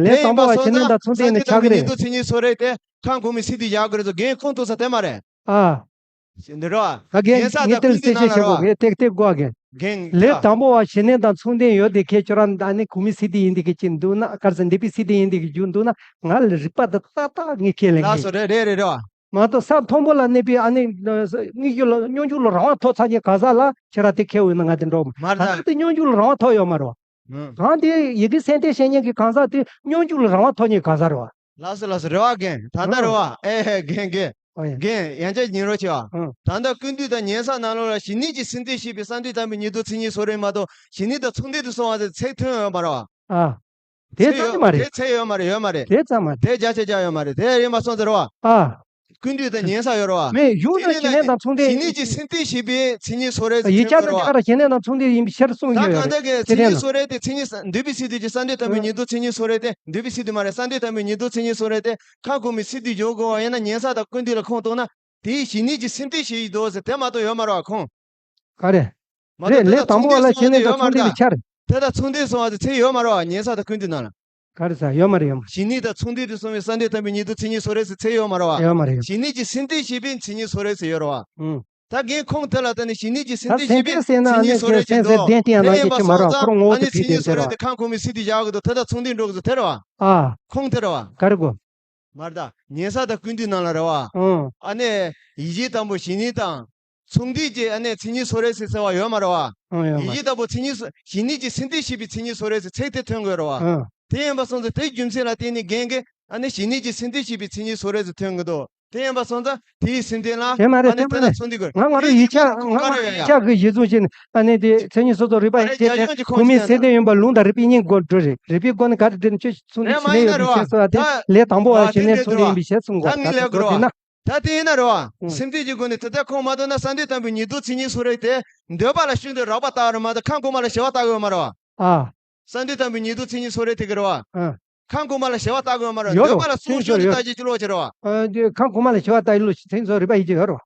ལས་དང་པོ་བ་ཞི་གནས་དང་མཚུངས་ལྡན་ནི་ཆགས་ཀྱི་རེད། ཉེར་བསྡོགས་མཚན་ཉིད་སོགས་རེད་དེ་ཁམས་གོང་མའི་སྲིད་དེ་ཡག་གི་རེད་ཚོ་རྒན་ཁོང་ཚོ་ས་དེ་མ་རེད། ཨ། འདི་རོ། ད་རྒན་ངས་ད་ངས་དེར་གསལ་བཤད་བྱེད་དགོས་ངས་ཏེག་ཏེག་གོ་རྒན། རྒན་ལས་དང་པོ་བ་ཞི་གནས་དང་མཚུངས་ལྡན་ཡོད་དེ་ཁྱེད་ཁྱོད་རང་ཨ་ནི་གོང་མའི་སྲིད་དེ་ཡིན་དེ་གི་ཅིག་འདུག་ན་ག་རེ་ཟེར་འདི་པའི་སྲིད་དེ་ཡིན་དེ་གི་རྒྱུ་འདུག་ན་ང་ལ་རིག་པ་དང་ཏག་ཏག་ངས་ཁས་ལེན་ལགས་གི། སོ་རེད་རེད་རེད་རེད་བ། མ་གཏོགས་ས་མཐོན་པོ་ལ་གནས་པའི་ཨ་ནི་དངོས་རྒྱུ་ལ་སྙོམས་འཇུག་ལ་རང་དབང་ཐོབ་ཚར་མཁན་ག་ས་ལ་ཁྱེད་རང་དེ་ཁས་འོས་ན་ང་དེ་འགྲོ་མ་མ་རེད་ད། ད་དེ་སྙོམས་འཇུག་ལ་རང་དབང་ཐོབ་ཡོད་མ་རེད་བ། ཨང་། གང་དེ་ཡི་གེ་སེམས་གཏད་བྱེད་མཁན་གྱི་གང་ཟག་དེ་སྙོམས་འཇུག་ལ་རང་དབང་ཐོབ་མཁན་གང་ཟག་རེད་བ། ལགས་སོ་ལགས་སོ། རེད་བ་རྒན། ད་ལྟ་རེད་བ། ཨང་། ཨེ་ཧེ་རྒན་རྒན། ཨོ་ཡ། རྒན་ཡང་བསྐྱར་ཉན་རོགས་བྱེད་བ། ཨང་། ད་ལྟ་ཀུན་བཏུས་དང་ཉན་ས་ནང་ལོགས་ལ་གཞི་ནས་ཀྱི་སེམས་གཏད་བྱེད་པའི་བསམ་གཏན་དམ་པའི་ཉེར་བསྡོགས་མཚན་ཉིད་སོ་རེད་མ་གཏོགས་གཞི་ནས་དང་མཚུངས་ལྡན་དུ་སོང་བ་དེ་ཚིག་ཐོན་ཡོད་མ་རེད་བ། ཨ། དེ་ཚིག་ཙམ་ཡོད་གྱི་མ་རེད། དེ་ཚིག་ཡོད་མ་རེད། ཡོད་མ་རེད། དེ་ཙམ་མ་རེད། དེ་རྒྱ་ཆེ་རྒྱ་ཡོད་མ་རེད། དེ་ཡིན་པ་སོང་ཟེར་བ། ཨ། ཀུན་བཏུས་དང་ཉན་ས་ཡོད་རེད་བ། མེད་གཞུང་དེ་ནང་ནི་གཞི་ནས་དང་མཚུངས་ལྡན་གཞི་ནས་ཀྱི་སེམས་གཏད་བྱེད་པའི་མཚན་ཉིད་སོ་རེད་ཟེར་ཡིག་ཆ་ཐོན་ནང་གྱི་ཡོད་རེད་བ། ཁ་ར་གཞི་ནས་དང་མཚུངས་ལྡན་ཡིན་པའི་ཕྱིར་གསུངས་ད་ཡོད་གང་ལྟར་གྱི་ཚིག་ཉིད་སོ་རེད་དེ་མཚན་ཉིད་ས་འདུས་པའི་ཚིག་དུས་ཀྱི་བསམ་གཏན་དམ་པའི་ཉེར་བསྡོགས་མཚན་ཉིད་སོ་རེད་དེ་འདུས་པའི་ཚིག་དུས་མ་རེད། བསམ་གཏན་དམ་པའི་ཉེར་བསྡོགས་མཚན་ཉིད་སོ་རེད་དེ་ཁམས་གོང་མའི་ཚིག་དུས་འཇོག་དགོས་བ་ཡིན་ན་ཉན་ས་དང་ཀུན་བཏུས་ལ་ཁུངས་གཏུགས་ན། དེའི་གཞི་ནས་ཀྱི་སེམས་གཏད་བྱེད་ཀྱི་འདུག་ཟེར་དེ་མ་གཏོགས་ཡོད་མ་རེད་བ་ཁུངས། ག་རེ། མ་རེད་གཏོགས་ལས་དང་པོ་བ་ལ་གཞི་ནས་དང་མཚུངས་ལྡན་པའི་ཕྱིར། དེ་དང་མཚུངས་ལྡན་སོང་བ་དེ་ཚིག་ཡོད་མ་རེད་བ་ཉན་ས་དང་ཀུན་བཏུས་ནང་ལ། ག་རེ་ཟེར་ཡོད་མ་རེད་ཡོད་མ་རེད། གཞི་ནས་དང་མཚུངས་ལྡན་དུ་སོང་བའི་བསམ་གཏན་དམ་པའི་ཉེར་བསྡོགས་མཚན་ཉིད་སོ་རེད་ཟེར་ཚིག་ཡོད་མ་རེད་བ། ཡོད་མ་རེད་ཡོད། གཞི་ནས་ཀྱི་སེམས་གཏད་བྱེད་པའི་མཚན་ཉིད་སོ་རེད་ཟེར་ཡོད་རེད་བ། ཨང་། ད་རྒན་ཁུངས་དེ་ལ་བརྟེན་ནས་གཞི་ནས་ཀྱི་སེམས་གཏད་བྱེད་པའི་མཚན་ཉིད་སོ་རེད་ཅེས་འདུག་དེ་ཡིན་པ་སོང་ཙང་ཨ་ནི་མཚན་ཉིད་སོ་རེད་ཅེས་མ་རེད་བ། ཁོ་རང་ངོ་བོ་དེ་ཕྱིར་དེ་ཟེར་བ། ཁམས་གོང་མའི་ཚིག་དུས་བཞག་གི་འདུག་དེ་དང་མཚུངས་ལྡན་འགྲོ་གི་འདུག་དེ་རེད་བ། ཨ། ཁུངས་དེ་རེད་བ། ག་རེ་གོ། མ་རེད་ད། ཉན་ས་དང་ཀུན་བཏུས་ནང་ལ་རེད་བ། ཨང་། ཨ་ནི། ཡིད་བྱེད་དང་པོ་གཞི་ནས་དང་། མཚུངས་ལྡན་གྱི་ཨ་ནི་མཚན་ཉིད་སོ་རེད་ཟེར་ཟེར་བ་ཡོད་མ་རེད་བ། ཨང་། ཡོད་མ་རེད། ཡིད་བྱེད་དང་པོ་མཚན་ཉིད་སོ་གཞི་ནས་ཀྱི་སེམས་གཏད་བྱེད་པའི་མཚན་ཉིད་སོ་རེད་ཟེར་ཚིག་དེ་ཐོན་དགོས་རེད་བ། ཨང་། དེ་ཡིན་པ་སོང་ཙང་དེའི་རྒྱུ་མཚན་ལ་བརྟེན་ནས་རྒན་གྱིས་ཨ་ནི་གཞི་ནས་ཀྱི་སེམས་གཏད་བྱེད་པའི་མཚན་ཉིད་སོ་རེད་ཟེར་ཐོན་གི་འདུག་དེ་ཡིན་པ་སོང་ཙང་དེའི་སེམས་གཏད་ལ་དེ་མ་རེད། ཨ་ནི་དེ་དེ་མ་དང་རེད། མཚུངས་ལྡན་དགོས། ང་ང་རང་དེའི་ཡིག་ཆ་རྒྱུ་མཚན་ང་ཁུངས་ག་ང་རང་རེད་ཡིག་ཡ། ཆ་གི་གཞི་བཟུང་བྱས་ནས་ཨ་ནི་དེ་མཚན་ཉིད་སོ་སོ་རིག་པ་ཨ་ཡིན་ནི་ཅེས་རྒྱ་ཏེ་གཞུང་གི་ཁུངས་གོང་མའི་ཤེས་ལྡན་ཡིན་པ་ལུང་དང་རིགས་པའི་གཉིས་སྒོ་འགྲོ་རེད། རིགས་པའི་སྒོ་ནས་ག་རེ་འགྲེལ་ནས་ཆོས་མཚུངས་ལྡན་ཞི་གནས་ཡོད་པའི་ཕྱིར་ཟེར་བ་དེ་ལས་དང་པོ་བ་ཞི་གནས་མཚུངས་ལྡན་ཡིན་པའི་ཕྱིར་གསུང་དགོས། ད་ཚོ་དེ་ན། ད་དེ་ཡིན་ན་རེད་བ། ཨང་། སེམས་གཏད་ཀྱི་སྒོ་ནས་དེ་ལྟར་ཁུངས་མ་གཏུགས་ན་བསམ་གཏན་དམ་པའི་ཉེར་བསྡོགས་མཚན་ཉིད་སོ་རེད་དེ། འདོད་པ་ལ་ཤིན་ཏུ་རགས་པ་ལྟ་བ་རེད་མ་གཏོགས་ཁམས་གོང་མ་ལ་ཞི་བ་ལྟ་གི་ཡོད་མ་རེད་བ། ཨ། བསམ་གཏན་དམ་པའི་ཉེར་བསྡོགས་མཚན་ཉིད་སོ་རེད་དེ་གི་རེད་བ། ཨ། ཁམས་གོང་མ་ལ་ཞི་བ་ལྟ་གི་ཡོད་མ་རེད་བ། ཡོད་འདོད་པ་ལ་རེད། སོ་སོ་ཞིག་ལྟ་རྒྱུ་ཅི་ལོག་ཅི་རེད་བ། ཨ། འདི་ཁམས་གོང་མ་ལ་ཞི་བ་ལྟ་ཡི་ལོ་ཞིག་མཚན་ཉིད་སོ་རིག་པ་ཡིན་གྱི་ཡོད་རེད་བ།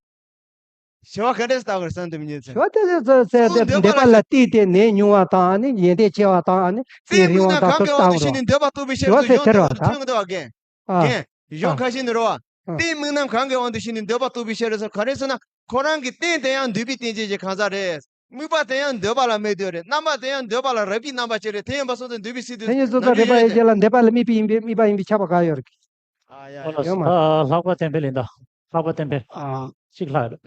ཞི་བ་ག་འདྲས་ལྟ་དགོས་རེད་བསམ་གཏན་དམ་པའི་ཉེར་བསྡོགས་མཚན། ཞི་བ་དེ་ལས་ཚོ་ཚེ་འདོད་པ་ལ་བརྟེན་ཏེ་ནད་ཉུང་བ་དང་ཨ་ནི་ཡོན་ཏན་ཆེ་བ་དང་ཨ་ནི་རྟེན་རིང་བ་དང་དུ་བཏང་རོགས། ཞི་བ་ཟེར་དེ་རེད་བ་ད། ཨ། ཨ། གཞུང་ཁ་ཤས་ནི་རེད་བ། ཨ། རྟེན་དམིགས་རྣམ་གང་གི་དབང་དུ་བྱས་ནས་འདོད་པ་རྟོགས་པའི་ཕྱིར་ཟེར་ག་རེ་ཟེར་ན་ཁོ་རང་གི་རྟེན་དེ་ཡང་འདོད་པའི་རྟེན་ཅན་གྱི་གང་ཟག་རེད། དམིགས་པ་དེ་ཡང་འདོད་པ་ལ་དམིགས་འདོད་རེད། རྣམ་པ་དེ་ཡང་འདོད་པ་ལ་རགས་པའི་རྣམ་པ་ཅིག་རེད། དེ་ཡིན་པ་སོང་ཙང་འདོད་པའི་ཚིག་དེ་མཚན་ཉིད་སོ་སོ་རིག་པ་ཡོད་ཅེས་ལ་འདོད་པ་ལ་དམིགས་པའི་ཡིན་པས་དམིགས་པ་ཡིན་པས་ཁྱབ་པ་གང་ཡོད་རེད། ཨ་ཡ་ཨོ་ལགས་ཡོད་མ་རེད། ལྷག་པ་བསྟན་འཕེལ་ཡིན་ད། ལྷག་པ་བསྟན་འཕེལ། ཨ། གཅིག་ལྷག་རེད།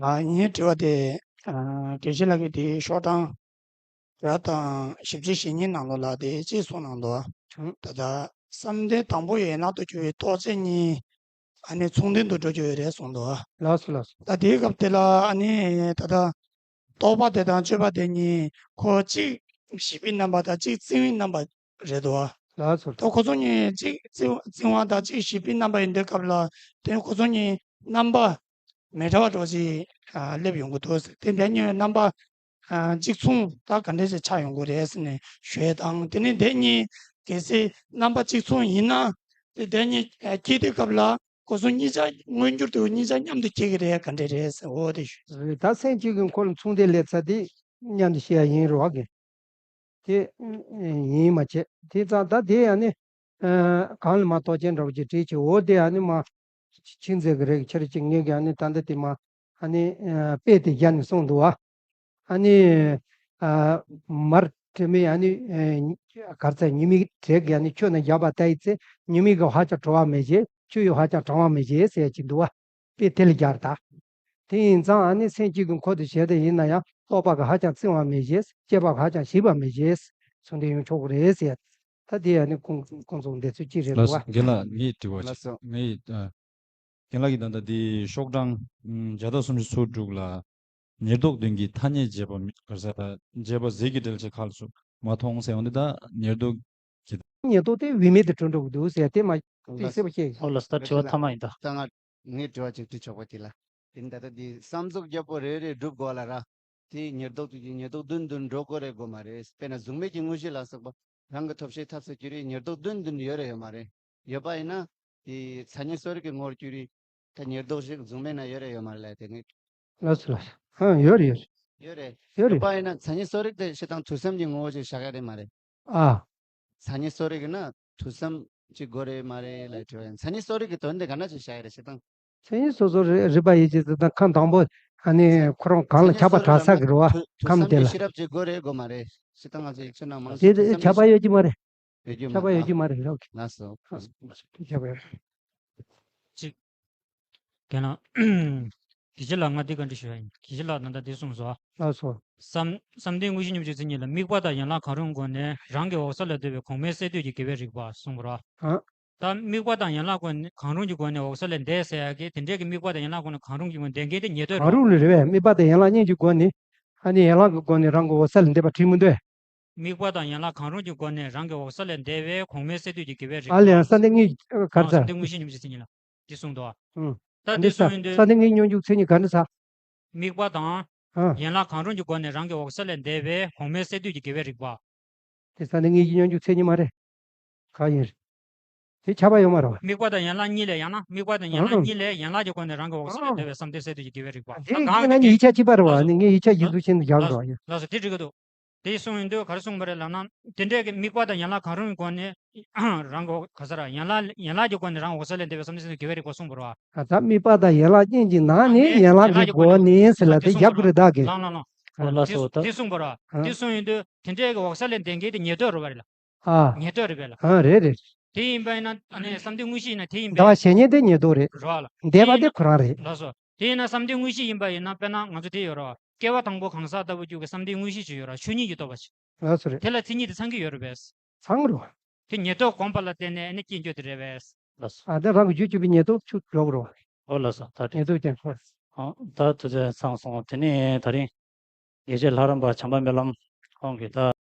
ཨ། ངའི་དྲི་བ་དེ། ཨ། དགེ་བཤེས་ལགས་ཀྱིས་དེའི་ཤོག་གྲངས་བརྒྱ་དང་བཞི་བཅུ་ཞེ་གཉིས་ནང་ལོགས་ལ་དེ་གཅིག་གསུངས་གནང་འདུག་ད་ལྟ་བསམ་གཏན་དང་པོ་ཡི་ཡན་ལག་ཏུ་གྱུར་པའི་རྟོགས་ཚད་གཉིས་ཨ་ནི་མཚུངས་ལྡན་དུ་འགྲོ་རྒྱུ་ཡོད་རེད་གསུངས་འདུག་ལགས་སོ་ལགས་སོ། ད་དེའི་སྐབས་དེ་ལ་ཨ་ནི་ད་ལྟ་རྟོག་པ་དེ་དང་དཔྱོད་པ་དེ་གཉིས་ཁོ་གཅིག་བྱིས་པའི་རྣམ་པ་དང་གཅིག་བརྩེ་བའི་རྣམ་པ་རེད་འདུག་ལགས་སོ། ད་ཁོ་ཚོ་གཉིས་གཅིག་བརྩེ་བ་དང་གཅིག་བྱིས་པའི་རྣམ་པ་ཡིན་དུས་སྐབས་ལ་དེ་ཁོ་ཚོ་གཉིས་རྣམ་པ་མི་འདྲ་བ་འདྲ་བོ་ཞིག་ཨ་སླེབས་ཡོང་གི་འདུག་དེ་འདྲ་གཉིས་རྣམ་པ་ཨ་གཅིག་མཚུངས་ད་ག་འདྲས་ཞིག་ཆགས་ཡོང་གི་རེད་ཟེར་ནས་ཞུ་ཡས་དང་། དེ་ནས་དེ་གཉིས་གལ་སྲིད་རྣམ་པ་གཅིག་མཚུངས་ཡིན་ན་དེ་དེ་གཉིས་ཨ་སྐྱེས་དུས་སྐབས་ལ་ཁོ་ཚོ་གཉིས་ཆ་མངོན་གྱུར་དུ་གཉིས་ཆ་མཉམ་དུ་སྐྱེ་གི་རེད་ག་འདྲས་རེད་ཟེར། འོ་དེ་ཞུ། ད་སེམས་གཅིག་གི་འཁོར་ལ་མཚུངས་ལྡན་སླེབས་ཚར་དེ་མཉམ་དུ་སྐྱེ་ཡ་ཡིན་རེད་བ་གི། དེ་ཡིན་མ་བྱེད། དེ་ཙང་ད་དེ་ཡང་ནི་གང་ལ་མ་གཏོགས་ཅན་འདྲ་བོ་ཅིག་བྲིས་ཀྱི། འོ་དེ་ཡང་ནི་མ་ཆིག་མཛད་གི་རེད། ཁྱེད་ཀྱིས་ངེད་ཀྱི་ཡང་ནི་ད་ལྟ་དེ་མ་ཨ་ནི་དཔེ་དེ་བཞག་ནས་གསུངས་འདུག་བ། ཨ་ནི་མར་དྲི་མེད་ཨ་ནི་གར་ཚ་ཉི་མའི་དྲེག་གི་ཨ་ནི་ཁྱོད་ན་བཞག་པ་ལྟ་ཡི་ཚེ་ཉི་མའི་གི་ཧ་ཅང་བྲོ་བ་མེད་ཅེས་ཁྱོད་ཡི་ཧ་ཅང་གྲང་བ་མེད་ཅེས་ཟེར་གྱི་འདུག་བ། དཔེ་དེ་ལ་སྦྱར་ད། དེ་ཡིན་ཙང་ཨ་ནི་སེམས་གཅིག་གི་འཁོར་དུ་བྱས་ཏེ་ཡིན་ན་ཡང་རྟོག་པ་གི་ཧ་ཅང་བརྩི་བ་མེད་ཅེས། དཔྱད་པ་གི་ཧ་ཅང་ཞིབ་པ་མེད་ཅེས་གསུངས་ཏེ་ཡོང་ཆོག་གི་རེད་ཟེར། ད་དེ་ཨ་ནི་ཁོང་ཁོང་ཚོ་འདི་ཚོ་གཅིག་རེད་འདུག་བ། ལགས་སོ། རྒན་ལགས་ངའི་དྲི་བ་ལགས་ཅིག་སོ། ངའི་ཨ། རྒན་ལགས་ཀྱིས་ད་ལྟ་དེ་ཤོག་གྲངས་ཨམ་བརྒྱ་དང་སུམ་ཅུ་སོ་དྲུག་ལ་ཉེར་བསྡོགས་བདུན་གྱི་ཐ་སྙད་འབྱེད་པ་མི་ག་རེ་ཟེར། འབྱེད་པ་ཟད་ཀྱི་འགྲེལ་བྱེད་ཁག་སུ་མ་མཐོང་ཟེར་བ་འདི་དག་ཉེར་བསྡོགས་ཀྱི། ཉེར་བསྡོགས་དེ་བུད་མེད་དུ་གྲུབ་འགྲོ་གི་འདུག་ཟེར་དེ་མ་ཏིག་སེ་བ་ཤེས། ཨོ་ལགས་སོ། ད་དྲི་བ་ཐ་མ་ཡིན་ད། ད་ང་ངའི་དྲི་བ་ཅིག་དྲི་ཆོག་པ་དེ་ལ། དེ་ནི་ད་ལྟ་དེ་བསམ་གཟུགས་བརྒྱད་པོ་རེ་རེ་སྒྲུབ་དགོས་ལ་ར། དེ་ཉེར་བསྡོགས་དེ་ཉེར་བསྡོགས་བདུན་བདུན་འགྲོ་དགོས་རེད་དགོས་མ་རེད། དཔེར་ན་གཟུགས་མེད་ཀྱི་དངོས་གཞི་ལ་སོགས་པ་རང་གི་ཐོབ་བྱའི་ཐབས་སུ་གྱུར་པའི་ཉེར་བསྡོགས་བདུན་བདུན་ཡོད་རེད་ཡོད་མ་རེད། ཡོད་པ་ཡིན་ན་དེ་མཚན་ཉིད་གསོ་རིག་གི་ངོ་བོར་གྱུར་པའི་ད་ཉེར་བསྡོགས་ཤིག་གཟུགས་མེད་ན་ཡོད་རེད་ཡོད་མ་རེད་ལ་དེ་ངས། ལགས་སོ་ལགས་སོ། ཨ་ཡོད་རེད་ཡོད་རེད། ཡོད་རེད། ཡོད་རེད། ཡོད་པ་ཡིན་ན་མཚན་ཉིད་གསོ་རིག་དེ་སྤྱིར་བཏང་ཐོས་བསམ་གྱི་ངོ་བོ་ཅིག་བཞག་ཡ་རེད་མ་རེད། ཨ། མཚན་ཉིད་གསོ་རིག་ཡིན་ན་ཐོས་བསམ་ཅིག་དགོས་རེད་མ་རེད་ལ་དྲི་བ་ཡིན། མཚན་ཉིད་གསོ་རིག་གི་དོན་དེ་ག་འདྲ་ཅིག་བཞག་ཡ་རེད་སྤྱིར་བཏང་། མཚན་ཉིད་སོ་སོ་རེ་རིག་པ་ཡིན་གྱི་དེ་དང་ཁམས་དང་པོ་ཨ་ནི་ཁོ་རང་གང་ལ་ཁྱབ་པ་གྲགས་ས་གི་རེད་བ། ཁམས་དེ་ལ། ཐོས་བསམ་གྱི་ཤེས་རབ་ཅིག་དགོས་རེད་དགོས་མ་རེད། སྤྱིར་བཏང་ང་ཚོ་ཡིག་ཆ་ནང་མང་དེ་ཆེ་དེ་ཐོས་བསམ་ཁྱབ་པ་ཡོད་ཀྱི་མ་རེད། ཡོད་རྒྱུ་མ་ཁྱབ་པ་ཡོད་རྒྱུ་མ་རེད་རོགས། ལགས་སོ། ཁྱབ་པ་ཡོད། གཅིག་རྒན་ལགས། དགེ་བཤེས་ལགས་ང་འདི་བཀའ་འདྲི་ཞུ་ཡ་ཡིན། དགེ་བཤེས་ལགས་ད་ལྟ་འདི་གསུངས་སོང་། ལགས་སོ། བསམ་བསམ་གཏན་དངོས་གཞི་སྙོམས་འཇུག་མཚན་ཉིད་ལ། དམིགས་པ་དང་ཡན་ལག་གང་རུང་སྒོ་ནས་རང་གི་འོད་གསལ་ལ་འདོད་པའི་གོང་མའི་སས་བསྡུས་ཀྱི་དགེ་བའི་རིགས་པ་གསུངས་པ་རེད། ཨ། ད་དམིགས་པ་དང་ཡན་ལག་སྒོ་ནས་གང་རུང་གི་སྒོ་ནས་འོད་གསལ་ལས་འདས་ཟེར་ཡ་གི་དེ་འདྲའི་གི་དམིགས་པ་དང་ཡན་ལག་སྒོ་ནས་གང་རུང་གི་སྒོ་ནས་འདས་མཁན་དེ་ཉན་ཐོས་རེད། གང་རུང་ལས་རེད་བས། དམིགས་པ་དང་ཡན་ལག་གཉིས་ཀྱི་སྒོ་ནས། ཨ་ནི་ཡན་ལག་གི་སྒོ་ནས་རང་གི་འོད་གསལ་ལས་འདས་པ་བྲིས་མི་འདུག་དམིགས་པ་དང་ཡན་ལག་གང་རུང་གི་སྒོ་ནས་རང་གི་འོད་གསལ་ལས་འདས་པའི་གོང་མའི་སས་བསྡུས་ཀྱི་དགེ་བའི་རིགས་ཨ་ལས་ཡང་བསམ་གཏན་དངོས་ག་རེ་ཟེར། བསམ་གཏན་དངོས་གཞི་སྙོམས་འཇུག་མཚན་ཉིད་ལ་འདི་གསུངས་འདུག་ཨ། ཨང་། ད་འདི་འདི་གསུངས་ཡོང་དུས། བསམ་གཏན་དངོས་གཞི་སྙོམས་འཇུག་མཚན་ཉིད་ག་རེ་ཟེར། དམིགས་པ་དང་། ཨ། ཡན་ལག་གང་རུང་གི་སྒོ་ནས་རང་གི་འོད་གསལ་ལས་འདས་པའི་གོང་མའི་སས་བསྡུས་ཀྱི་དགེ་བའི་རིགས་པ། དེ་བསམ་གཏན་དངོས་གཞི་སྙོམས་འཇུག་མཚན་ཉིད་མ་རེད། གང་ཡིན་རེད། དེ་ཁྱབ་པ་ཡོད་མ་རེད་བ། དམིགས་པ་དང་ཡན་ལག་གཉིས་ལས་ཡང་ན། དམིགས་པ་དང་ཡན་ལག་ཨང་། གཉིས་ལས་ཡན་ལག་གི་སྒོ་ནས་རང་གི་འོད་གསལ་ལས་ཨང་། འདས་པའི་བསམ་གཏན་སས་བསྡུས་ཀྱི་དགེ་བའི་རིགས་པ། དེ་ད་གང་ཡིན་ན་གི་ཡིག་ཆ་གཅིག་པ་རེད་བ། ལགས་སོ། ནི་ངས་ཡིག་ཆ་ཡིག་ལགས་འཛུགས་བྱས་ནས་རྒྱག་དགོས་རེད་བ། ལགས་སོ། དེ་འགྲིག་གི་འདུག་དེ་གསུངས་ཡོང་དུས་ག་རེ་གསུངས་པ་རེད་ལབ་ན། དེ་འདྲའི་གི་དམིགས་པ་དང་ཡན་ལག་གང་རུང་གི་སྒོ་ནས་རང་གི་ག་ས་ར་ཡན་ལག་ཡན་ལག་གི་སྒོ་ནས་རང་འོད་གསལ་ལས་འདས་པའི་བསམ་གཏན་སས་བསྡུས་དགེ་བའི་རིགས་པ་གསུངས་པ་རེད་བ། ད་ལྟ་དམིགས་པ་དང་ཡན་ལག་གཉིས་ཀྱི་ནང་ནས་ཡན་ལག་གི་སྒོ་ནས་ཟེར་ལ་དེ་རྒྱབ་དགོས་རེད་ད་གི། ལགས་ལགས་ལགས། ཨོ་ལགས་སོ། ད་དེ་གསུངས་པ་རེད་བ། ཨ། དེ་གསུངས་ཡོང་དུས་དེ་འདྲའི་གི་འོད་གསལ་ལས་འདས་མཁན་དེ་ཉན་ཐོས་རེད་བ་རེད་ལ། ཨ། ཉན་ཐོས་རེད་པས་ལ། ཨ་རེད་རེད། དེ་ཡིན་པ་ཡིན་ན་ཨ་ནི་བསམ་གཏན་དངོས་གཞི་ཡིན་ན་དེ་ཡིན་པས། འདའ་བ་བྱེད་མཁན་དེ་ཉན་ཐོས་རེད། རེད་བ་ལ། འདས་པ་དེ་ཁོ་རང་རེད། ལགས་སོ། དེ་ཡིན་ན་བསམ་གཏན་དངོས་གཞི་ཡིན་པ་ཡིན་ན་དཔེར་ན་ང་ཚོ་དེ་ཡོད་རེད་བ། སྐྱེ་བ་དང་པོ་གང་ཟག་ལྟ་བུ་རྒྱུད་ཀྱི་བསམ་གཏན་དངོས་གཞི་ཅིག་ཡོད་རེད་བ། ཆོས་ཉིད་ཀྱི་རྟོགས་པ་ཅིག་ལགས་སོ་རེད། དེ་ལ་མཚན་ཉིད་དེ་ཚང་གི་ཡོད་རེད་པས། ཚང་རེད་བ། དེ་ཉན་ཐོས་སྒོམ་པ་ལ་བརྟེན་ནས་ཨ་ནི་སྐྱེ་འགྱུར་དེ་རེད་པས། ལགས་སོ། ཨ་ད་རང་གི་རྒྱུད་གཅིག་པའི་ཉན་ཐོས་ཆུ་འགྲོ་གི་རེད་བ། ཨོ་ལགས་སོ། ད་རེད། ཉན་ཐོས་ཀྱང་ཁོ། ཨོ་ད་དུས་ཚོད་ཚང་སོང་། དེ་ནས་ད་རིང་དགེ་བཤེས་ལྷ་རམས་པ་བྱམས་པ་སྨོན་ལམ་ཁོང་གིས་ད།